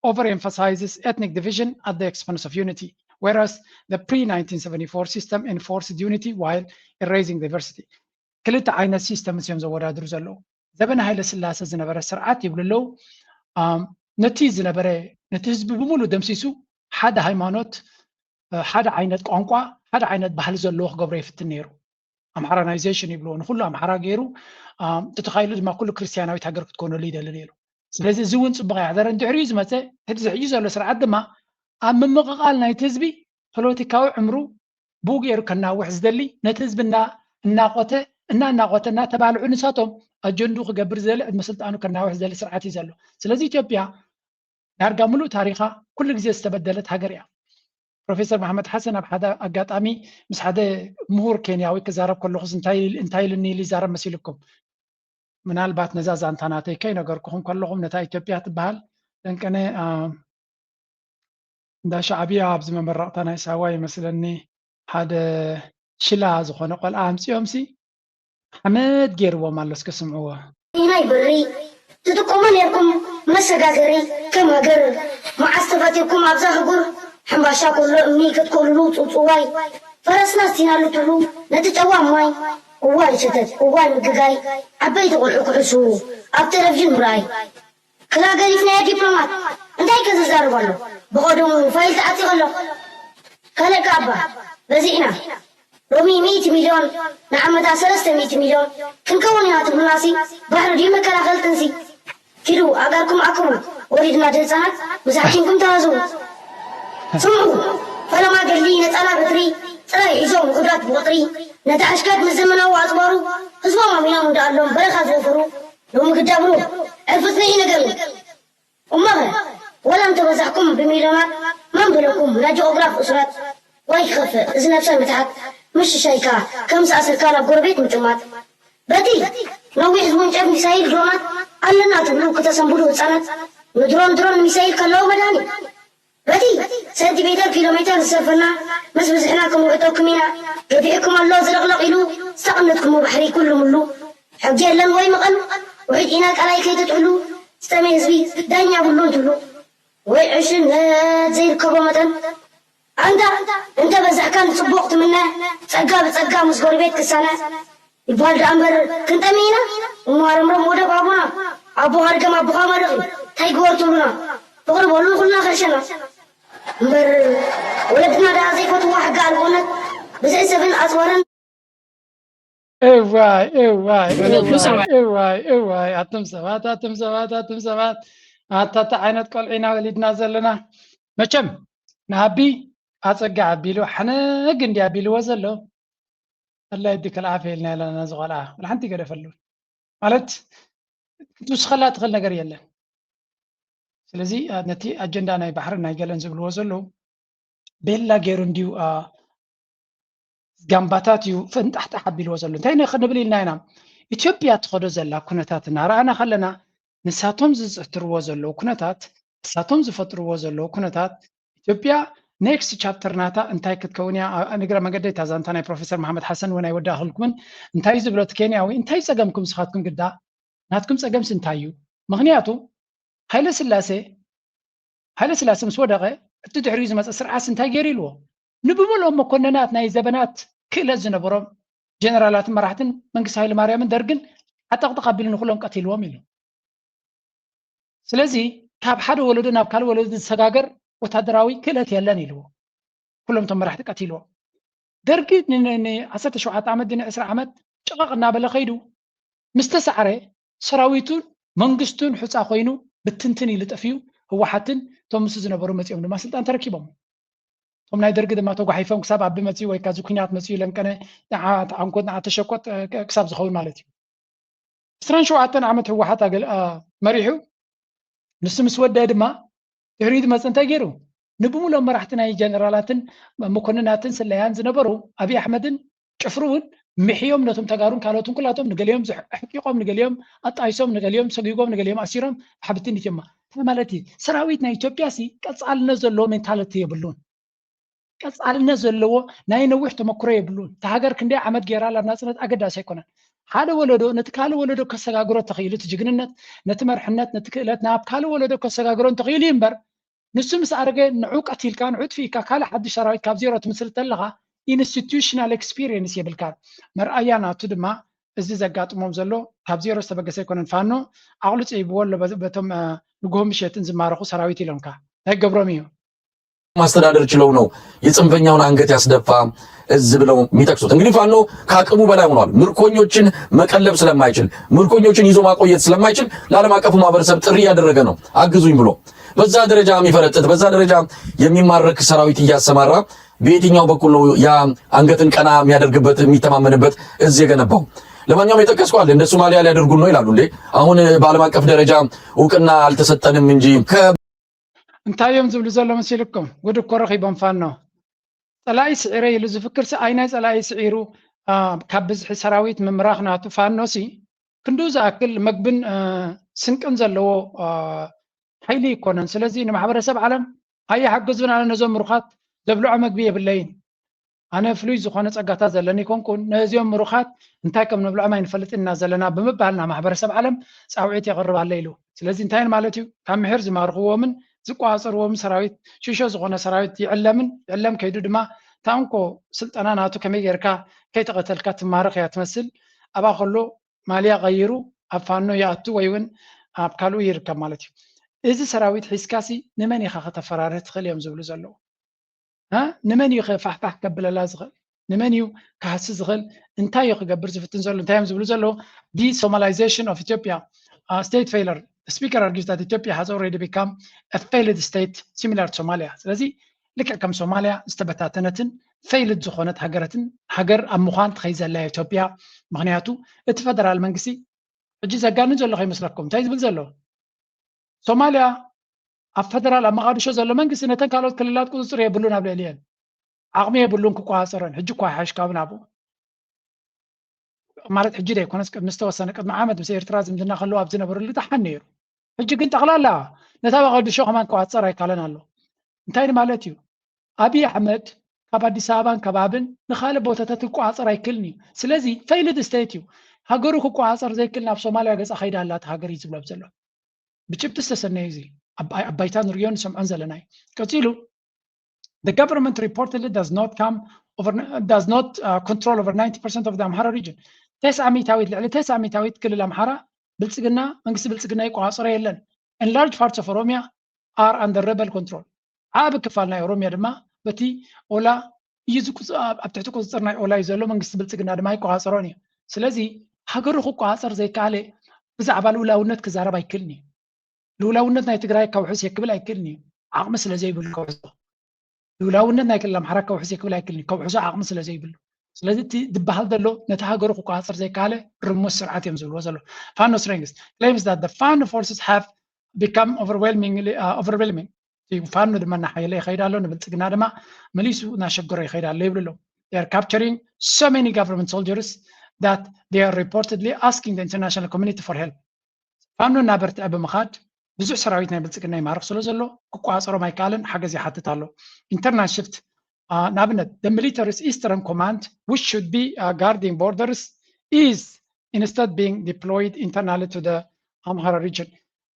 overemphasizes ethnic division at the expense of unity, whereas the pre-nineteen seventy-four system enforced unity while erasing diversity. ክልተ ዓይነት ሲስተምስ እዮም ዘወዳድሩ ዘለዉ። ዘበነ ሃይለ ስላሰ ዝነበረ ስርዓት ይብሉ ኣለዉ። ነቲ ዝነበረ ነቲ ህዝቢ ብምሉ ደምሲሱ ሓደ ሃይማኖት፣ ሓደ ዓይነት ቋንቋ፣ ሓደ ዓይነት ባህሊ ዘለዎ ክገብሮ ይፍትን ነይሩ። ኣምሓራናይዜሽን ይብልዎ፣ ንኩሉ ኣምሓራ ገይሩ፣ ተተኻኢሉ ድማ ኩሉ ክርስትያናዊት ሃገር ክትኮነሉ ይደሊ ነይሩ። ስለዚ እዚ እውን ፅቡቕ ኣይሓደረን። ድሕሪኡ ዝመፀ ሕዚ ሕጂ ዘሎ ስርዓት ድማ ኣብ ምምቕቓል ናይቲ ህዝቢ ፖለቲካዊ ዕምሩ ብኡ ገይሩ ከናውሕ ዝደሊ፣ ነቲ ህዝቢ እናቆተ እናናቆተ እናተባልዑ ንሳቶም ኣጀንድኡ ክገብር ዝደሊ ዕድመ ስልጣኑ ከናውሕ ዝደሊ ስርዓት እዩ ዘሎ። ስለዚ ኢትዮጵያ ዳርጋ ሙሉእ ታሪኻ ኩሉ ግዜ ዝተበደለት ሃገር እያ። ፕሮፌሰር መሓመድ ሓሰን ኣብ ሓደ ኣጋጣሚ ምስ ሓደ ምሁር ኬንያዊ ክዛረብ ከለኹስ እንታይ እንታይ ኢሉኒ ኢሉ ይዛረብ መሲልኩም? ምናልባት ነዛ ዛንታ ናተይ ከይነገርኩኹም ከለኹም ነታ ኢትዮጵያ ትበሃል ደንቀነ እንዳ ሻዕብያ ኣብዚ መመረቕታ ናይ ሳዋ ይመስለኒ ሓደ ሽላ ዝኾነ ቆልዓ ኣምፂኦምሲ ሓመድ ገይርዎም ኣሎ። እስከ ስምዕዎ። ናይ ብሪ ትጥቀሙ ነርኩም መሰጋገሪ ከም ሃገር መዓስ ተፈቲኩም ኣብዛ ህጉር ሕምባሻ ኮሎ እምኒ ክትኮልሉ ጽውጽዋይ ፈረስና ስቲናሉ ትብሉ ነቲ ጨዋ ማይ እዋይ ሸተት እዋይ ምግጋይ ዓበይቲ ቆልዑ ክሕሱ ኣብ ቴሌቪዥን ምርኣይ ክላገሪት ናይ ዲፕሎማት እንታይ ከዘዛርብ ኣሎ ብቐደሙ ፋይል ተዓጢቑ ኣሎ ካልእ ካባ በዚሕና ሎሚ ሚእቲ ሚልዮን ንዓመታ ሰለስተ ሚእቲ ሚልዮን ክንከውን ኢና ትብሉናሲ ባሕሪ ድዩ መከላኸሊ ጥንሲ ኪዱ ኣጋርኩም ኣክቡ ወሪድና ድህፃናት ምስ ሓኪምኩም ተሃዝቡ ስምዑ ፈለማ ገድሊ ነፃላ በትሪ ጥራይ ሒዞም ውሑዳት ብቁፅሪ ነቲ ሓሽካት ምስ ዘመናዊ ኣፅዋሩ ህዝቦም ኣሚኖም እንዳኣሎም በረኻ ዝወፈሩ ሎሚ ግዳብሩ ዕርፍት ንኢ ነገር እዩ እሞኸ ወላ እንተበዛሕኩም ብሚልዮናት መን በለኩም ናይ ጂኦግራፍ እሱራት ዋይ ክኸፍእ እዚ ነብሰ ምትሓት ምሽሻይካ ከም ዝኣሰካ ናብ ጎረቤት ምጭማት በቲ ነዊሕ ዝውንጨፍ ሚሳይል ድሮናት ኣለና ትብሉ ክተሰንብዱ ህፃናት ንድሮን ድሮን ሚሳይል ከለዎ መድሃኒ በቲ ሰንቲሜተር ኪሎ ሜተር ዝሰፈና ምስ ብዝሕና ክንውዕጠኩም ኢና ገፊዕኩም ኣሎ ዝለቕለቕ ኢሉ ዝተቐነትኩሞ ባሕሪ ኩሉ ምሉ ሕጊ የለን ወይ መቐን ውሒድ ኢና ቃላይ ከይትጥሕሉ ዝጠመየ ህዝቢ ዳኛ ብሉን ትብሉ ወይ ዕሽነት ዘይርከቦ መጠን ኣንታ እንተ በዛሕካ ንፅቡቕ ትምነ ፀጋ ብፀጋ ምስ ጎረቤት ክሳነ ይበሃል ደኣ እምበር ክንጠሚ ኢና እሞ ሃረምረም ወደብ ኣቦና ኣቦ ሃርገም ኣቦኻ መርቕ እዩ ኣይግበር ትብሉና። ፍቕሪ በሉ ንኹልና ከርሸና። እምበር ወለድና ደኣ ዘይፈትዋ ሕጊ ኣልቦነት ብዘይ ሰብን ኣጽዋርን። እዋይ እዋይ እዋይ እዋይ እዋይ፣ ኣቱም ሰባት፣ ኣቱም ሰባት፣ ኣቱም ሰባት፣ ኣታ እንታይ ዓይነት ቆልዑ ኢና ወሊድና ዘለና። መቸም ንኣቢ ኣጸጋ ኣቢሉ ሓነግ እንዲ ኣቢልዎ ዘሎ፣ ኣላ የዲ ከልኣፈ ኢልና ኣለና። ነዚ ቆልዓ ወላ ሓንቲ ይገደፈሉ ማለት ክትውስኸላ ትኽእል ነገር የለን። ስለዚ ነቲ ኣጀንዳ ናይ ባሕሪ ናይ ገለን ዝብልዎ ዘለዉ ቤላ ገይሩ እንዲዩ ጋምባታት እዩ ፈንጣሕጣሕ ኣቢልዎ ዘሎ። እንታይ ክንብል ኢልና ኢና? ኢትዮጵያ ትኸዶ ዘላ ኩነታት እናረኣና ከለና ንሳቶም ዝፅሕትርዎ ዘለዉ ኩነታት፣ ንሳቶም ዝፈጥርዎ ዘለዉ ኩነታት ኢትዮጵያ ኔክስት ቻፕተር ናታ እንታይ ክትከውን እያ? ንግረ መገደይ እታ ዛንታ ናይ ፕሮፌሰር መሓመድ ሓሰን እውን ኣይወዳእክልኩምን። እንታይ ዝብሎ እቲ ኬንያዊ እንታይ ፀገምኩም ንስኻትኩም ግዳ ናትኩም ፀገምሲ እንታይ እዩ? ምክንያቱ ሃይለ ስላሴ ሃይለ ስላሴ ምስ ወደቐ እቲ ድሕሪኡ ዝመፀ ስርዓትሲ እንታይ ገይሩ ኢልዎ? ንብምልኦም መኮንናት ናይ ዘበናት ክእለት ዝነበሮም ጀነራላትን መራሕትን መንግስቲ ሃይለ ማርያምን ደርግን ዓጠቕጥቕ ኣቢሉ ንኩሎም ቀቲልዎም ኢሉ። ስለዚ ካብ ሓደ ወለዶ ናብ ካልእ ወለዶ ዝሰጋገር ወታደራዊ ክእለት የለን ኢልዎ። ኩሎም እቶም መራሕቲ ቀቲልዎም። ደርጊ ን- ን- ን ዓሰርተ ሸውዓተ ዓመት ድን ዕስራ ዓመት ጭቐቕ እናበለ ከይዱ ምስ ተሳዕረ ሰራዊቱን መንግስቱን ሑፃ ኮይኑ ብትንትን ኢሉ ጠፊኡ። ህወሓትን እቶም ምስ ዝነበሩ መፂኦም ድማ ስልጣን ተረኪቦም። እቶም ናይ ደርጊ ድማ ተጓሒፎም ክሳብ ኣቢ መፅኡ ወይ ካዚ ኩናት መፅኡ ለንቀነ ንዓ ተዓንኮት ንዓ ተሸኮት ክሳብ ዝኸውን ማለት እዩ። ዕስራን ሸውዓተን ዓመት ህወሓት ኣገል- ኣ- መሪሑ ንሱ ምስ ወደ ድማ ድሕሪኡ ዝመፀ እንታይ ገይሩ? ንብሙሎም መራሕቲ ናይ ጀነራላትን መኮንናትን ስለያን ዝነበሩ ኣብይ ኣሕመድን ጭፍርኡን ምሕዮም ነቶም ተጋሩን ካልኦትን ኩላቶም ንገሊኦም ዝሕ- ኣሕቂቖም ንገሊኦም ኣጣይሶም ንገሊኦም ሰጊጎም ንገሊኦም ኣሲሮም ሓብትን ኢትዮጵያ። እንታይ ማለት እዩ? ሰራዊት ናይ ኢትዮጵያ ሲ ቀፃልነት ዘለዎ ሜንታሊቲ የብሉን። ቀፃልነት ዘለዎ ናይ ነዊሕ ተመክሮ የብሉን። እታ ሃገር ክንደይ ዓመት ገይራ ናብ ናፅነት ኣገዳሲ ኣይኮነን። ሓደ ወለዶ ነቲ ካልእ ወለዶ ከሰጋግሮ ተኽኢሉ እቲ ጅግንነት ነቲ መርሕነት ነቲ ክእለት ናብ ካልእ ወለዶ ከሰጋግሮ እንተኽኢሉ እዩ እምበር ንሱ ምስ ኣረገ ንዑ ቀቲልካ ንዑ ጥፊእካ ካልእ ሓድሽ ሰራዊት ካብ ዜሮ ትምስርት ተለኻ ኢንስቲቱሽናል ኤክስፒሪየንስ የብልካን። መርኣያ ናቱ ድማ እዚ ዘጋጥሞም ዘሎ ካብ ዜሮ ዝተበገሰ ኣይኮነን። ፋኖ ኣቕልጾ ይብዎ ኣሎ በዚ- በቶም እ፣ ንግሆ ምሸትን ዝማረኹ ሰራዊት ኢሎምካ እንታይ ገብሮም እዩ? ማስተዳደር ችለው ነው የጽንፈኛውን አንገት ያስደፋ እዝ ብለው የሚጠቅሱት። እንግዲህ ፋኖ ከአቅሙ በላይ ሆኗል። ምርኮኞችን መቀለብ ስለማይችል፣ ምርኮኞችን ይዞ ማቆየት ስለማይችል ለዓለም አቀፉ ማህበረሰብ ጥሪ እያደረገ ነው አግዙኝ ብሎ። በዛ ደረጃ የሚፈረጥጥ በዛ ደረጃ የሚማረክ ሰራዊት እያሰማራ በየትኛው በኩል ነው ያ አንገትን ቀና የሚያደርግበት የሚተማመንበት እዝ የገነባው? ለማንኛውም የጠቀስከው አለ እንደ ሶማሊያ ሊያደርጉን ነው ይላሉ። እንዴ አሁን በዓለም አቀፍ ደረጃ እውቅና አልተሰጠንም እንጂ ከ እንታይ እዮም ዝብሉ ዘሎ መሲልኩም? ጉድ እኮ ረኺቦም ፋኖ። ፀላኢ ስዒረ ኢሉ ዝፍክር ሲ ኣይ ናይ ፀላኢ ስዒሩ አ፣ ካብ ብዝሒ ሰራዊት ምምራኽ ናቱ ፋኖ ሲ ክንድኡ ዝኣክል መግብን አ፣ ስንቅን ዘለዎ አ፣ ሓይሊ ይኮነን። ስለዚ ንማሕበረሰብ ዓለም ኣየ ሓግዙን ኣነ ነዞም ምሩኻት ዘብልዖ መግቢ የብለይን። ኣነ ፍሉይ ዝኾነ ጸጋታት ዘለኒ ኣይኮንኩን፣ ነዚኦም ምሩኻት እንታይ ከም ነብልዖም ኣይንፈልጥን ኢና ዘለና ብምባል ናብ ማሕበረሰብ ዓለም ጻውዒት የቕርብ ኣሎ ኢሉ። ስለዚ እንታይ ማለት እዩ? ካብ ምሒር ዝማርኽዎምን ዝቆጻጸርዎምን ሰራዊት ሽሾ ዝኾነ ሰራዊት ይዕለምን ይዕለም ከይዱ ድማ እታ እንኮ ስልጠና ናቱ ከመይ ጌርካ ከይተቐተልካ ትማረኽ እያ ትመስል። ኣብኣ ከሎ ማልያ ቀይሩ ኣብ ፋኖ ይኣቱ ወይ እውን ኣብ ካልኡ ይርከብ ማለት እዩ። እዚ ሰራዊት ሒዝካሲ ንመን ኢኻ ከተፈራርህ ትኽእል እዮም ዝብሉ ዘለዉ። እ? ንመን እዩ ፋሕፋሕ ከብለላ ዝኽእል? ንመን እዩ ክሃሲ ዝኽእል? እንታይ እዩ ክገብር ዝፍትን ዘሎ? እንታይ እዮም ዝብሉ ዘለዉ? Desomalization of Ethiopia, uh, state failure. The speaker argues that Ethiopia has already become a failed state similar to Somalia. ስለዚ ልክዕ ከም ሶማሊያ ዝተበታተነትን ፌይልድ ዝኾነት ሃገረትን ሃገር ኣብ ምዃን ትኸይድ ዘላ ኢትዮጵያ። ምክንያቱ እቲ ፈደራል መንግስቲ ሕጂ ዘጋንን ዘሎ ከይመስለኩም እንታይ ዝብል ዘሎ ሶማሊያ ኣብ ፈደራል ኣብ መቓድሾ ዘሎ መንግስቲ ነተን ካልኦት ክልላት ቁፅፅር የብሉን ኣብ ልዕሊየን ዓቕሚ የብሉን ክቆፃፀረን ሕጂ እኳ ሓሽ ካብ ናብኡ ማለት ሕጂ ደይኮነስ ቅድሚ ዝተወሰነ ቅድሚ ዓመት ምስ ኤርትራ ዝምድና ከለዉ ኣብ ዝነበሩሉ ደሓን ነይሩ ሕጂ ግን ጠቕላላ ነታ መቓድሾ ከማን ክቆፃፀር ኣይካለን ኣሎ እንታይ ማለት እዩ ኣብይ ኣሕመድ ካብ ኣዲስ ኣበባን ከባብን ንካልእ ቦታታት ክቆፃፀር ኣይክልን እዩ ስለዚ ፌይልድ ስቴት እዩ ሃገሩ ክቆፃፀር ዘይክል ናብ ሶማልያ ገፃ ከይዳ ኣላ እታ ሃገር እዩ ዝብሎ ዘሎ ብጭብጢ ዝተሰነዩ እዚ ኣብ ባይታ ንሪኦ ንሰምዖን ዘለና እዩ ቀፂሉ the government reportedly does not come over does not uh, control over ninety percent of the Amhara region ተስዓ ሚእታዊት ልዕሊ ተስዓ ሚእታዊት ክልል ኣምሓራ ብልፅግና መንግስቲ ብልፅግና ይቆፃፀሮ የለን and large parts of Oromia are under rebel control። ዓቢ ክፋል ናይ ኦሮሚያ ድማ በቲ ኦላ እዩ ዝቁጽ-፣ ኣብ ኣብ ትሕቲ ቁጽጽር ናይ ኦላ እዩ ዘሎ። መንግስቲ ብልጽግና ድማ ይቆጻጸሮን እዩ። ስለዚ ሃገሩ ክቆጻጸር ዘይከኣለ ብዛዕባ ልኡላውነት ክዛረብ ኣይክእልን እዩ። ልኡላውነት ናይ ትግራይ ከውሕስ እየ ክብል ኣይክእልን እዩ። ዓቕሚ ስለ ዘይብሉ ከውሕሶ። ልኡላውነት ናይ ክልል ኣምሓራ ከውሕስ እየ ክብል ኣይክእልን እዩ። ከውሕሶ ዓቕሚ ስለ ዘይብሉ። ስለዚ እቲ ዝበሃል ዘሎ ነቲ ሃገሩ ክቆጻጸር ዘይከኣለ ርሙስ ስርዓት እዮም ዝብልዎ ዘሎ። Fano strengths claims that the Fano forces have become overwhelmingly, uh, overwhelming። እቲ ፋኖ ድማ እናሓየለ ይኸይድ ኣሎ፣ ንብልጽግና ድማ መሊሱ እናሸገሮ ይኸይድ ኣሎ ይብሉ ኣለዉ። They are capturing so many government soldiers that they are reportedly asking the international community for help። ፋኖ እናበርትዐ ብምኻድ ብዙሕ ሰራዊት ናይ ብልጽግና ይማርኽ ስለ ዘሎ ክቆጻጸሮም ኣይከኣለን፣ ሓገዝ ይሓትት ኣሎ። Internal shift፣ uh, ንኣብነት the military's eastern command which should be, uh, guarding borders is instead being deployed internally to the Amhara region።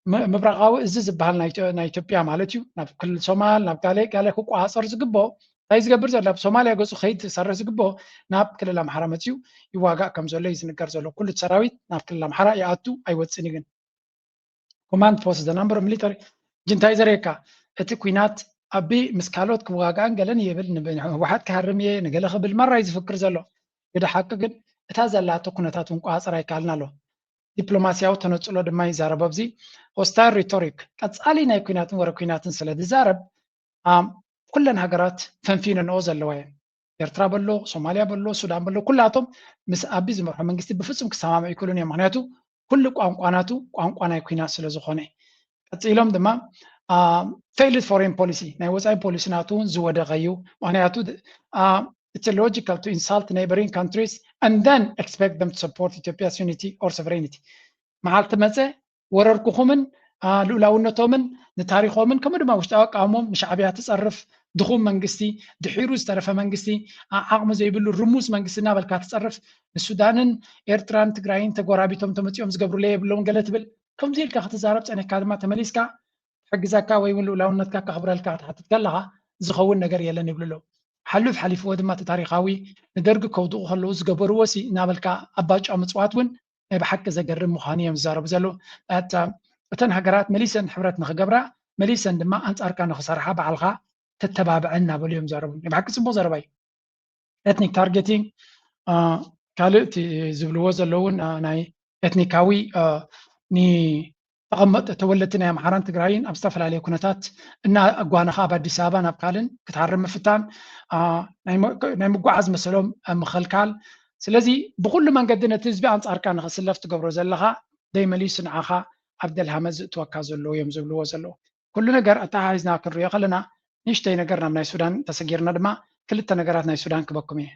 ም-፣ ምብራቓዊ እዚ ዝበሃል ናይ ኢትዮ-፣ ናይ ኢትዮጵያ ማለት እዩ። ናብ ክልል ሶማል፣ ናብ ጋሌ ጋሌ ክቆጻጸር ዝግብኦ እንታይ ዝገብር ዘሎ? ኣብ ሶማልያ ገጹ ከይድ ክሰርሕ ዝግብኦ ናብ ክልል ኣምሓራ መጺኡ ይዋጋእ ከም ዘሎ እዩ ዝንገር ዘሎ። ኩሉ እቲ ሰራዊት ናብ ክልል ኣምሓራ ይኣቱ ኣይወጽእን እዩ። ግን ኮማንድ ፖስት፣ the number of military፣ ሕጂ እንታይ ዘርእየካ? እቲ ኲናት ኣቢ ምስ ካልኦት ክዋጋእን ገለን ይብል፣ ንብ-፣ ንህወሓት ክሃርም እየ ንገለ ክብል ማራ እዩ ዝፍክር ዘሎ። ግደ ሓቂ ግን እታ ዘላቶ ኩነታት እውን ቋጽር ኣይከኣልን ኣሎ። ዲፕሎማስያዊ ተነጽሎ ድማ ይዛረብ ኣብዚ። Hostile rhetoric፣ ቀጻሊ ናይ ኲናትን ወረ ኲናትን ስለ ዝዛረብ፣ ኣም፣ ኩለን ሃገራት ፈንፊነንኦ ዘለዋ እየን። ኤርትራ በሎ፣ ሶማልያ በሎ፣ ሱዳን በሎ፣ ኩላቶም ምስ ኣቢ ዝመርሖ መንግስቲ ብፍጹም ክሰማምዑ ኣይክእሉን እዮም። ምኽንያቱ ኩሉ ቋንቋ ናቱ ቋንቋ ናይ ኲናት ስለ ዝኾነ። ቀጺሎም ድማ፣ አ፣ failed foreign policy፣ ናይ ወጻኢ ፖሊሲ ናቱ እውን ዝወደቐ እዩ። ምኽንያቱ፣ አ፣ it's logical to insult neighboring countries and then expect them to support Ethiopia's unity or sovereignty። መዓልቲ መጸ ወረርኩኹምን፣ አ፣ ልኡላውነቶምን ንታሪኾምን ከምኡ ድማ ውሽጣዊ ኣቃውሞም ንሻዕብያ ትጸርፍ ድኹም መንግስቲ፣ ድሒሩ ዝተረፈ መንግስቲ፣ አ፣ ዓቕሚ ዘይብሉ ርሙስ መንግስቲ እናበልካ ትጸርፍ፣ ንሱዳንን ኤርትራን ትግራይን ተጎራቢቶም ተመጺኦም ዝገብሩለይ የብሎም ገለ ትብል። ከምዚ ኢልካ ክትዛረብ ጸኒሕካ ድማ ተመሊስካ ክሕግዘካ ወይ እውን ልኡላውነትካ ከኽብረልካ ክትሓትት ከለኻ ዝኸውን ነገር የለን ይብሉ ኣለዉ። ሓሉፍ ሓሊፍዎ ድማ እቲ ታሪኻዊ ንደርጊ ከውድቑ ከለዉ ዝገበርዎ ሲ እናበልካ ኣባጫ ምጽዋት እውን ናይ ብሓቂ ዘገርም ምዃኑ እዮም ዝዛረቡ ዘለዉ። እታ-፣ እተን ሃገራት መሊሰን ሕብረት ንኽገብራ መሊሰን ድማ ኣንጻርካ ንኽሰርሓ ባዕልኻ ተተባብዐን እናበሉ እዮም ዝዛረቡ። ናይ ብሓቂ ጽቡቕ ዘረባ እዩ። ኤትኒክ ታርጌቲንግ፣ አ፣ ካልእ እቲ ዝብልዎ ዘለውን፣ አ፣ ናይ ኤትኒካዊ፣ አ፣ ኒ-፣ ተቐመጥ-፣ ተወለድቲ ናይ ኣምሓራን ትግራይን ኣብ ዝተፈላለየ ኩነታት እናጓነኻ ኣብ ኣዲስ ኣበባ ናብ ካልእን ክትሃርም ምፍታን፣ አ፣ ናይ ም-፣ ናይ ምጓዓዝ መሰሎም ምኽልካል። ስለዚ ብኹሉ መንገዲ ነቲ ህዝቢ ኣንጻርካ ንኽስለፍ ትገብሮ ዘለኻ ደይመሊሱ ንዓኻ ኣብ ደልሃመ ዝእትወካ ዘለዉ እዮም ዝብልዎ ዘለዉ። ኩሉ ነገር ኣተሓሒዝና ክንሪኦ ከለና ንእሽተይ ነገር ናብ ናይ ሱዳን ተሰጊርና ድማ ክልተ ነገራት ናይ ሱዳን ክበኩም እየ።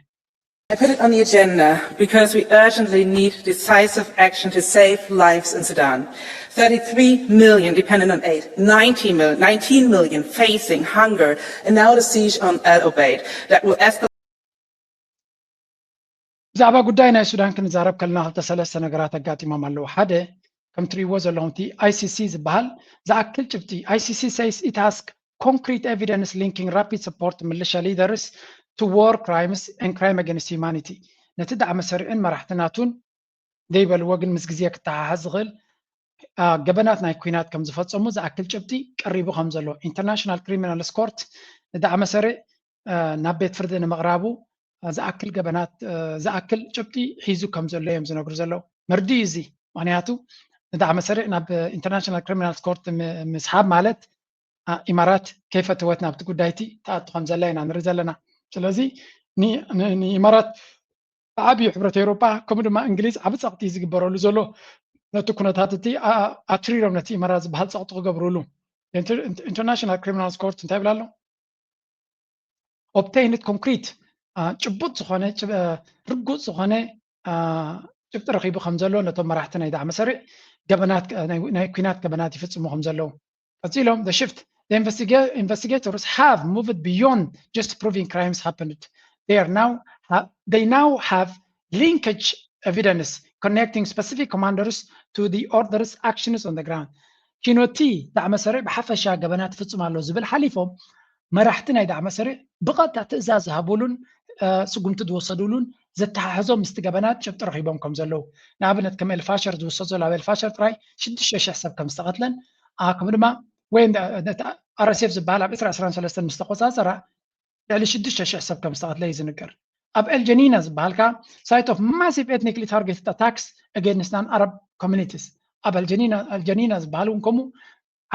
I put it on the agenda because we urgently need decisive action to save lives in Sudan. Thirty-three million dependent on aid, ninety million, nineteen million facing hunger, and now the siege on El Obeid that will escalate. ብዛዕባ ጉዳይ ናይ ሱዳን ክንዛረብ ከለና ክልተ ሰለስተ ነገራት ኣጋጢሞም ኣለዉ። ሓደ፣ ከም ትርእይዎ ዘለኹም እቲ ኣይ ሲ ሲ ዝበሃል ዝኣክል ጭብጢ፣ I C C says it has concrete evidence linking rapid support to militia leaders to war crimes and crime against humanity። ነቲ ዳዕመ ሰሪዕን መራሕቲ ናቱን ዘይበልዎ ግን ምስ ግዜ ክተሓሓዝ ዝኽእል፣ አ፣ ገበናት ናይ ኲናት ከም ዝፈጸሙ ዝኣክል ጭብጢ ቀሪቡ ከም ዘሎ፣ ኢንተርናሽናል ክሪሚናልስ ኮርት ንዳዕመ ሰሪዕ፣ አ፣ ናብ ቤት ፍርዲ ንምቕራቡ፣ አ፣ ዝኣክል ገበናት፣ አ፣ ዝኣክል ጭብጢ ሒዙ ከም ዘሎ እዮም ዝነግሩ ዘለዉ። መርድእ እዩ እዚ። ምኽንያቱ ንዳዕመ ሰሪዕ ናብ ኢንተርናሽናል ክሪሚናልስ ኮርት ም-፣ ምስሓብ ማለት፣ አ፣ ኢማራት ከይፈተወት ናብቲ ጉዳይቲ ትኣቱ ከም ዘላ ኢና ንርኢ ዘለና። ስለዚ ኒ-፣ ን-፣ ንኢማራት ብዓብዩ ሕብረት ኤውሮጳ ከምኡ ድማ እንግሊዝ ዓቢ ጸቕጢ ዝግበረሉ ዘሎ፣ ነቲ ኩነታት እቲ ኣ-፣ ኣትሪሮም ነቲ ኢማራት ዝበሃል ጸቕጢ ክገብሩሉ። ኢንተር-፣ ኢንተርናሽናል ክሪሚናልስ ኮርት እንታይ ይብል ኣሎ? ኦብቴይንድ ኮንክሪት፣ አ፣ ጭቡጥ ዝኾነ፣ ጭብ-፣ አ፣ ርጉጽ ዝኾነ፣ አ፣ ጭብጢ ረኺቡ ከም ዘሎ ነቶም መራሕቲ ናይ ዳዕመ ሰሪዕ ገበናት፣ ናይ፣ ናይ ኲናት ገበናት ይፍጽሙ ከም ዘለዉ። ቀጺሎም፣ the shift, the investiga-, investigators have moved beyond just proving crimes happened. They are now ha-, they now have linkage evidence connecting specific commanders to the orders actions on the ground. ኪኖቲ ዳዕመ ሰሪዕ ብሓፈሻ ገበናት ይፍጽም ኣሎ ዝብል ሓሊፎም፣ መራሕቲ ናይ ዳዕመ ሰሪዕ ብቐጥታ ትእዛዝ ዝሃቡሉን፣ እ፣ ስጉምቲ ዝወሰዱሉን ዘተሓሕዞም ምስቲ ገበናት ጭብጢ ረኺቦም ከም ዘለዉ፣ ንኣብነት ከም ኤልፋሸር ዝውሰድ ዘሎ ኣብ ኤልፋሸር ጥራይ ሽዱሽተ ሽሕ ሰብ ከም ዝተቐትለን ከምኡ ድማ ወይ RSF ዝበሃል ኣብ ዕስራ ዕስራን ሰለስተን ምስ ተቆፃፀራ ልዕሊ ሽዱሽተ ሽሕ ሰብ ከም ዝተቐትለ እዩ ዝንገር። ኣብ El Geneina ዝበሃል ከኣ site of massive ethnically targeted attacks against non-Arab communities ኣብ El Geneina ዝበሃል እውን ከምኡ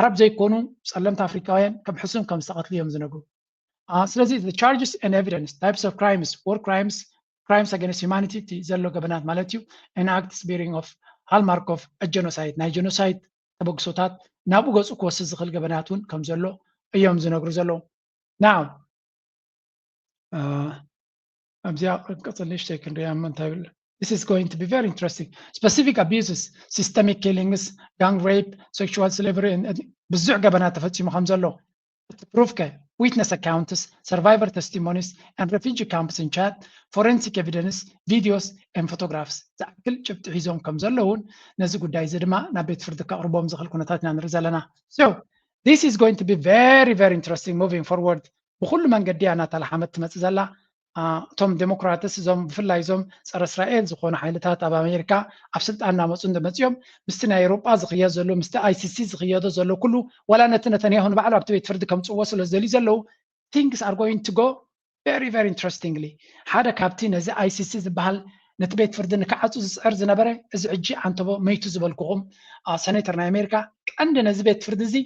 ዓረብ ዘይኮኑ ጸለምቲ ኣፍሪቃውያን ከም ሕሱም ከም ዝተቐትሉ እዮም ዝነግሩ። ስለዚ the charges and evidence, types of crimes, war crimes, crimes against humanity ዘሎ ገበናት ማለት እዩ፣ and acts bearing of hallmark of a genocide ናይ genocide ተበግሶታት ናብኡ ገጹ ክወስድ ዝኽእል ገበናት እውን ከም ዘሎ እዮም ዝነግሩ ዘለዉ። Now ኣብዚኣ ቀጽሊ ሽተይ ክንሪኣ እሞ እንታይ ይብል? This is going to be very interesting. Specific abuses, systemic killings, gang rape, sexual slavery, ብዙሕ ገበናት ተፈጺሙ ከም ዘሎ እቲ proof ከ witness accounts, survivor testimonies and refugee camps in Chad, forensic evidence, videos and photographs ዝኣክል ጭብጢ ሒዞም ከም ዘለውን ነዚ ጉዳይ እዚ ድማ ናብ ቤት ፍርዲ ከቕርቦም ዝኽእል ኩነታት ኢና ንርኢ ዘለና። So this is going to be very very interesting moving forward. ብኩሉ መንገዲ እያ እናተላሓመት ትመፅእ ዘላ። እቶም ዴሞክራትስ እዞም ብፍላይ እዞም ፀረ እስራኤል ዝኾኑ ሓይልታት ኣብ ኣሜሪካ ኣብ ስልጣን እናመፁ እንደመፅኦም ምስቲ ናይ ኤውሮጳ ዝኽየድ ዘሎ ምስቲ ICC ዝኽየዶ ዘሎ ኩሉ ዋላ ነቲ ነተንያሁ ንባዕሉ ኣብቲ ቤት ፍርዲ ከምፅዎ ስለ ዝደልዩ ዘለዉ things are going to go very very interestingly ሓደ ካብቲ ነዚ ICC ዝበሃል ነቲ ቤት ፍርዲ ንክዓፁ ዝፅዕር ዝነበረ እዚ ሕጂ ዓንተቦ መይቱ ዝበልኩኹም ሰኔተር ናይ ኣሜሪካ ቀንዲ ነዚ ቤት ፍርዲ እዚ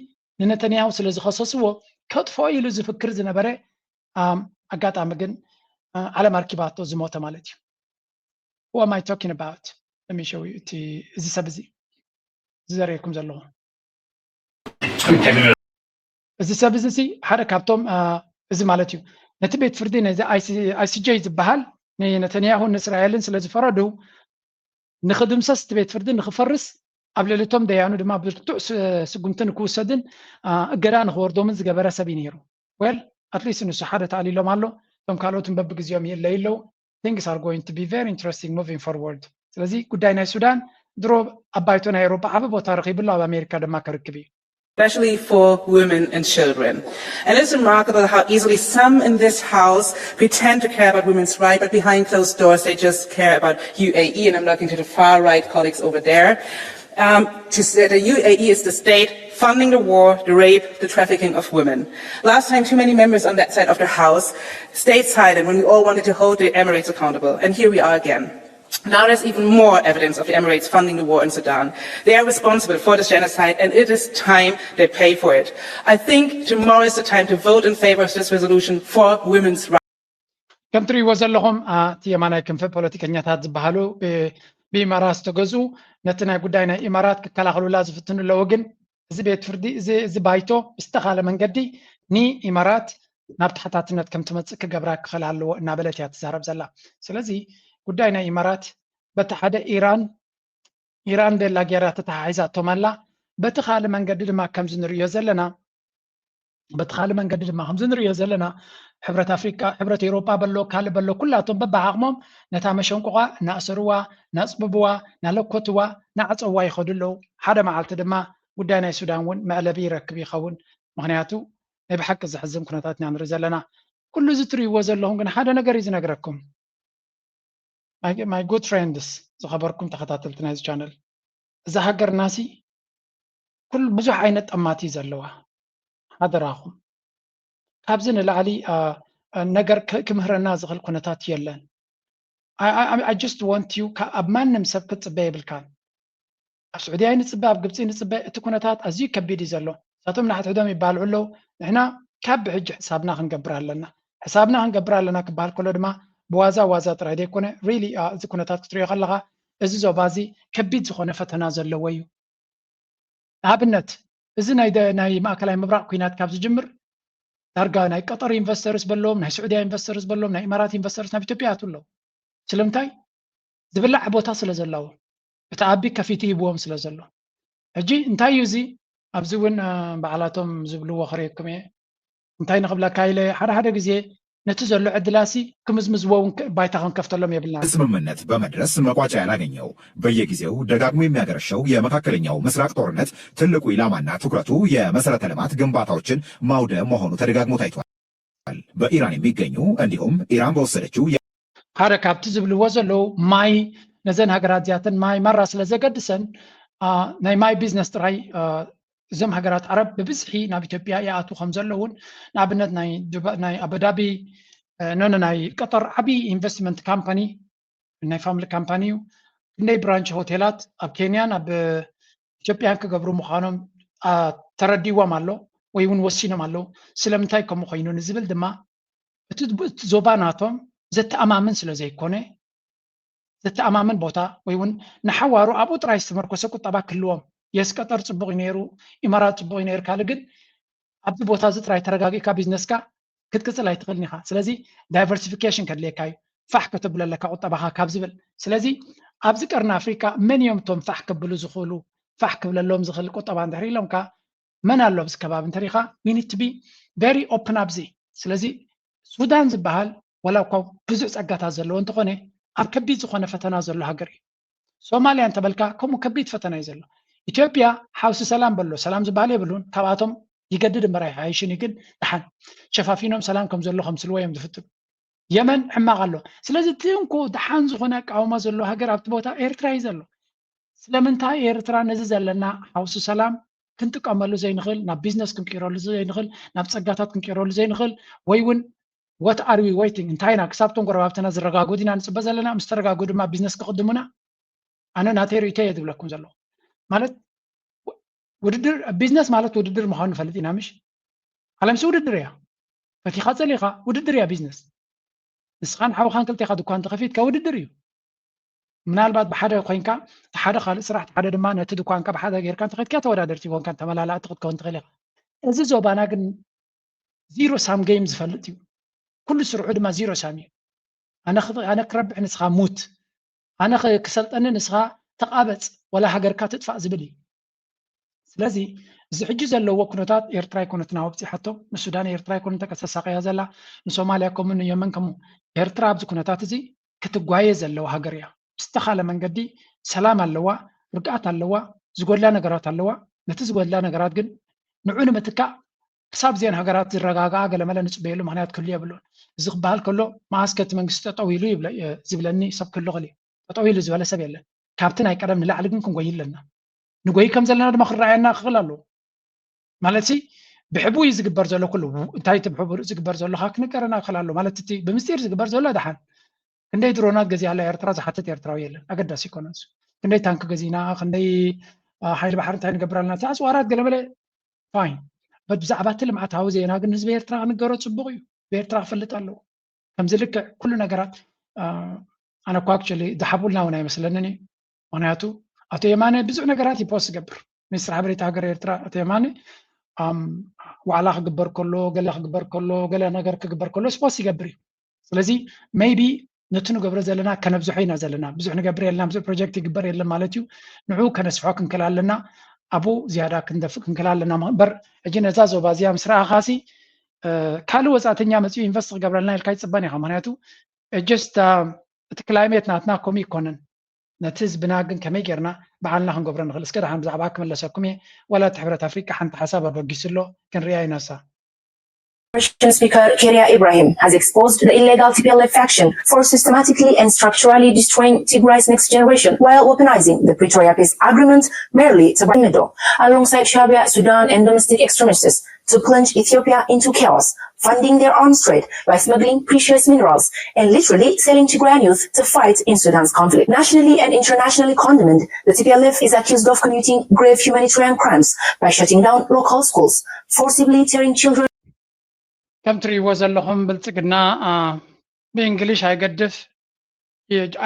ንነተንያሁ ስለ ዝኸሰስዎ ከጥፍኦ ኢሉ ዝፍክር ዝነበረ ኣጋጣሚ ግን ዓለም ኣርኪባቶ ዝሞተ ማለት እዩ። Who am I talking about? እቲ እዚ ሰብ እዚ ዝዘረየኩም ዘለኹ እዚ ሰብ እዚ ሓደ ካብቶም እዚ ማለት እዩ ነቲ ቤት ፍርዲ ነዚ ICJ ዝበሃል ንነተንያሁን ንእስራኤልን ስለ ዝፈረዱ ንኽድምሰስ እቲ ቤት ፍርዲ ንኽፈርስ ኣብ ልዕሊ እቶም ደያኑ ድማ ብርቱዕ ስጉምቲ ንክውሰድን እገዳ ንኽወርዶምን ዝገበረ ሰብ እዩ ነይሩ። Well at least ንሱ ሓደ ተኣሊሎም ኣሎ። እቶም ካልኦትን በብግዜኦም ይእለዩ ኣለዉ። Things are going to be very interesting moving forward. ስለዚ ጉዳይ ናይ ሱዳን ድሮ ኣብ ባይቶ ናይ ኤውሮጳ ዓቢ ቦታ ረኺቡ ኣሎ፣ ኣብ ኣሜሪካ ድማ ክርክብ እዩ። Especially for women and children. And it's remarkable how easily some in this House pretend to care about women's rights, but behind closed doors they just care about UAE, and I'm looking to the far right colleagues over there. Um, to say the UAE is the state funding the war, the rape, the trafficking of women. Last time, too many members on that side of the House stayed silent when we all wanted to hold the Emirates accountable, and here we are again. Now there's even more evidence of the Emirates funding the war in Sudan. They are responsible for this genocide, and it is time they pay for it. I think tomorrow is the time to vote in favor of this resolution for women's rights. ከም ትርእይዎ ዘለኹም እቲ የማናይ ክንፊ ፖለቲከኛታት ዝበሃሉ ብኢማራት ዝተገዝኡ ነቲ ናይ ጉዳይ ናይ ኢማራት ክከላኸሉላ ዝፍትኑ ኣለዉ። ግን እዚ ቤት ፍርዲ እዚ ባይቶ ብዝተኻለ መንገዲ ንኢማራት ናብ ተሓታትነት ከም ትመፅእ ክገብራ ክኽእል ኣለዎ እናበለት እያ ትዛረብ ዘላ። ስለዚ ጉዳይ ናይ ኢማራት በቲ ሓደ ኢራን ኢራን ቤላ ጌራ ተተሓሒዛቶም ኣላ። በቲ ካልእ መንገዲ ድማ ከምዚ ንርእዮ ዘለና በቲ ካልእ መንገዲ ድማ ከምዚ ንርእዮ ዘለና ሕብረት ኣፍሪቃ፣ ሕብረት ኤውሮጳ በሎ ካልእ በሎ ኩላቶም በብዓቕሞም ነታ መሸንቆቋ እናእሰርዋ፣ እናጽብብዋ፣ እናለኮትዋ፣ እናዓጸውዋ ይኸዱ ኣለዉ። ሓደ መዓልቲ ድማ ጉዳይ ናይ ሱዳን እውን መዕለቢ ይረክብ ይኸውን። ምኽንያቱ ናይ ብሓቂ ዘሕዝን ኩነታት ኢና ንርኢ ዘለና። ኩሉ እዚ ትርእይዎ ዘለኹም ግን ሓደ ነገር እዩ ዝነግረኩም። My good friends ዝኸበርኩም ተኸታተልቲ ናይዚ ቻነል እዛ ሃገርናሲ ኩሉ ብዙሕ ዓይነት ጠማት እዩ ዘለዋ። ሓደራኹም ካብዚ ንላዕሊ ነገር ክምህረና ዝኽእል ኩነታት የለን። I just want you ኣብ ማንም ሰብ ክትፅበ የብልካን። ኣብ ስዑድያ ንፅበ ኣብ ግብፂ ንፅበ እቲ ኩነታት ኣዝዩ ከቢድ እዩ ዘሎ። እሳቶም ናሕድሕዶም ይባልዑ ኣለዉ። ንሕና ካብ ብሕጂ ሕሳብና ክንገብር ኣለና። ሕሳብና ክንገብር ኣለና ክበሃል ከሎ ድማ ብዋዛ ዋዛ ጥራይ ዘይኮነ really እዚ ኩነታት ክትሪኦ ከለኻ እዚ ዞባ እዚ ከቢድ ዝኾነ ፈተና ዘለዎ እዩ። ንኣብነት እዚ ናይ ማእከላይ ምብራቕ ኩናት ካብ ዝጅምር ዳርጋ ናይ ቀጠር ኢንቨስተርስ በሎም ናይ ስዑድያ ኢንቨስተርስ በሎም ናይ ኢማራት ኢንቨስተርስ ናብ ኢትዮጵያ ያቱ ኣለዉ። ስለምንታይ? ዝብላዕ ቦታ ስለ ዘለዎም እቲ ኣቢ ከፊቱ ሂብዎም ስለ ዘሎ። ሕጂ እንታይ እዩ እዚ? ኣብዚ እውን በዓላቶም ዝብልዎ ክርእየኩም እየ። እንታይ ንኽብለካ ኢለ ሓደ ሓደ ግዜ ነቲ ዘሎ ዕድላሲ ክምዝምዝዎ እውን ባይታ ክንከፍተሎም የብልና። ስምምነት በመድረስ መቋጫ ያላገኘው በየጊዜው ደጋግሞ የሚያገረሸው የመካከለኛው ምስራቅ ጦርነት ትልቁ ኢላማና ትኩረቱ የመሰረተ ልማት ግንባታዎችን ማውደም መሆኑ ተደጋግሞ ታይቷል። በኢራን የሚገኙ እንዲሁም ኢራን በወሰደችው ሓደ ካብቲ ዝብልዎ ዘለዉ ማይ ነዘን ሃገራት እዚኣተን ማይ ማራ ስለ ዘገድሰን ናይ ማይ ቢዝነስ ጥራይ እዞም ሃገራት ዓረብ ብብዝሒ ናብ ኢትዮጵያ ይኣትዉ ከም ዘለውን ንኣብነት ናይ ኣቡዳቢ ኖነ ናይ ቀጠር ዓብዪ ኢንቨስትመንት ካምፓኒ ናይ ፋሚሊ ካምፓኒ እዩ። ክንደይ ብራንች ሆቴላት ኣብ ኬንያን ኣብ ኢትዮጵያን ክገብሩ ምዃኖም ተረዲዎም ኣሎ ወይ እውን ወሲኖም ኣለዉ። ስለምንታይ ከምኡ ኮይኑ ንዝብል ድማ እቲ ዞባ ናቶም ዘተኣማምን ስለ ዘይኮነ ዘተኣማምን ቦታ ወይ እውን ንሓዋሩ ኣብኡ ጥራይ ዝተመርኮሰ ቁጠባ ክህልዎም የስ ቀጠር ፅቡቕ እዩ ነይሩ፣ ኢማራት ፅቡቕ እዩ ነይሩ፣ ካልእ ግን ኣብዚ ቦታ እዚ ጥራይ ተረጋጊእካ ቢዝነስካ ክትቅፅል ኣይትኽእልን ኢኻ። ስለዚ ዳይቨርሲፊኬሽን ከድልየካ እዩ፣ ፋሕ ከተብሎ ኣለካ ቁጠባኻ ካብ ዝብል። ስለዚ ኣብዚ ቀርኒ ኣፍሪካ መን እዮም እቶም ፋሕ ክብሉ ዝኽእሉ፣ ፋሕ ክብለሎም ዝኽእል ቁጠባ እንድሕር ኢሎምካ መን ኣሎ ኣብዚ ከባቢ እንተሪኻ we need to be very open ኣብዚ። ስለዚ ሱዳን ዝበሃል ዋላ እኳ ብዙሕ ፀጋታት ዘለዎ እንተኾነ ኣብ ከቢድ ዝኾነ ፈተና ዘሎ ሃገር እዩ። ሶማልያ እንተበልካ ከምኡ ከቢድ ፈተና እዩ ዘሎ። ኢትዮጵያ ሓውሲ ሰላም በሎ ሰላም ዝበሃል የብሉን። ካብኣቶም ይገድድ እምበር ኣይሓይሽን እዩ። ግን ደሓን ሸፋፊኖም ሰላም ከም ዘሎ ከምስልዎ እዮም ዝፍትኑ። የመን ሕማቕ ኣሎ። ስለዚ እቲ እንኮ ደሓን ዝኾነ ኣቃውማ ዘሎ ሃገር ኣብቲ ቦታ ኤርትራ እዩ ዘሎ። ስለምንታይ ኤርትራ ነዚ ዘለና ሓውሲ ሰላም ክንጥቀመሉ ዘይንኽእል፣ ናብ ቢዝነስ ክንቅይረሉ ዘይንኽእል፣ ናብ ፀጋታት ክንቅይረሉ ዘይንኽእል ወይ እውን what are we waiting እንታይ ኢና ክሳብ እቶም ጎረባብትና ዝረጋጉ ዲና ንፅበ ዘለና? ምስ ተረጋጉ ድማ ቢዝነስ ክቕድሙና ኣነ ናተይ ርእቶ እየ ዝብለኩም ዘለኹ። ማለት ውድድር ቢዝነስ ማለት ውድድር ምዃኑ ንፈልጥ ኢና ምሽ? ዓለምሲ ውድድር እያ። ፈቲኻ ፀሊኻ ውድድር እያ ቢዝነስ። ንስኻን ሓውኻን ክልቴኻ ድኳን ተኸፊትካ ውድድር እዩ። ምናልባት ብሓደ ኮይንካ ሓደ ካልእ ስራሕ ሓደ ድማ ነቲ ድኳንካ ብሓደ ጌርካ እንተኸድካ ተወዳደርቲ ኮንካ ተመላላእቲ ክትከውን ትኽእል ኢኻ። እዚ ዞባና ግን ዚሮ ሳም ጌም ዝፈልጥ እዩ። ኩሉ ስርሑ ድማ ዚሮ ሳም እዩ። ኣነ ክረብሕ ንስኻ ሙት፣ ኣነ ክሰልጠኒ ንስኻ ተቓበፅ፣ ወላ ሃገርካ ትጥፋእ ዝብል እዩ። ስለዚ እዚ ሕጂ ዘለዎ ኩነታት ኤርትራ ኣይኮነትን ኣብፅሓቶ፣ ንሱዳን ኤርትራ ኣይኮነን ተቀሰሳቀያ ዘላ፣ ንሶማልያ ከምኡ ንየመን ከምኡ። ኤርትራ ኣብዚ ኩነታት እዚ ክትጓየ ዘለዋ ሃገር እያ። ብዝተኻለ መንገዲ ሰላም ኣለዋ፣ ርግኣት ኣለዋ፣ ዝጎድላ ነገራት ኣለዋ። ነቲ ዝጎድላ ነገራት ግን ንዑ ንምትካእ ክሳብ እዚአን ሃገራት ዝረጋግኣ ገለመለ ንፅበየሉ ምክንያት ክህሉ የብሉን። እዚ ክበሃል ከሎ መዓስ ከ እቲ መንግስቲ ጠጠው ኢሉ ዝብለኒ ሰብ ክህሉ ክእል እዩ። ጠጠው ኢሉ ዝበለ ሰብ የለን። ካብቲ ናይ ቀደም ንላዕሊ ግን ክንጎይ ኣለና። ንጎይ ከም ዘለና ድማ ክረኣየና ክኽእል ኣለዎ። ማለት ሲ ብሕቡእ እዩ ዝግበር ዘሎ ኩሉ። እንታይ እቲ ብሕቡእ ዝግበር ዘሎ ከዓ ክንገረና ክኽእል ኣለዎ። ማለት እቲ ብምስጢር ዝግበር ዘሎ ደሓን ክንደይ ድሮናት ገዚኣላ ኤርትራ ዝሓትት ኤርትራዊ የለን። ኣገዳሲ ይኮነ እሱ። ክንደይ ታንክ ገዚእና፣ ክንደይ ሓይሊ ባሕሪ እንታይ ንገብር ኣለና፣ እቲ ኣፅዋራት ገለመለ ፋይን። በት ብዛዕባ እቲ ልምዓታዊ ዜና ግን ህዝቢ ኤርትራ ክንገሮ ፅቡቕ እዩ። ብኤርትራ ክፈልጥ ኣለዎ። ከምዚ ልክዕ ኩሉ ነገራት ኣነ እኳ ኣክቹዋሊ ዝሓብኡልና እውን ኣይመስለንን እዩ። ምክንያቱ ኣቶ የማነ ብዙሕ ነገራት እዩ ፖስት ዝገብር። ሚኒስትር ሓበሬታ ሃገር ኤርትራ ኣቶ የማነ ዋዕላ ክግበር ከሎ፣ ገለ ክግበር ከሎ፣ ገለ ነገር ክግበር ከሎ ፖስት ይገብር እዩ። ስለዚ ሜይቢ ነቲ ንገብሮ ዘለና ከነብዝሖ ኢና ዘለና። ብዙሕ ንገብር የለና፣ ብዙሕ ፕሮጀክት ይግበር የለን ማለት እዩ። ንዑ ከነስፍሖ ክንክል ኣለና፣ ኣብኡ ዝያዳ ክንደፍእ ክንክል ኣለና እምበር ሕጂ ነዛ ዞባ እዚኣ ምስ ረኣኻሲ ካልእ ወፃእተኛ መፅኡ ኢንቨስት ክገብረልና ኢልካ ይፅበን ኢኻ። ምክንያቱ ጀስት እቲ ክላይሜት ናትና ከምኡ ይኮነን። ነቲ ህዝብና ግን ከመይ ጌርና ባዕልና ክንገብሮ ንኽእል? እስከ ደሓን ብዛዕባ ክምለሰኩም እየ። ዋላ እቲ ሕብረት ኣፍሪቃ ሓንቲ ሓሳብ ኣበጊሱ ኣሎ፣ ክንሪኣ ኢና እሳ። Speaker Keria Ibrahim has exposed the illegal T P L F faction for systematically and structurally destroying Tigray's next generation while weaponizing the Pretoria Peace Agreement merely to buy middle alongside Shabia, Sudan, and domestic extremists to plunge Ethiopia into chaos, funding their arms trade by smuggling precious minerals and literally selling Tigrayan youth to fight in Sudan's conflict. Nationally and internationally condemned, the T P L F is accused of committing grave humanitarian crimes by shutting down local schools, forcibly tearing children. ከም ትርእይዎ ዘለኹም ብልፅግና ብእንግሊሽ ኣይገድፍ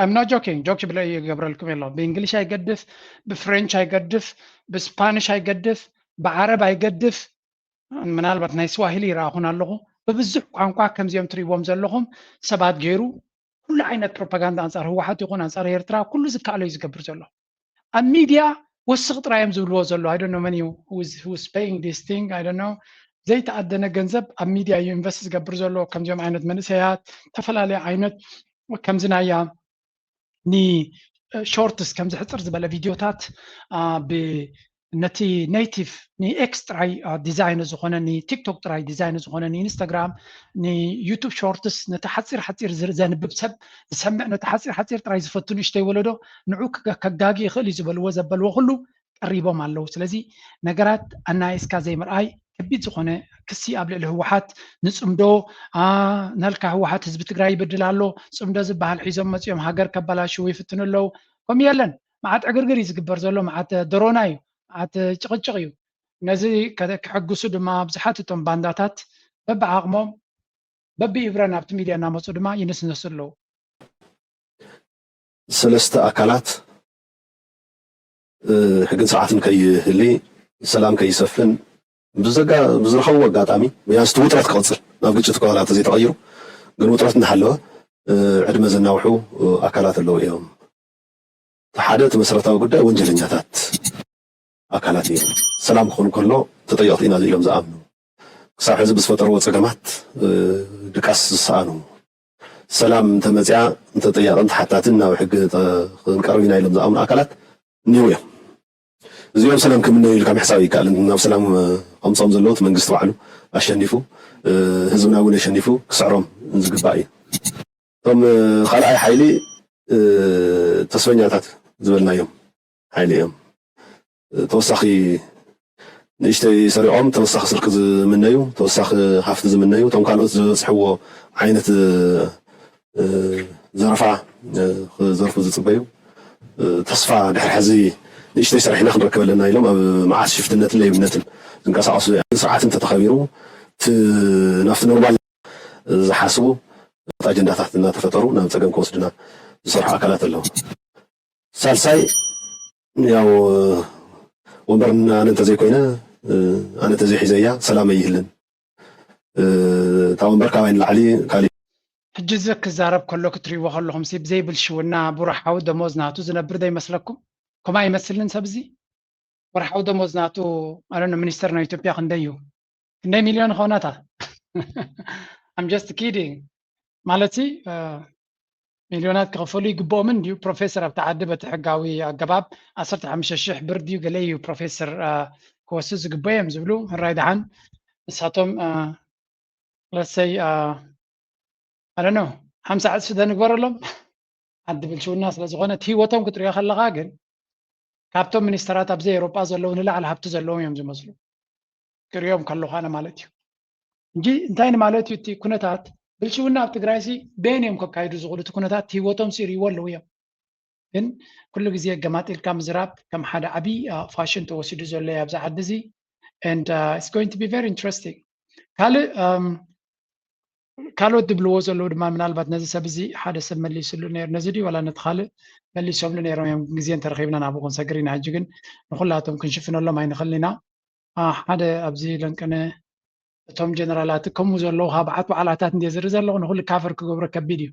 I'm not joking ጆክ ብለ ይገብረልኩም የለ ብእንግሊሽ ኣይገድፍ ብፍሬንች ኣይገድፍ ብስፓኒሽ ኣይገድፍ ብዓረብ ኣይገድፍ ምናልባት ናይ ስዋሂሊ ይረኣኹን ኣለኹ ብብዙሕ ቋንቋ ከምዚኦም ትርእይዎም ዘለኹም ሰባት ገይሩ ኩሉ ዓይነት ፕሮፓጋንዳ ኣንፃር ህወሓት ይኹን ኣንፃር ኤርትራ ኩሉ ዝከኣሎ እዩ ዝገብር ዘሎ ኣብ ሚድያ ወስኽ ጥራይ እዮም ዝብልዎ ዘሎ I don't know many who's paying this thing I don't know ዘይተኣደነ ገንዘብ ኣብ ሚድያ እዩ ኢንቨስት ዝገብር ዘሎ ከምዚኦም ዓይነት መንእሰያት ዝተፈላለየ ዓይነት ከምዚ ናያ ን ሾርትስ ከምዚ ሕፅር ዝበለ ቪድዮታት ነቲ ኔቲቭ ንኤክስ ጥራይ ዲዛይን ዝኾነ ንቲክቶክ ጥራይ ዲዛይን ዝኾነ ንኢንስታግራም ንዩቱብ ሾርትስ ነቲ ሓፂር ሓፂር ዘንብብ ሰብ ዝሰምዕ ነቲ ሓፂር ሓፂር ጥራይ ዝፈቱ ንእሽተይ ወለዶ ንዑ ከጋጊ ይኽእል እዩ ዝበልዎ ዘበልዎ ኩሉ ቀሪቦም ኣለዉ። ስለዚ ነገራት ኣናይስካ ዘይምርኣይ ከቢድ ዝኾነ ክሲ ኣብ ልዕሊ ህወሓት፣ ንፅምዶ ናልካ ህወሓት ህዝቢ ትግራይ ይበድል ኣሎ፣ ፅምዶ ዝበሃል ሒዞም መፂኦም ሃገር ከባላሽዉ ይፍትኑ ኣለዉ። ከምኡ የለን። መዓት ዕግርግር እዩ ዝግበር ዘሎ፣ መዓት ድሮና እዩ፣ መዓት ጭቕጭቕ እዩ። ነዚ ክሕግሱ ድማ ብዙሓት እቶም ባንዳታት በብዓቕሞም በብኢብረን ኣብቲ ሚድያ እናመፁ ድማ ይንስነሱ ኣለዉ። ሰለስተ ኣካላት ሕግን ስርዓትን ከይህሊ፣ ሰላም ከይሰፍን ብዘጋ ብዝረኸቡ ኣጋጣሚ ያስቲ ውጥረት ክቐፅል ናብ ግጭት ከዋላ ተዘይተቐይሩ ግን ውጥረት እናሃለወ ዕድመ ዘናውሑ ኣካላት ኣለዉ እዮም። ሓደ እቲ መሰረታዊ ጉዳይ ወንጀለኛታት ኣካላት እዮም። ሰላም ክኾን ከሎ ተጠየቕቲ ኢና ኢሎም ዝኣምኑ ክሳብ ሕዚ ብዝፈጠርዎ ፀገማት ድቃስ ዝሰኣኑ ሰላም እንተመፅያ ተጠያቕን ተሓታትን ናብ ሕጊ ክንቀርብ ኢና ኢሎም ዝኣምኑ ኣካላት እኒው እዮም። እዚኦም ሰላም ክምነዩ ኢልካ ምሕሳብ ይከኣል። ናብ ሰላም ከምፅኦም ዘለዎት መንግስቲ ባዕሉ ኣሸኒፉ ህዝብና እውን ኣሸኒፉ ክስዕሮም ዝግባእ እዩ። እቶም ካልኣይ ሓይሊ ተስፈኛታት ዝበልናዮም ሓይሊ እዮም። ተወሳኺ ንእሽተይ ሰሪቖም ተወሳኺ ስርቂ ዝምነዩ፣ ተወሳኺ ሃፍቲ ዝምነዩ፣ እቶም ካልኦት ዝበፅሕዎ ዓይነት ዘረፋ ክዘርፉ ዝፅበዩ፣ ተስፋ ድሕሪ ሕዚ ንእሽተይ ሰሪሕና ክንረክብ ኣለና ኢሎም ኣብ መዓት ሽፍትነትን ለይብነትን ዝንቀሳቐሱ ስርዓት እንተተኸቢሩ ናብቲ ኖርማል ዝሓስቡ ኣጀንዳታት እናተፈጠሩ ናብ ፀገም ክወስድና ዝሰርሑ ኣካላት ኣለዉ። ሳልሳይ ያው ወንበር ኣነ እንተዘይኮይነ ኣነ እንተዘይሒዘያ ሰላም ኣይህልን። እታ ወንበር ካባይ ንላዕሊ ካሊእ ሕጂ እዚ ክዛረብ ከሎ ክትሪእዎ ከለኹም ሲ ብዘይ ብልሽውና ብወርሓዊ ደሞዝ ናቱ ዝነብር ዶ ይመስለኩም? ከምኡ ኣይመስልን ሰብ እዚ? ወርሓዊ ደሞዝ ናቱ ኣለ ሚኒስተር ናይ ኢትዮጵያ ክንደይ እዩ? ክንደይ ሚልዮን ኾነታ? I'm just kidding። ማለት ሚልዮናት ክኸፈሉ ይግብኦምን ድዩ? ፕሮፌሰር ኣብቲ ዓዲ በቲ ሕጋዊ ኣገባብ ዓሰርተ ሓሙሽተ ሽሕ ብር ድዩ ገለ እዩ ፕሮፌሰር ክወስድ ዝግብኦ እዮም ዝብሉ። ሕራይ ደሓን ንሳቶም ለሰይ ኣለ ሓምሳ ዕፅፊ ደንግበረሎም ዓዲ ብልሽውና ስለ ዝኾነ እቲ ህይወቶም ክትሪኦ ከለኻ ግን ካብቶም ሚኒስተራት ኣብዚ ኤውሮጳ ዘለዉ ንላዕሊ ሃብቲ ዘለዎም እዮም ዝመስሉ ክሪኦም ከለኹ ኣነ ማለት እዩ እንጂ እንታይ ንማለት እዩ እቲ ኩነታት ብልሽውና ኣብ ትግራይ ሲ በየን እዮም ከካይዱ ዝኽእሉ እቲ ኩነታት ህይወቶም ሲ ሪዎ ኣለዉ እዮም ግን ኩሉ ግዜ ገማጢልካ ምዝራብ ከም ሓደ ዓብዪ ፋሽን ተወሲዱ ዘሎ ኣብዚ ዓዲ እዚ and it's going to be very interesting ካልእ ካልኦት ዝብልዎ ዘለዉ ድማ ምናልባት ነዚ ሰብ እዚ ሓደ ሰብ መሊስሉ ነይሩ ነዚ ድዩ ዋላ ነቲ ካልእ መሊሶምሉ ነይሮም እዮም ግዜ እንተረኺብና ናብኡ ክንሰግር ኢና ሕጂ ግን ንኩላቶም ክንሽፍነሎም ኣይንኽልን ኢና ሓደ ኣብዚ ለንቅነ እቶም ጀነራላት ከምኡ ዘለዉ ካብ ዓት ባዕላታት እንደ ዝርኢ ዘለኹ ንኩሉ ካፈር ክገብሮ ከቢድ እዩ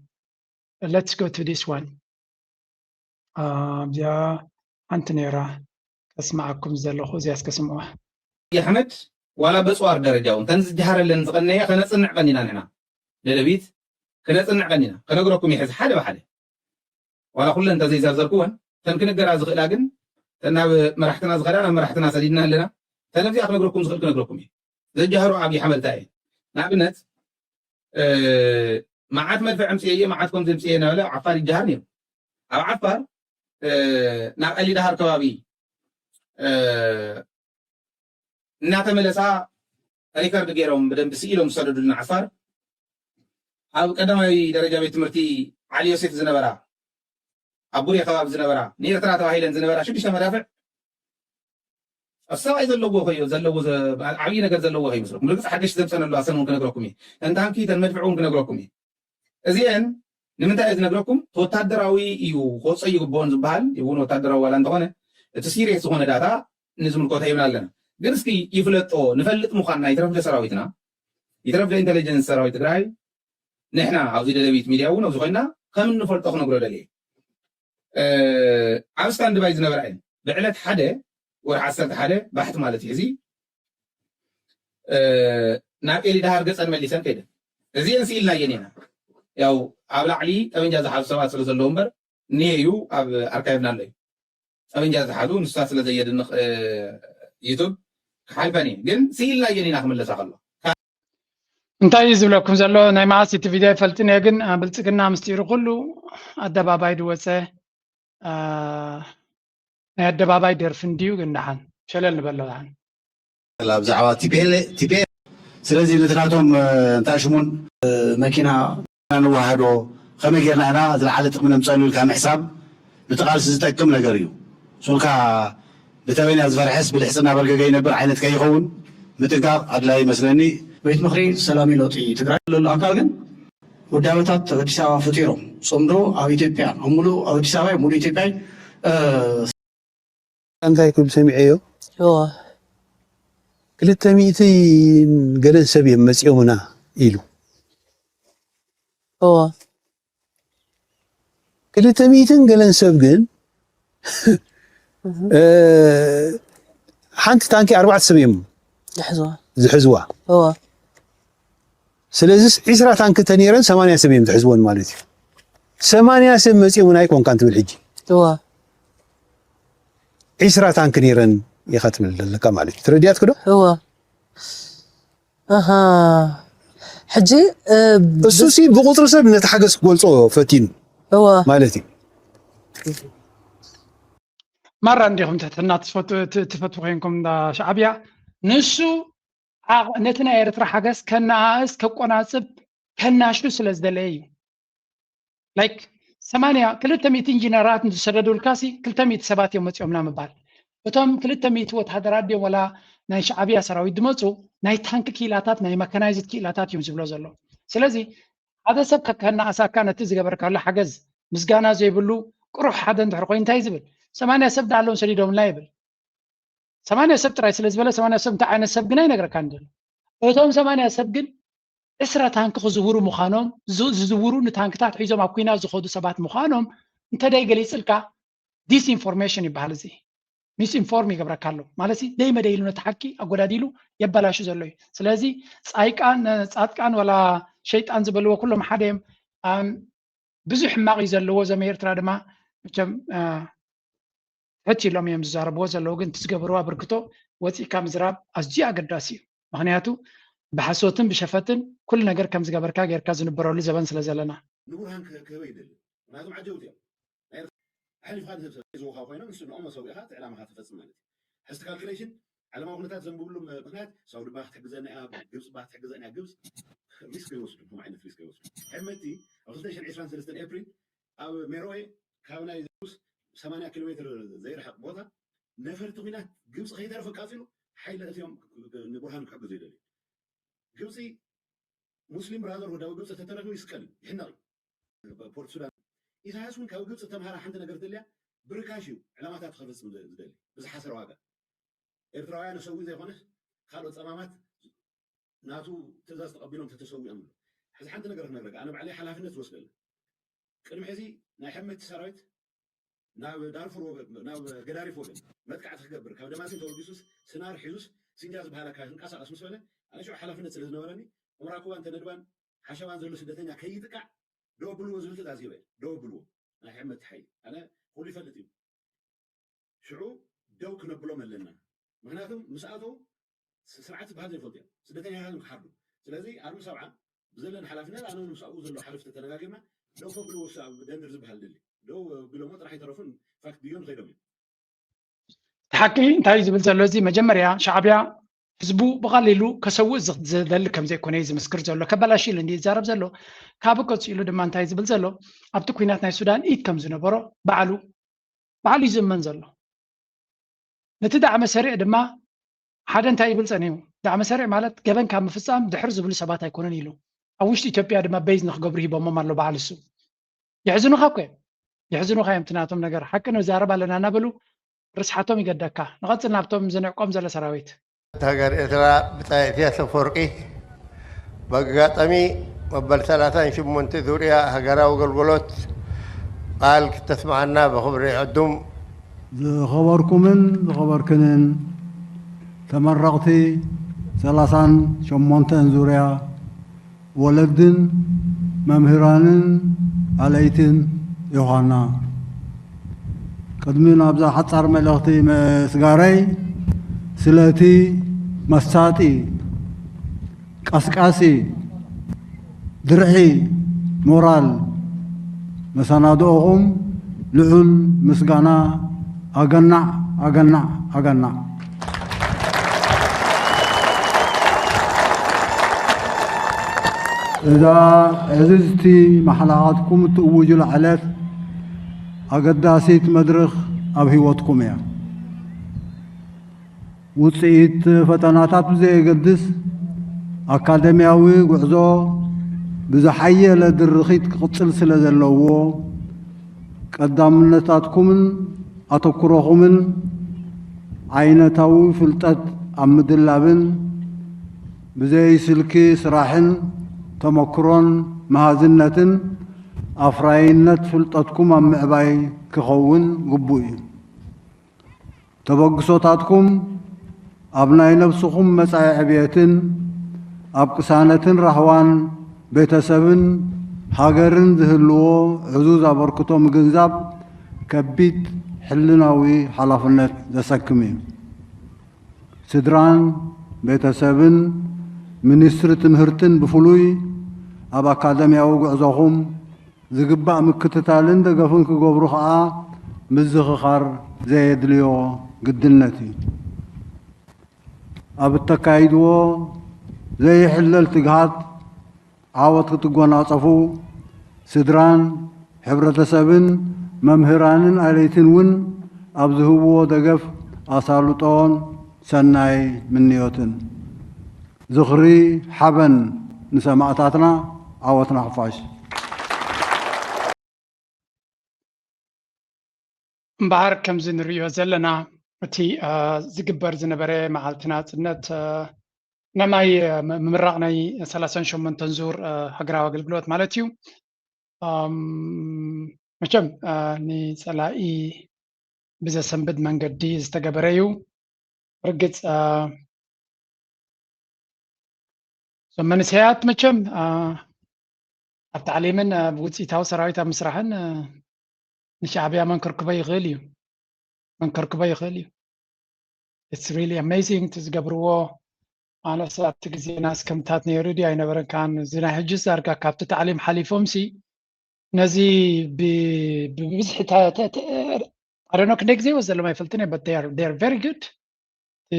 let's go to this one ኣብዚኣ ሓንቲ ነይራ ከስምዓኩም ዘለኹ እዚኣ እስከ ስምዑዋ ኣሕመድ ዋላ በፅዋር ደረጃ እውን ተን ዝጀሃረለን ዝቐነየ ከነፅንዕ ቀኒና ንሕና ደደቢት ከነፅንዕ ቀኒና ከነግረኩም ይሕዝ ሓደ ብሓደ ዋላ ኩለን እንተዘይዘርዘርኩወን ተን ክንገራ ዝኽእላ ግን ተን ናብ መራሕትና ዝኸዳ ናብ መራሕትና ሰዲድና ኣለና ተን ኣብዚኣ ክነግረኩም ዝኽእል ክነግረኩም እዩ ዘጃህሩ ዓብዪ ሓመልታ እየ ንኣብነት መዓት መድፍዕ ኣምፅኤ እየ መዓት ከምዚ ኣምፅኤ እናበለ ዓፋር ይጀሃር ነይሩ ኣብ ዓፋር ናብ ቀሊዳሃር ከባቢ እናተመለሳ ሪከርድ ገይሮም ብደንቢ ስኢሎም ዝሰደዱልና ዓፋር ኣብ ቀዳማዊ ደረጃ ቤት ትምህርቲ ዓሊ ዮሴፍ ዝነበራ ኣብ ቡሬ ከባቢ ዝነበራ ንኤርትራ ተባሂለን ዝነበራ ሽዱሽተ መዳፍዕ ኣሰብኣይ ዘለዎ ከዮ ዘለዎ ዓብዪ ነገር ዘለዎ ከይመስለኩም ርግፅ ሓደሽ ዘምፀነሉ ኣሰን እውን ክነግረኩም እዩ ተንታንኪ ተን መድፍዕ እውን ክነግረኩም እዩ እዚአን ንምንታይ እየ ዝነግረኩም ተወታደራዊ እዩ ክወፀ ይግብኦን ዝበሃል እውን ወታደራዊ ዋላ እንተኾነ እቲ ሲሪየስ ዝኾነ ዳታ ንዝምልከቶ ይብና ኣለና ግን እስኪ ይፍለጦ ንፈልጥ ምዃንና ይትረፍደ ሰራዊትና ይትረፍደ ኢንቴሊጀንስ ሰራዊት ትግራይ ንሕና ኣብዚ ደደቢት ሚድያ እውን ኣብዚ ኮይና ከም እንፈልጦ ክነግሮ ደልየ ኣብ ስታንድባይ ዝነበራ እየን ብዕለት ሓደ ወርሒ ዓሰርተ ሓደ ባሕቲ ማለት እዩ ሕዚ ናብ ኤሊ ዳሃር ገፀን መሊሰን ከይደን እዚአን ስኢልናየን ኢና ያው ኣብ ላዕሊ ጠበንጃ ዝሓዙ ሰባት ስለ ዘለዉ እምበር እኒሀ እዩ ኣብ ኣርካይቭና ኣሎ እዩ ጠበንጃ ዝሓዙ ንሳ ስለ ዘየድንቕ ዩቱብ ክሓልፈን እየ ግን ስኢልናየን ኢና ክምለሳ ከሎ እንታይ እዩ ዝብለኩም ዘሎ ናይ መዓስ እቲ ቪድዮ ይፈልጥን እየ ግን ብልፅግና ምስጢሩ ኩሉ ኣደባባይ ዝወፀ ናይ ኣደባባይ ደርፊ እንድዩ፣ ግን ደሓን ሸለል ንበሎ ደሓን። ብዛዕባ ቲፒኤል ቲፒኤል ስለዚ ነቲ ናቶም እንታይ ሽሙን መኪና ንዋሃዶ ከመይ ጌርና ኢና ዝለዓለ ጥቕሚ ነምፀሉ ኢልካ ምሕሳብ ነቲ ቃልሲ ዝጠቅም ነገር እዩ። ሱልካ ብተበንያ ዝፈርሐስ ብልሕፂ እናበርገገ ይነብር ዓይነት ከይኸውን ምጥንቃቕ ኣድላይ ይመስለኒ። ቤት ምኽሪ ሰላም ለውጢ ትግራይ ዘለሉ ኣካል ግን ውዳበታት ኣዲስ ኣበባ ፈጢሮም ጽምዶ ኣብ ኢትዮጵያ ኣብ ሙሉእ ኣብ ኣዲስ ኣበባ ሙሉእ ኢትዮጵያ እንታይ ክብል ሰሚዐዮ? እወ። ክልተ ሚእቲ ገለን ሰብ እዮም መጺኦምና ኢሉ። እወ። ክልተ ሚእትን ገለን ሰብ ግን ሓንቲ ታንኪ ኣርባዕተ ሰብ እዮም ዝሕዝዋ። ዝሕዝዋ። እወ። ስለዚስ ዒስራ ታንኪ ተነይረን ሰማንያ ሰብ እዮም ዝሕዝወን ማለት እዩ። ሰማንያ ሰብ መፂኦምና ኣይኮንካን ትብል ሕጂ። እወ። ዒስራ ታንኪ ነይረን ኢኻ ትብል ዘለካ ማለት እዩ። ተረዲኣትክ ዶ? እወ። ኣሃ። ሕጂ እሱ ሲ ብቁፅሪ ሰብ ነቲ ሓገዝ ክገልፆ ፈቲኑ እወ። ማለት እዩ። ማራ እንዲኹም ትሕትና ትፈትዉ ኮይንኩም እንዳ ሻዕብያ ንሱ ነቲ ናይ ኤርትራ ሓገዝ ከነኣእስ ከቆናፅብ ከናሹ ስለ ዝደለየ እዩ። ላይክ ሰማንያ ክልተ ሚእቲ ኢንጂነራት ዝሰደዱልካ ሲ ክልተ ሚእቲ ሰባት እዮም መፂኦምና ምባል እቶም ክልተ ሚእቲ ወተሃደራት ድዮም ወላ ናይ ሻዕብያ ሰራዊት ዝመፁ ናይ ታንክ ክኢላታት ናይ መካናይዝድ ክኢላታት እዮም ዝብሎ ዘሎ። ስለዚ ሓደ ሰብ ከናእሳካ ነቲ ዝገበርካሉ ሓገዝ ምስጋና ዘይብሉ ቅሩሕ ሓደ እንድሕር ኮይኑ እንታይ ዝብል ሰማንያ ሰብ ዳኣሎም ሰዲዶምና ይብል። ሰማንያ ሰብ ጥራይ ስለ ዝበለ ሰማንያ ሰብ እንታይ ዓይነት ሰብ ግን ኣይነግረካን ዘሎ። እቶም ሰማንያ ሰብ ግን ዕስራ ታንኪ ክዝውሩ ምዃኖም ዝዝውሩ ንታንክታት ሒዞም ኣብ ኩናት ዝኸዱ ሰባት ምዃኖም እንተደይ ገሊፅልካ ዲስኢንፎርሜሽን ይበሃል። እዚ ሚስኢንፎርም ይገብረካ ኣሎ ማለት ደይ መደይ ኢሉ ነቲ ሓቂ ኣጎዳዲሉ የበላሹ ዘሎ እዩ። ስለዚ ፃይቃን ፃጥቃን ወላ ሸይጣን ዝበልዎ ኩሎም ሓደ እዮም። ብዙሕ ሕማቕ እዩ ዘለዎ። እዞም ኤርትራ ድማ መቸም ሕት ኢሎም እዮም ዝዛረብዎ ዘለዉ፣ ግን እቲ ዝገበርዎ ኣበርክቶ ወፂእካ ምዝራብ ኣዝዩ ኣገዳሲ እዩ። ምክንያቱ ብሓሶትን ብሸፈትን ኩሉ ነገር ከም ዝገበርካ ጌርካ ዝንበረሉ ዘበን ስለ ዘለና። ንቡርሃን ክህበ ይደሊ። ምክንያቱም ዓጀውቲ እዮም። ኣሕሊፍካ ንህብ ሰብ ሒዝውኻ ኮይኖም ንሱ ንኦም ሰው ኢኻ እቲ ዕላማኻ ትፈፅም ማለት እዩ። ሕዚ ካልኩሌሽን ዓለማዊ ኩነታት ዘንብብሉ ምክንያት ሳውዲ ባህ ክትሕግዘና እያ፣ ግብፂ ባህ ክትሕግዘና እያ። ግብፂ ሪስክ ይወስዱ፣ ከም ዓይነት ሪስክ ይወስዱ። ሕመቲ ኣብ ክልተ ሽሕን ዕስራን ሰለስተን ኤፕሪል ኣብ ሜሮኤ ካብ ናይ ሩስ ሰማንያ ኪሎ ሜትር ዘይርሕቕ ቦታ ነፈርቲ ኩናት ግብፂ ከይተረፈ ቃፂሉ ሓይሊ እትዮም ንቡርሃን ክሕግዙ ይደልዩ። ግብፂ ሙስሊም ብራዘርሁድ ኣብ ግብፂ ተተረኪቡ ይስቀል እዩ፣ ይሕነቕ እዩ። ፖርት ሱዳን ኢሳያስ እውን ካብ ግብፂ ተምሃራ ሓንቲ ነገር ትልያ ብርካሽ እዩ ዕላማታት ክፈፅም ዝደሊ ብዝሓሰረ ዋጋ ኤርትራውያን ሰዊ ዘይኮነስ ካልኦት ፀማማት ናቱ ትእዛዝ ተቐቢሎም ተተሰዊኦም ኣሎ። ሕዚ ሓንቲ ነገር ክነግረካ ኣነ ባዕለይ ሓላፍነት ዝወስደሉ ቅድሚ ሕዚ ናይ ሕመቲ ሰራዊት ናብ ዳርፉር ወገን ናብ ገዳሪፍ ወገን መጥቃዕቲ ክገብር ካብ ደማሴን ተወዲሱስ ስናር ሒዙስ ሲንጃ ዝበሃላ ካብ ክንቀሳቀስ ምስ በለ ኣነ ሽዑ ሓላፍነት ስለ ዝነበረኒ ቁምራኩባን ተነድባን ሓሸባን ዘሎ ስደተኛ ከይጥቃዕ ደው ኣብልዎ ዝብል ትእዛዝ ሂበ። ደው ኣብልዎ ናይ ሕመቲ ሓይሊ ኣነ ኩሉ ይፈልጥ እዩ። ሽዑ ደው ክነብሎም ኣለና። ምክንያቱም ምስ ኣተው ስርዓት ዝበሃል ዘይፈልጡ እዮም። ስደተኛታት እዮም ክሓርዱ። ስለዚ ኣርሚ ሰብዓ ብዘለን ሓላፍነት ኣነ እውን ምስ ኣብኡ ዘለዉ ሓለፍቲ ተነጋጊርና ደው ከብልዎ ደንድር ዝበሃል ደሊ ደው ቢሎሞ ጥራሕ ይተረፉን ፋክት ብዮ ንኸይዶም እዮም። እቲ ሓቂ እንታይ እዩ ዝብል ዘሎ እዚ መጀመርያ ሻዕብያ ህዝቡ ብቐሊሉ ከሰውእ ዝደሊ ከም ዘይኮነ እዩ ዝምስክር ዘሎ። ከበላሽ ኢሉ እንዲ ይዛረብ ዘሎ። ካብ ቀፂሉ ድማ እንታይ ዝብል ዘሎ ኣብቲ ኩናት ናይ ሱዳን ኢድ ከም ዝነበሮ ባዕሉ ባዕሉ እዩ ዝእመን ዘሎ። ነቲ ዳዕመ ሰሪዕ ድማ ሓደ እንታይ ይብል ጸኒሑ፣ ዳዕመ ሰሪዕ ማለት ገበን ካብ ምፍጻም ድሕር ዝብሉ ሰባት ኣይኮኑን ኢሉ። ኣብ ውሽጢ ኢትዮጵያ ድማ በይዝ ንክገብሩ ሂቦሞም ኣሎ በዓል እሱ። የሕዝኑኻ እኮ እዮም። የሕዝኑኻ እዮም እቲ ናቶም ነገር። ሓቂ ንዛረብ ኣለና እናበሉ ርስሓቶም ይገደካ። ንቐጽል ናብቶም ዝንዕቆም ዘሎ ሰራዊት። እታ ሃገር ኤርትራ ብጻይ ኢሳያስ ኣፈወርቂ ብኣጋጣሚ መበል ሰላሳን ሸሞንተ ዙርያ ሃገራዊ ኣገልግሎት ቃል ክተስምዓና ብኽብሪ ይዕድም። ዝኸበርኩምን ዝኸበርክንን ተመረቕቲ ሰላሳን ሸሞንተን ዙርያ ወለድን መምህራንን ኣለይትን ዮሃና፣ ቅድሚ ናብዛ ሓጻር መልእኽቲ ምስጋረይ፣ ስለቲ መሳጢ፣ ቀስቃሲ፣ ድርዒ፣ ሞራል መሰናድኦኹም ልዑል ምስጋና ኣገናዕ ኣገናዕ ኣገናዕ። እዛ ዕዝዝቲ ማሕላኻትኩም እትእውጁላ ዕለት ኣገዳሲት መድርኽ ኣብ ህይወትኩም እያ። ውፅኢት ፈተናታት ብዘየገድስ ኣካደምያዊ ጉዕዞ ብዝሓየለ ድርኺት ክቕፅል ስለ ዘለዎ ቀዳምነታትኩምን ኣተኩሮኹምን ዓይነታዊ ፍልጠት ኣብ ምድላብን ብዘይ ስልኪ ስራሕን ተመክሮን መሃዝነትን ኣፍራይነት ፍልጠትኩም ኣብ ምዕባይ ክኸውን ግቡእ እዩ። ተበግሶታትኩም ኣብ ናይ ነብስኹም መጻኢ ዕብየትን ኣብ ቅሳነትን ራህዋን ቤተሰብን ሃገርን ዝህልዎ ዕዙዝ ኣበርክቶ ምግንዛብ ከቢድ ሕልናዊ ሓላፍነት ዘሰክም እዩ። ስድራን ቤተሰብን ሚኒስትሪ ትምህርትን ብፍሉይ ኣብ ኣካደምያዊ ጉዕዞኹም ዝግባእ ምክትታልን ደገፍን ክገብሩ ከኣ ምዝኽኻር ዘየድልዮ ግድነት እዩ። ኣብ እተካይድዎ ዘይሕለል ትግሃት ዓወት ክትጎናጸፉ ስድራን ሕብረተሰብን መምህራንን ኣለይትን እውን ኣብ ዝህብዎ ደገፍ ኣሳልጦን ሰናይ ምንዮትን። ዝኽሪ ሓበን ንሰማእታትና። ዓወት ንሓፋሽ። እምበኣር ከምዚ ንርእዮ ዘለና እቲ ዝግበር ዝነበረ መዓልቲ ናጽነት ነማይ ምምራቕ ናይ ሰላሳን ሸሞንተን ዙር ሃገራዊ ኣገልግሎት ማለት እዩ። መቸም ንጸላኢ ብዘሰንብድ መንገዲ ዝተገበረ እዩ። ርግጽ እዞም መንእሰያት መቸም ኣብ ታዕሊምን ኣብ ውፅኢታዊ ሰራዊት ኣብ ምስራሕን ንሻዕብያ መንከርክቦ ይኽእል እዩ መንከርክቦ ይኽእል እዩ። It's really amazing እቲ ዝገብርዎ። ኣነስ ኣብቲ ግዜና እስከምታት ነይሩ ድዩ ኣይነበረን? ካን እዚ ናይ ሕጂ ዳርጋ ካብቲ ታዕሊም ሓሊፎም ሲ ነዚ ብብዝሒ ኣደኖ ክንደይ ግዜ ወዘሎም ኣይፈልጥን እየ but they are very good።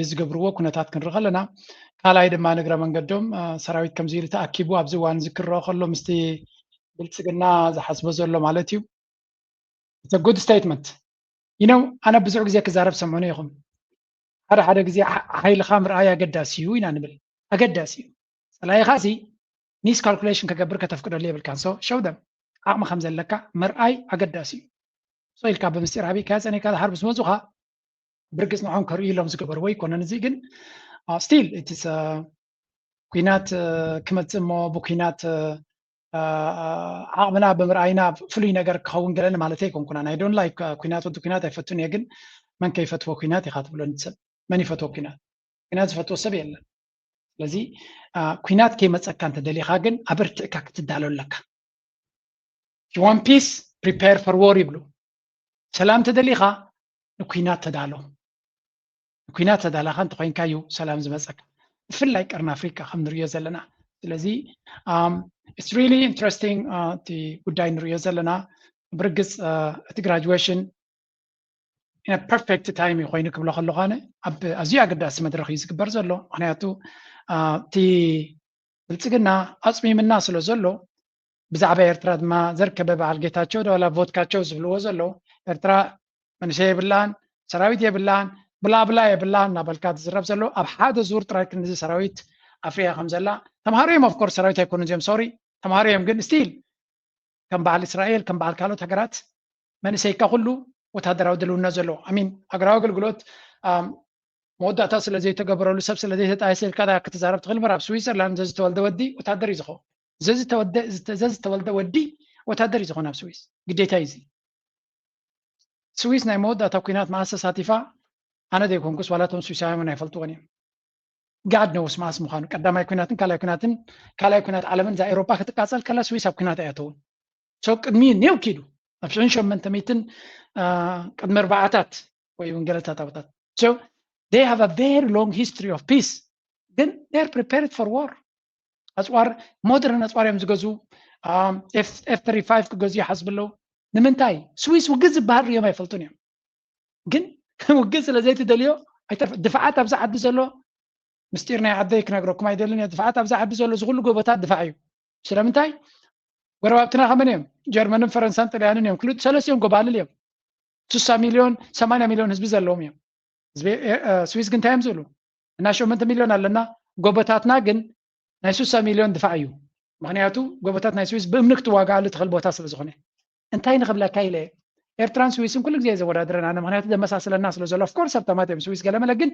ዝገብርዎ ኩነታት ክንርኢ ከለና ካልኣይ ድማ ንግረ መንገዶም ሰራዊት ከምዚ ኢሉ ተኣኪቡ ኣብዚ እዋን እዚ ክረኦ ከሎ ምስቲ ብልፅግና ዝሓስቦ ዘሎ ማለት እዩ። It's a good statement። You know ኣነ ብዙሕ ግዜ ክዛረብ ሰምዑኒ ኢኹም። ሓደ ሓደ ግዜ ሓይልኻ ምርኣይ ኣገዳሲ እዩ ኢና ንብል። ኣገዳሲ እዩ። ፀላኢኻ ሲ miscalculation ከገብር ከተፍቅደሉ የብልካን። So show them ዓቕሚ ከም ዘለካ ምርኣይ ኣገዳሲ እዩ። So ኢልካ ብምስጢር ሃቢእካዮ ፀኒሕካ ድሓር ምስ መፁኻ ብርግፅ ንዖም ከርእዩ ኢሎም ዝገበርዎ ኣይኮነን። እዚ ግን still it's ኩናት ክመፅእ እሞ ብኩናት ዓቕምና ብምርኣይና ፍሉይ ነገር ክኸውን ገለኒ ማለት ኣይኮንኩናን። I don't like ኩናት ወዲ ኩናት ኣይፈቱን እየ። ግን መን ከይፈትዎ ኩናት ኢኻ ትብሎ ንሰብ መን ይፈትዎ ኩናት? ኩናት ዝፈትዎ ሰብ የለን። ስለዚ ኩናት ከይመፀካ እንተደሊኻ ግን ኣበርቲዕካ ክትዳሎ ኣለካ። You want peace prepare for war ይብሉ። ሰላም ተደሊኻ ንኩናት ተዳሎ። ንኩናት ተዳላኻ እንተኮይንካ እዩ ሰላም ዝመፀካ። ብፍላይ ቀርኒ ኣፍሪካ ከም ንሪኦ ዘለና። ስለዚ it's really interesting እቲ ጉዳይ ንሪኦ ዘለና። ብርግፅ እቲ graduation perfect time እዩ ኮይኑ ክብሎ ከለኹ ኣነ ኣብ ኣዝዩ ኣገዳሲ መድረኽ እዩ ዝግበር ዘሎ። ምክንያቱ እቲ ብልፅግና ኣፅሚምና ስለ ዘሎ ብዛዕባ ኤርትራ ድማ ዘርከበ በዓል ጌታቸው ደዋላ ቮትካቸው ዝብልዎ ዘለዉ ኤርትራ መንእሰይ የብላን፣ ሰራዊት የብላን፣ ብላብላ የብላን እናበልካ ትዝረብ ዘሎ ኣብ ሓደ ዙር ጥራይ ክንዚ ሰራዊት ኣፍርያ ከም ዘላ ተምሃሮ እዮም። Of course ሰራዊት ኣይኮኑን እዚኦም sorry ተምሃሮ እዮም። ግን still ከም በዓል እስራኤል ከም በዓል ካልኦት ሃገራት መንእሰይካ ኩሉ ወታደራዊ ድልውነት ዘለዎ I mean ሃገራዊ ኣገልግሎት መወዳእታ ስለ ዘይተገበረሉ ሰብ ስለ ዘይተጣየሰ ኢልካ ክትዛረብ ትኽእል እምበር ኣብ ስዊዘርላንድ ዘዝተወልደ ወዲ ወታደር እዩ ዝኸውን። ዘዝተወልደ ወዲ ወታደር እዩ ዝኸውን ኣብ ስዊስ ግዴታ እዩ እዚ። ስዊስ ናይ መወዳእታ ኩናት መዓስ ተሳቲፋ ኣነ ዘይኮንኩስ ዋላ እቶም ስዊሳውያን እውን ኣይፈልጥዎን እዮም። God knows መዓስ ምዃኑ ቀዳማይ ኩናትን ካልኣይ ኩናትን ካልኣይ ኩናት ዓለምን እዛ ኤሮፓ ክትቃፀል ከላ ስዊስ ኣብ ኩናት ኣይኣተውን። So ቅድሚ ኔው ኪዱ ኣብ ሽሕን ሸሞንተ ሚእትን ቅድሚ ኣርባዓታት ወይ እውን ገለታት ዓመታት so they have a very long history of peace ግን they're prepared for war። ኣፅዋር modern ኣፅዋር እዮም ዝገዝኡ። F thirty five ክገዝኡ ይሓስቡ ኣለዉ። ንምንታይ? ስዊስ ውግእ ዝበሃል ርእዮም ኣይፈልጡን እዮም። ግን ውግእ ስለ ዘይትደልዮ ኣይተርፍ። ድፍዓት ኣብዚ ዓዲ ዘሎ ምስጢር ናይ ዓደይ ክነግረኩም ኣይደልን እየ። ድፍዓት ኣብዚ ዓዲ ዘሎ ዝኩሉ ጎቦታት ድፋዕ እዩ። ስለምንታይ? ጎረባብትና ከመን እዮም? ጀርመንን ፈረንሳን ጥልያንን እዮም። ክልተ ሰለስቲኦም ጎባልል እዮም። ስሳ ሚሊዮን ሰማንያ ሚሊዮን ህዝቢ ዘለዎም እዮም። ህዝቢ ስዊስ ግን እንታይ እዮም ዝብሉ? እና ሸመንተ ሚሊዮን ኣለና፣ ጎቦታትና ግን ናይ ስሳ ሚሊዮን ድፋዕ እዩ። ምክንያቱ ጎቦታት ናይ ስዊስ ብእምኒ ክትዋጋኣሉ ትኽእል ቦታ ስለ ዝኾነ። እንታይ ንኽብለካ ኢለ፣ ኤርትራን ስዊስን ኩሉ ግዜ ዘወዳድረን ኣነ፣ ምክንያቱ ዘመሳስለና ስለ ዘሎ። ኦፍኮርስ ሃብታማት እዮም ስዊስ ገለመለ፣ ግን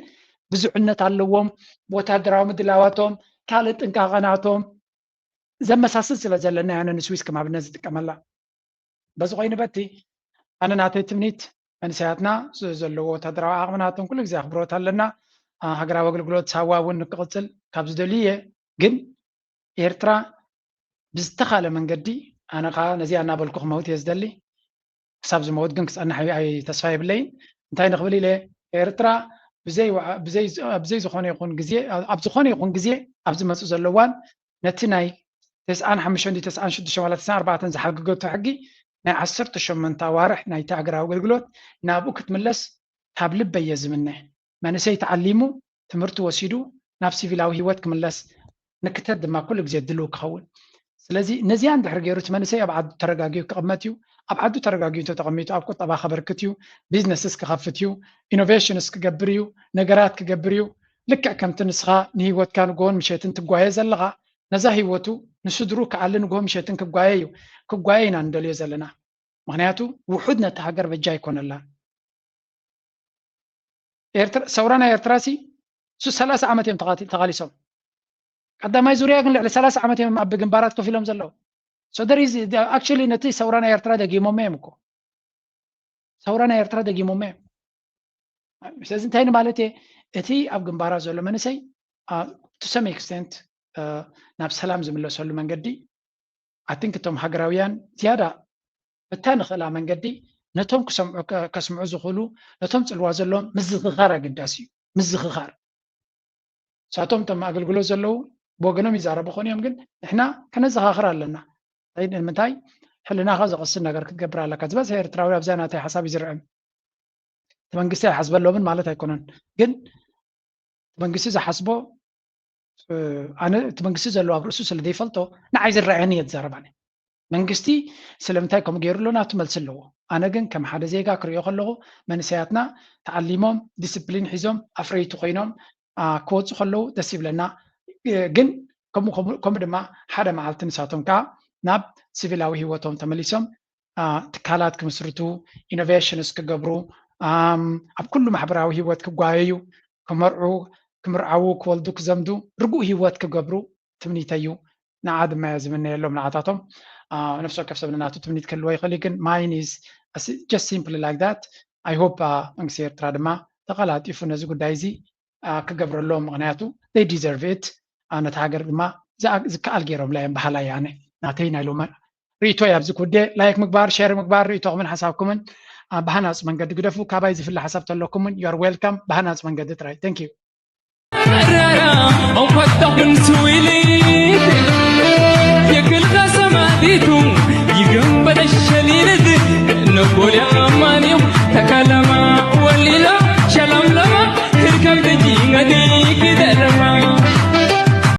ብዙዕነት ኣለዎም። ወታደራዊ ምድላዋቶም፣ ካልእ ጥንቃቐናቶም ዘመሳስል ስለ ዘለና ያነ ንስዊስ ከም ኣብነት ዝጥቀመላ። በዚ ኮይኑ በቲ ኣነ ናተይ ትምኒት መንእሰያትና ዘለዎ ወታደራዊ ዓቕሚ ናቶም ኩሉ ግዜ ኣኽብሮት ኣለና። ሃገራዊ ኣገልግሎት ሳዋ እውን ንክቕፅል ካብ ዝደልዩ እየ። ግን ኤርትራ ብዝተኻለ መንገዲ ኣነ ከዓ ነዚኣ እናበልኩ ክመውት እየ ዝደሊ። ክሳብ ዝመውት ግን ክፀንሕ ኣይ ተስፋ የብለይን። እንታይ ንክብል ኢለ ኤርትራ ብዘይ ዝኾነ ይኹን ግዜ ኣብ ዝኾነ ይኹን ግዜ ኣብ ዝመፁ ዘለዋን ነቲ ናይ ተስዓን ሓሙሽተን ተስዓን ሽዱሽተን ዋላ ተስዓን ኣርባዕተን ዝሓገገቶ ሕጊ ናይ ዓሰርተ ሸሞንተ ኣዋርሕ ናይቲ ሃገራዊ ኣገልግሎት ናብኡ ክትምለስ ካብ ልበይ እየ ዝምነ። መንእሰይ ተዓሊሙ ትምህርቲ ወሲዱ ናብ ሲቪላዊ ህይወት ክምለስ ንክተት ድማ ኩሉ ግዜ ድልው ክኸውን። ስለዚ ነዚኣ እንድሕር ገይሩ እቲ መንእሰይ ኣብ ዓዱ ተረጋጊኡ ክቕመጥ እዩ። ኣብ ዓዱ ተረጋጊኡ እንተተቐሚጡ ኣብ ቁጠባ ከበርክት እዩ፣ ቢዝነስስ ክኸፍት እዩ፣ ኢኖቬሽንስ ክገብር እዩ፣ ነገራት ክገብር እዩ። ልክዕ ከምቲ ንስኻ ንህይወትካ ንግሆን ምሸትን ትጓየ ዘለኻ ነዛ ህይወቱ ንስድሩ ክኣሊ ንግሆ ምሸትን ክጓየ እዩ። ክጓየ ኢና ንደልዮ ዘለና። ምክንያቱ ውሑድ ነቲ ሃገር በጃ ኣይኮነላን። ኤርትራ ሰውራ ናይ ኤርትራ ሲ ሱ ሰላሳ ዓመት እዮም ተቓሊሶም። ቀዳማይ ዙርያ ግን ልዕሊ ሰላሳ ዓመት እዮም ኣብ ግንባራት ኮፍ ኢሎም ዘለዉ። So there is actually ነቲ ሰውራ ናይ ኤርትራ ደጊሞሞ እዮም እኮ። ሰውራ ናይ ኤርትራ ደጊሞሞ እዮም። ስለዚ እንታይ ንማለት እየ? እቲ ኣብ ግንባራት ዘሎ መንእሰይ to some extent ናብ ሰላም ዝምለሰሉ መንገዲ ኣቲንክ እቶም ሃገራውያን ዝያዳ በታ ንኽእላ መንገዲ ነቶም ክሰምዑ ከስምዑ ዝኽእሉ ነቶም ፅልዋ ዘለዎም ምዝኽኻር ኣገዳሲ እዩ። ምዝኽኻር እሳቶም እቶም ኣገልግሎት ዘለዉ ብወገኖም ይዛረቡ ኾኑ እዮም፣ ግን ንሕና ከነዘኻኽር ኣለና። ንምንታይ ሕልናኻ ዘቐስን ነገር ክትገብር ኣለካ። ዝበዝሐ ኤርትራዊ ኣብዛ ናተይ ሓሳብ ይዝርዕም እቲ መንግስቲ ኣይሓስበሎምን ማለት ኣይኮነን፣ ግን እቲ መንግስቲ ዝሓስቦ ኣነ እቲ መንግስቲ ዘለዎ ኣብ ርእሱ ስለ ዘይፈልጦ ንዓይ ዝረኣየኒ እየ ዝዛረብ። ኣነ መንግስቲ ስለምንታይ ከምኡ ገይሩ ኣሎ ናቱ መልሲ ኣለዎ። ኣነ ግን ከም ሓደ ዜጋ ክሪኦ ከለኹ መንእሰያትና ተዓሊሞም ዲስፕሊን ሒዞም ኣፍረይቲ ኮይኖም ክወፁ ከለዉ ደስ ይብለና። ግን ከምኡ ድማ ሓደ መዓልቲ ንሳቶም ከዓ ናብ ሲቪላዊ ህይወቶም ተመሊሶም ትካላት ክምስርቱ፣ ኢኖቬሽንስ ክገብሩ፣ ኣብ ኩሉ ማሕበራዊ ህይወት ክጓየዩ፣ ክመርዑ፣ ክምርዓዉ፣ ክወልዱ፣ ክዘምዱ፣ ርጉእ ህይወት ክገብሩ ትምኒተይ እዩ። ንዓ ድማ እየ ዝምነየሎም ንዓታቶም። ነፍሲ ወከፍ ሰብ ንናቱ ትምኒት ክህልዎ ይኽእል እዩ፣ ግን mine is just simply like that. I hope መንግስቲ ኤርትራ ድማ ተቐላጢፉ ነዚ ጉዳይ እዚ ክገብረሎም፣ ምክንያቱ they deserve it። ነቲ ሃገር ድማ ዝከኣል ገይሮምላ እዮም በሃላይ ኣነ። ናተይ ናይ ሎሚ ርእይቶ ኣብዚ ኩዴ ላይክ ምግባር፣ ሼር ምግባር፣ ርእይቶኹምን ሓሳብኩምን ብሃናፂ መንገዲ ግደፉ። ካባይ ዝፍለ ሓሳብ ተለኩምን you are welcome። ብሃናፂ መንገዲ ጥራይ። Thank you።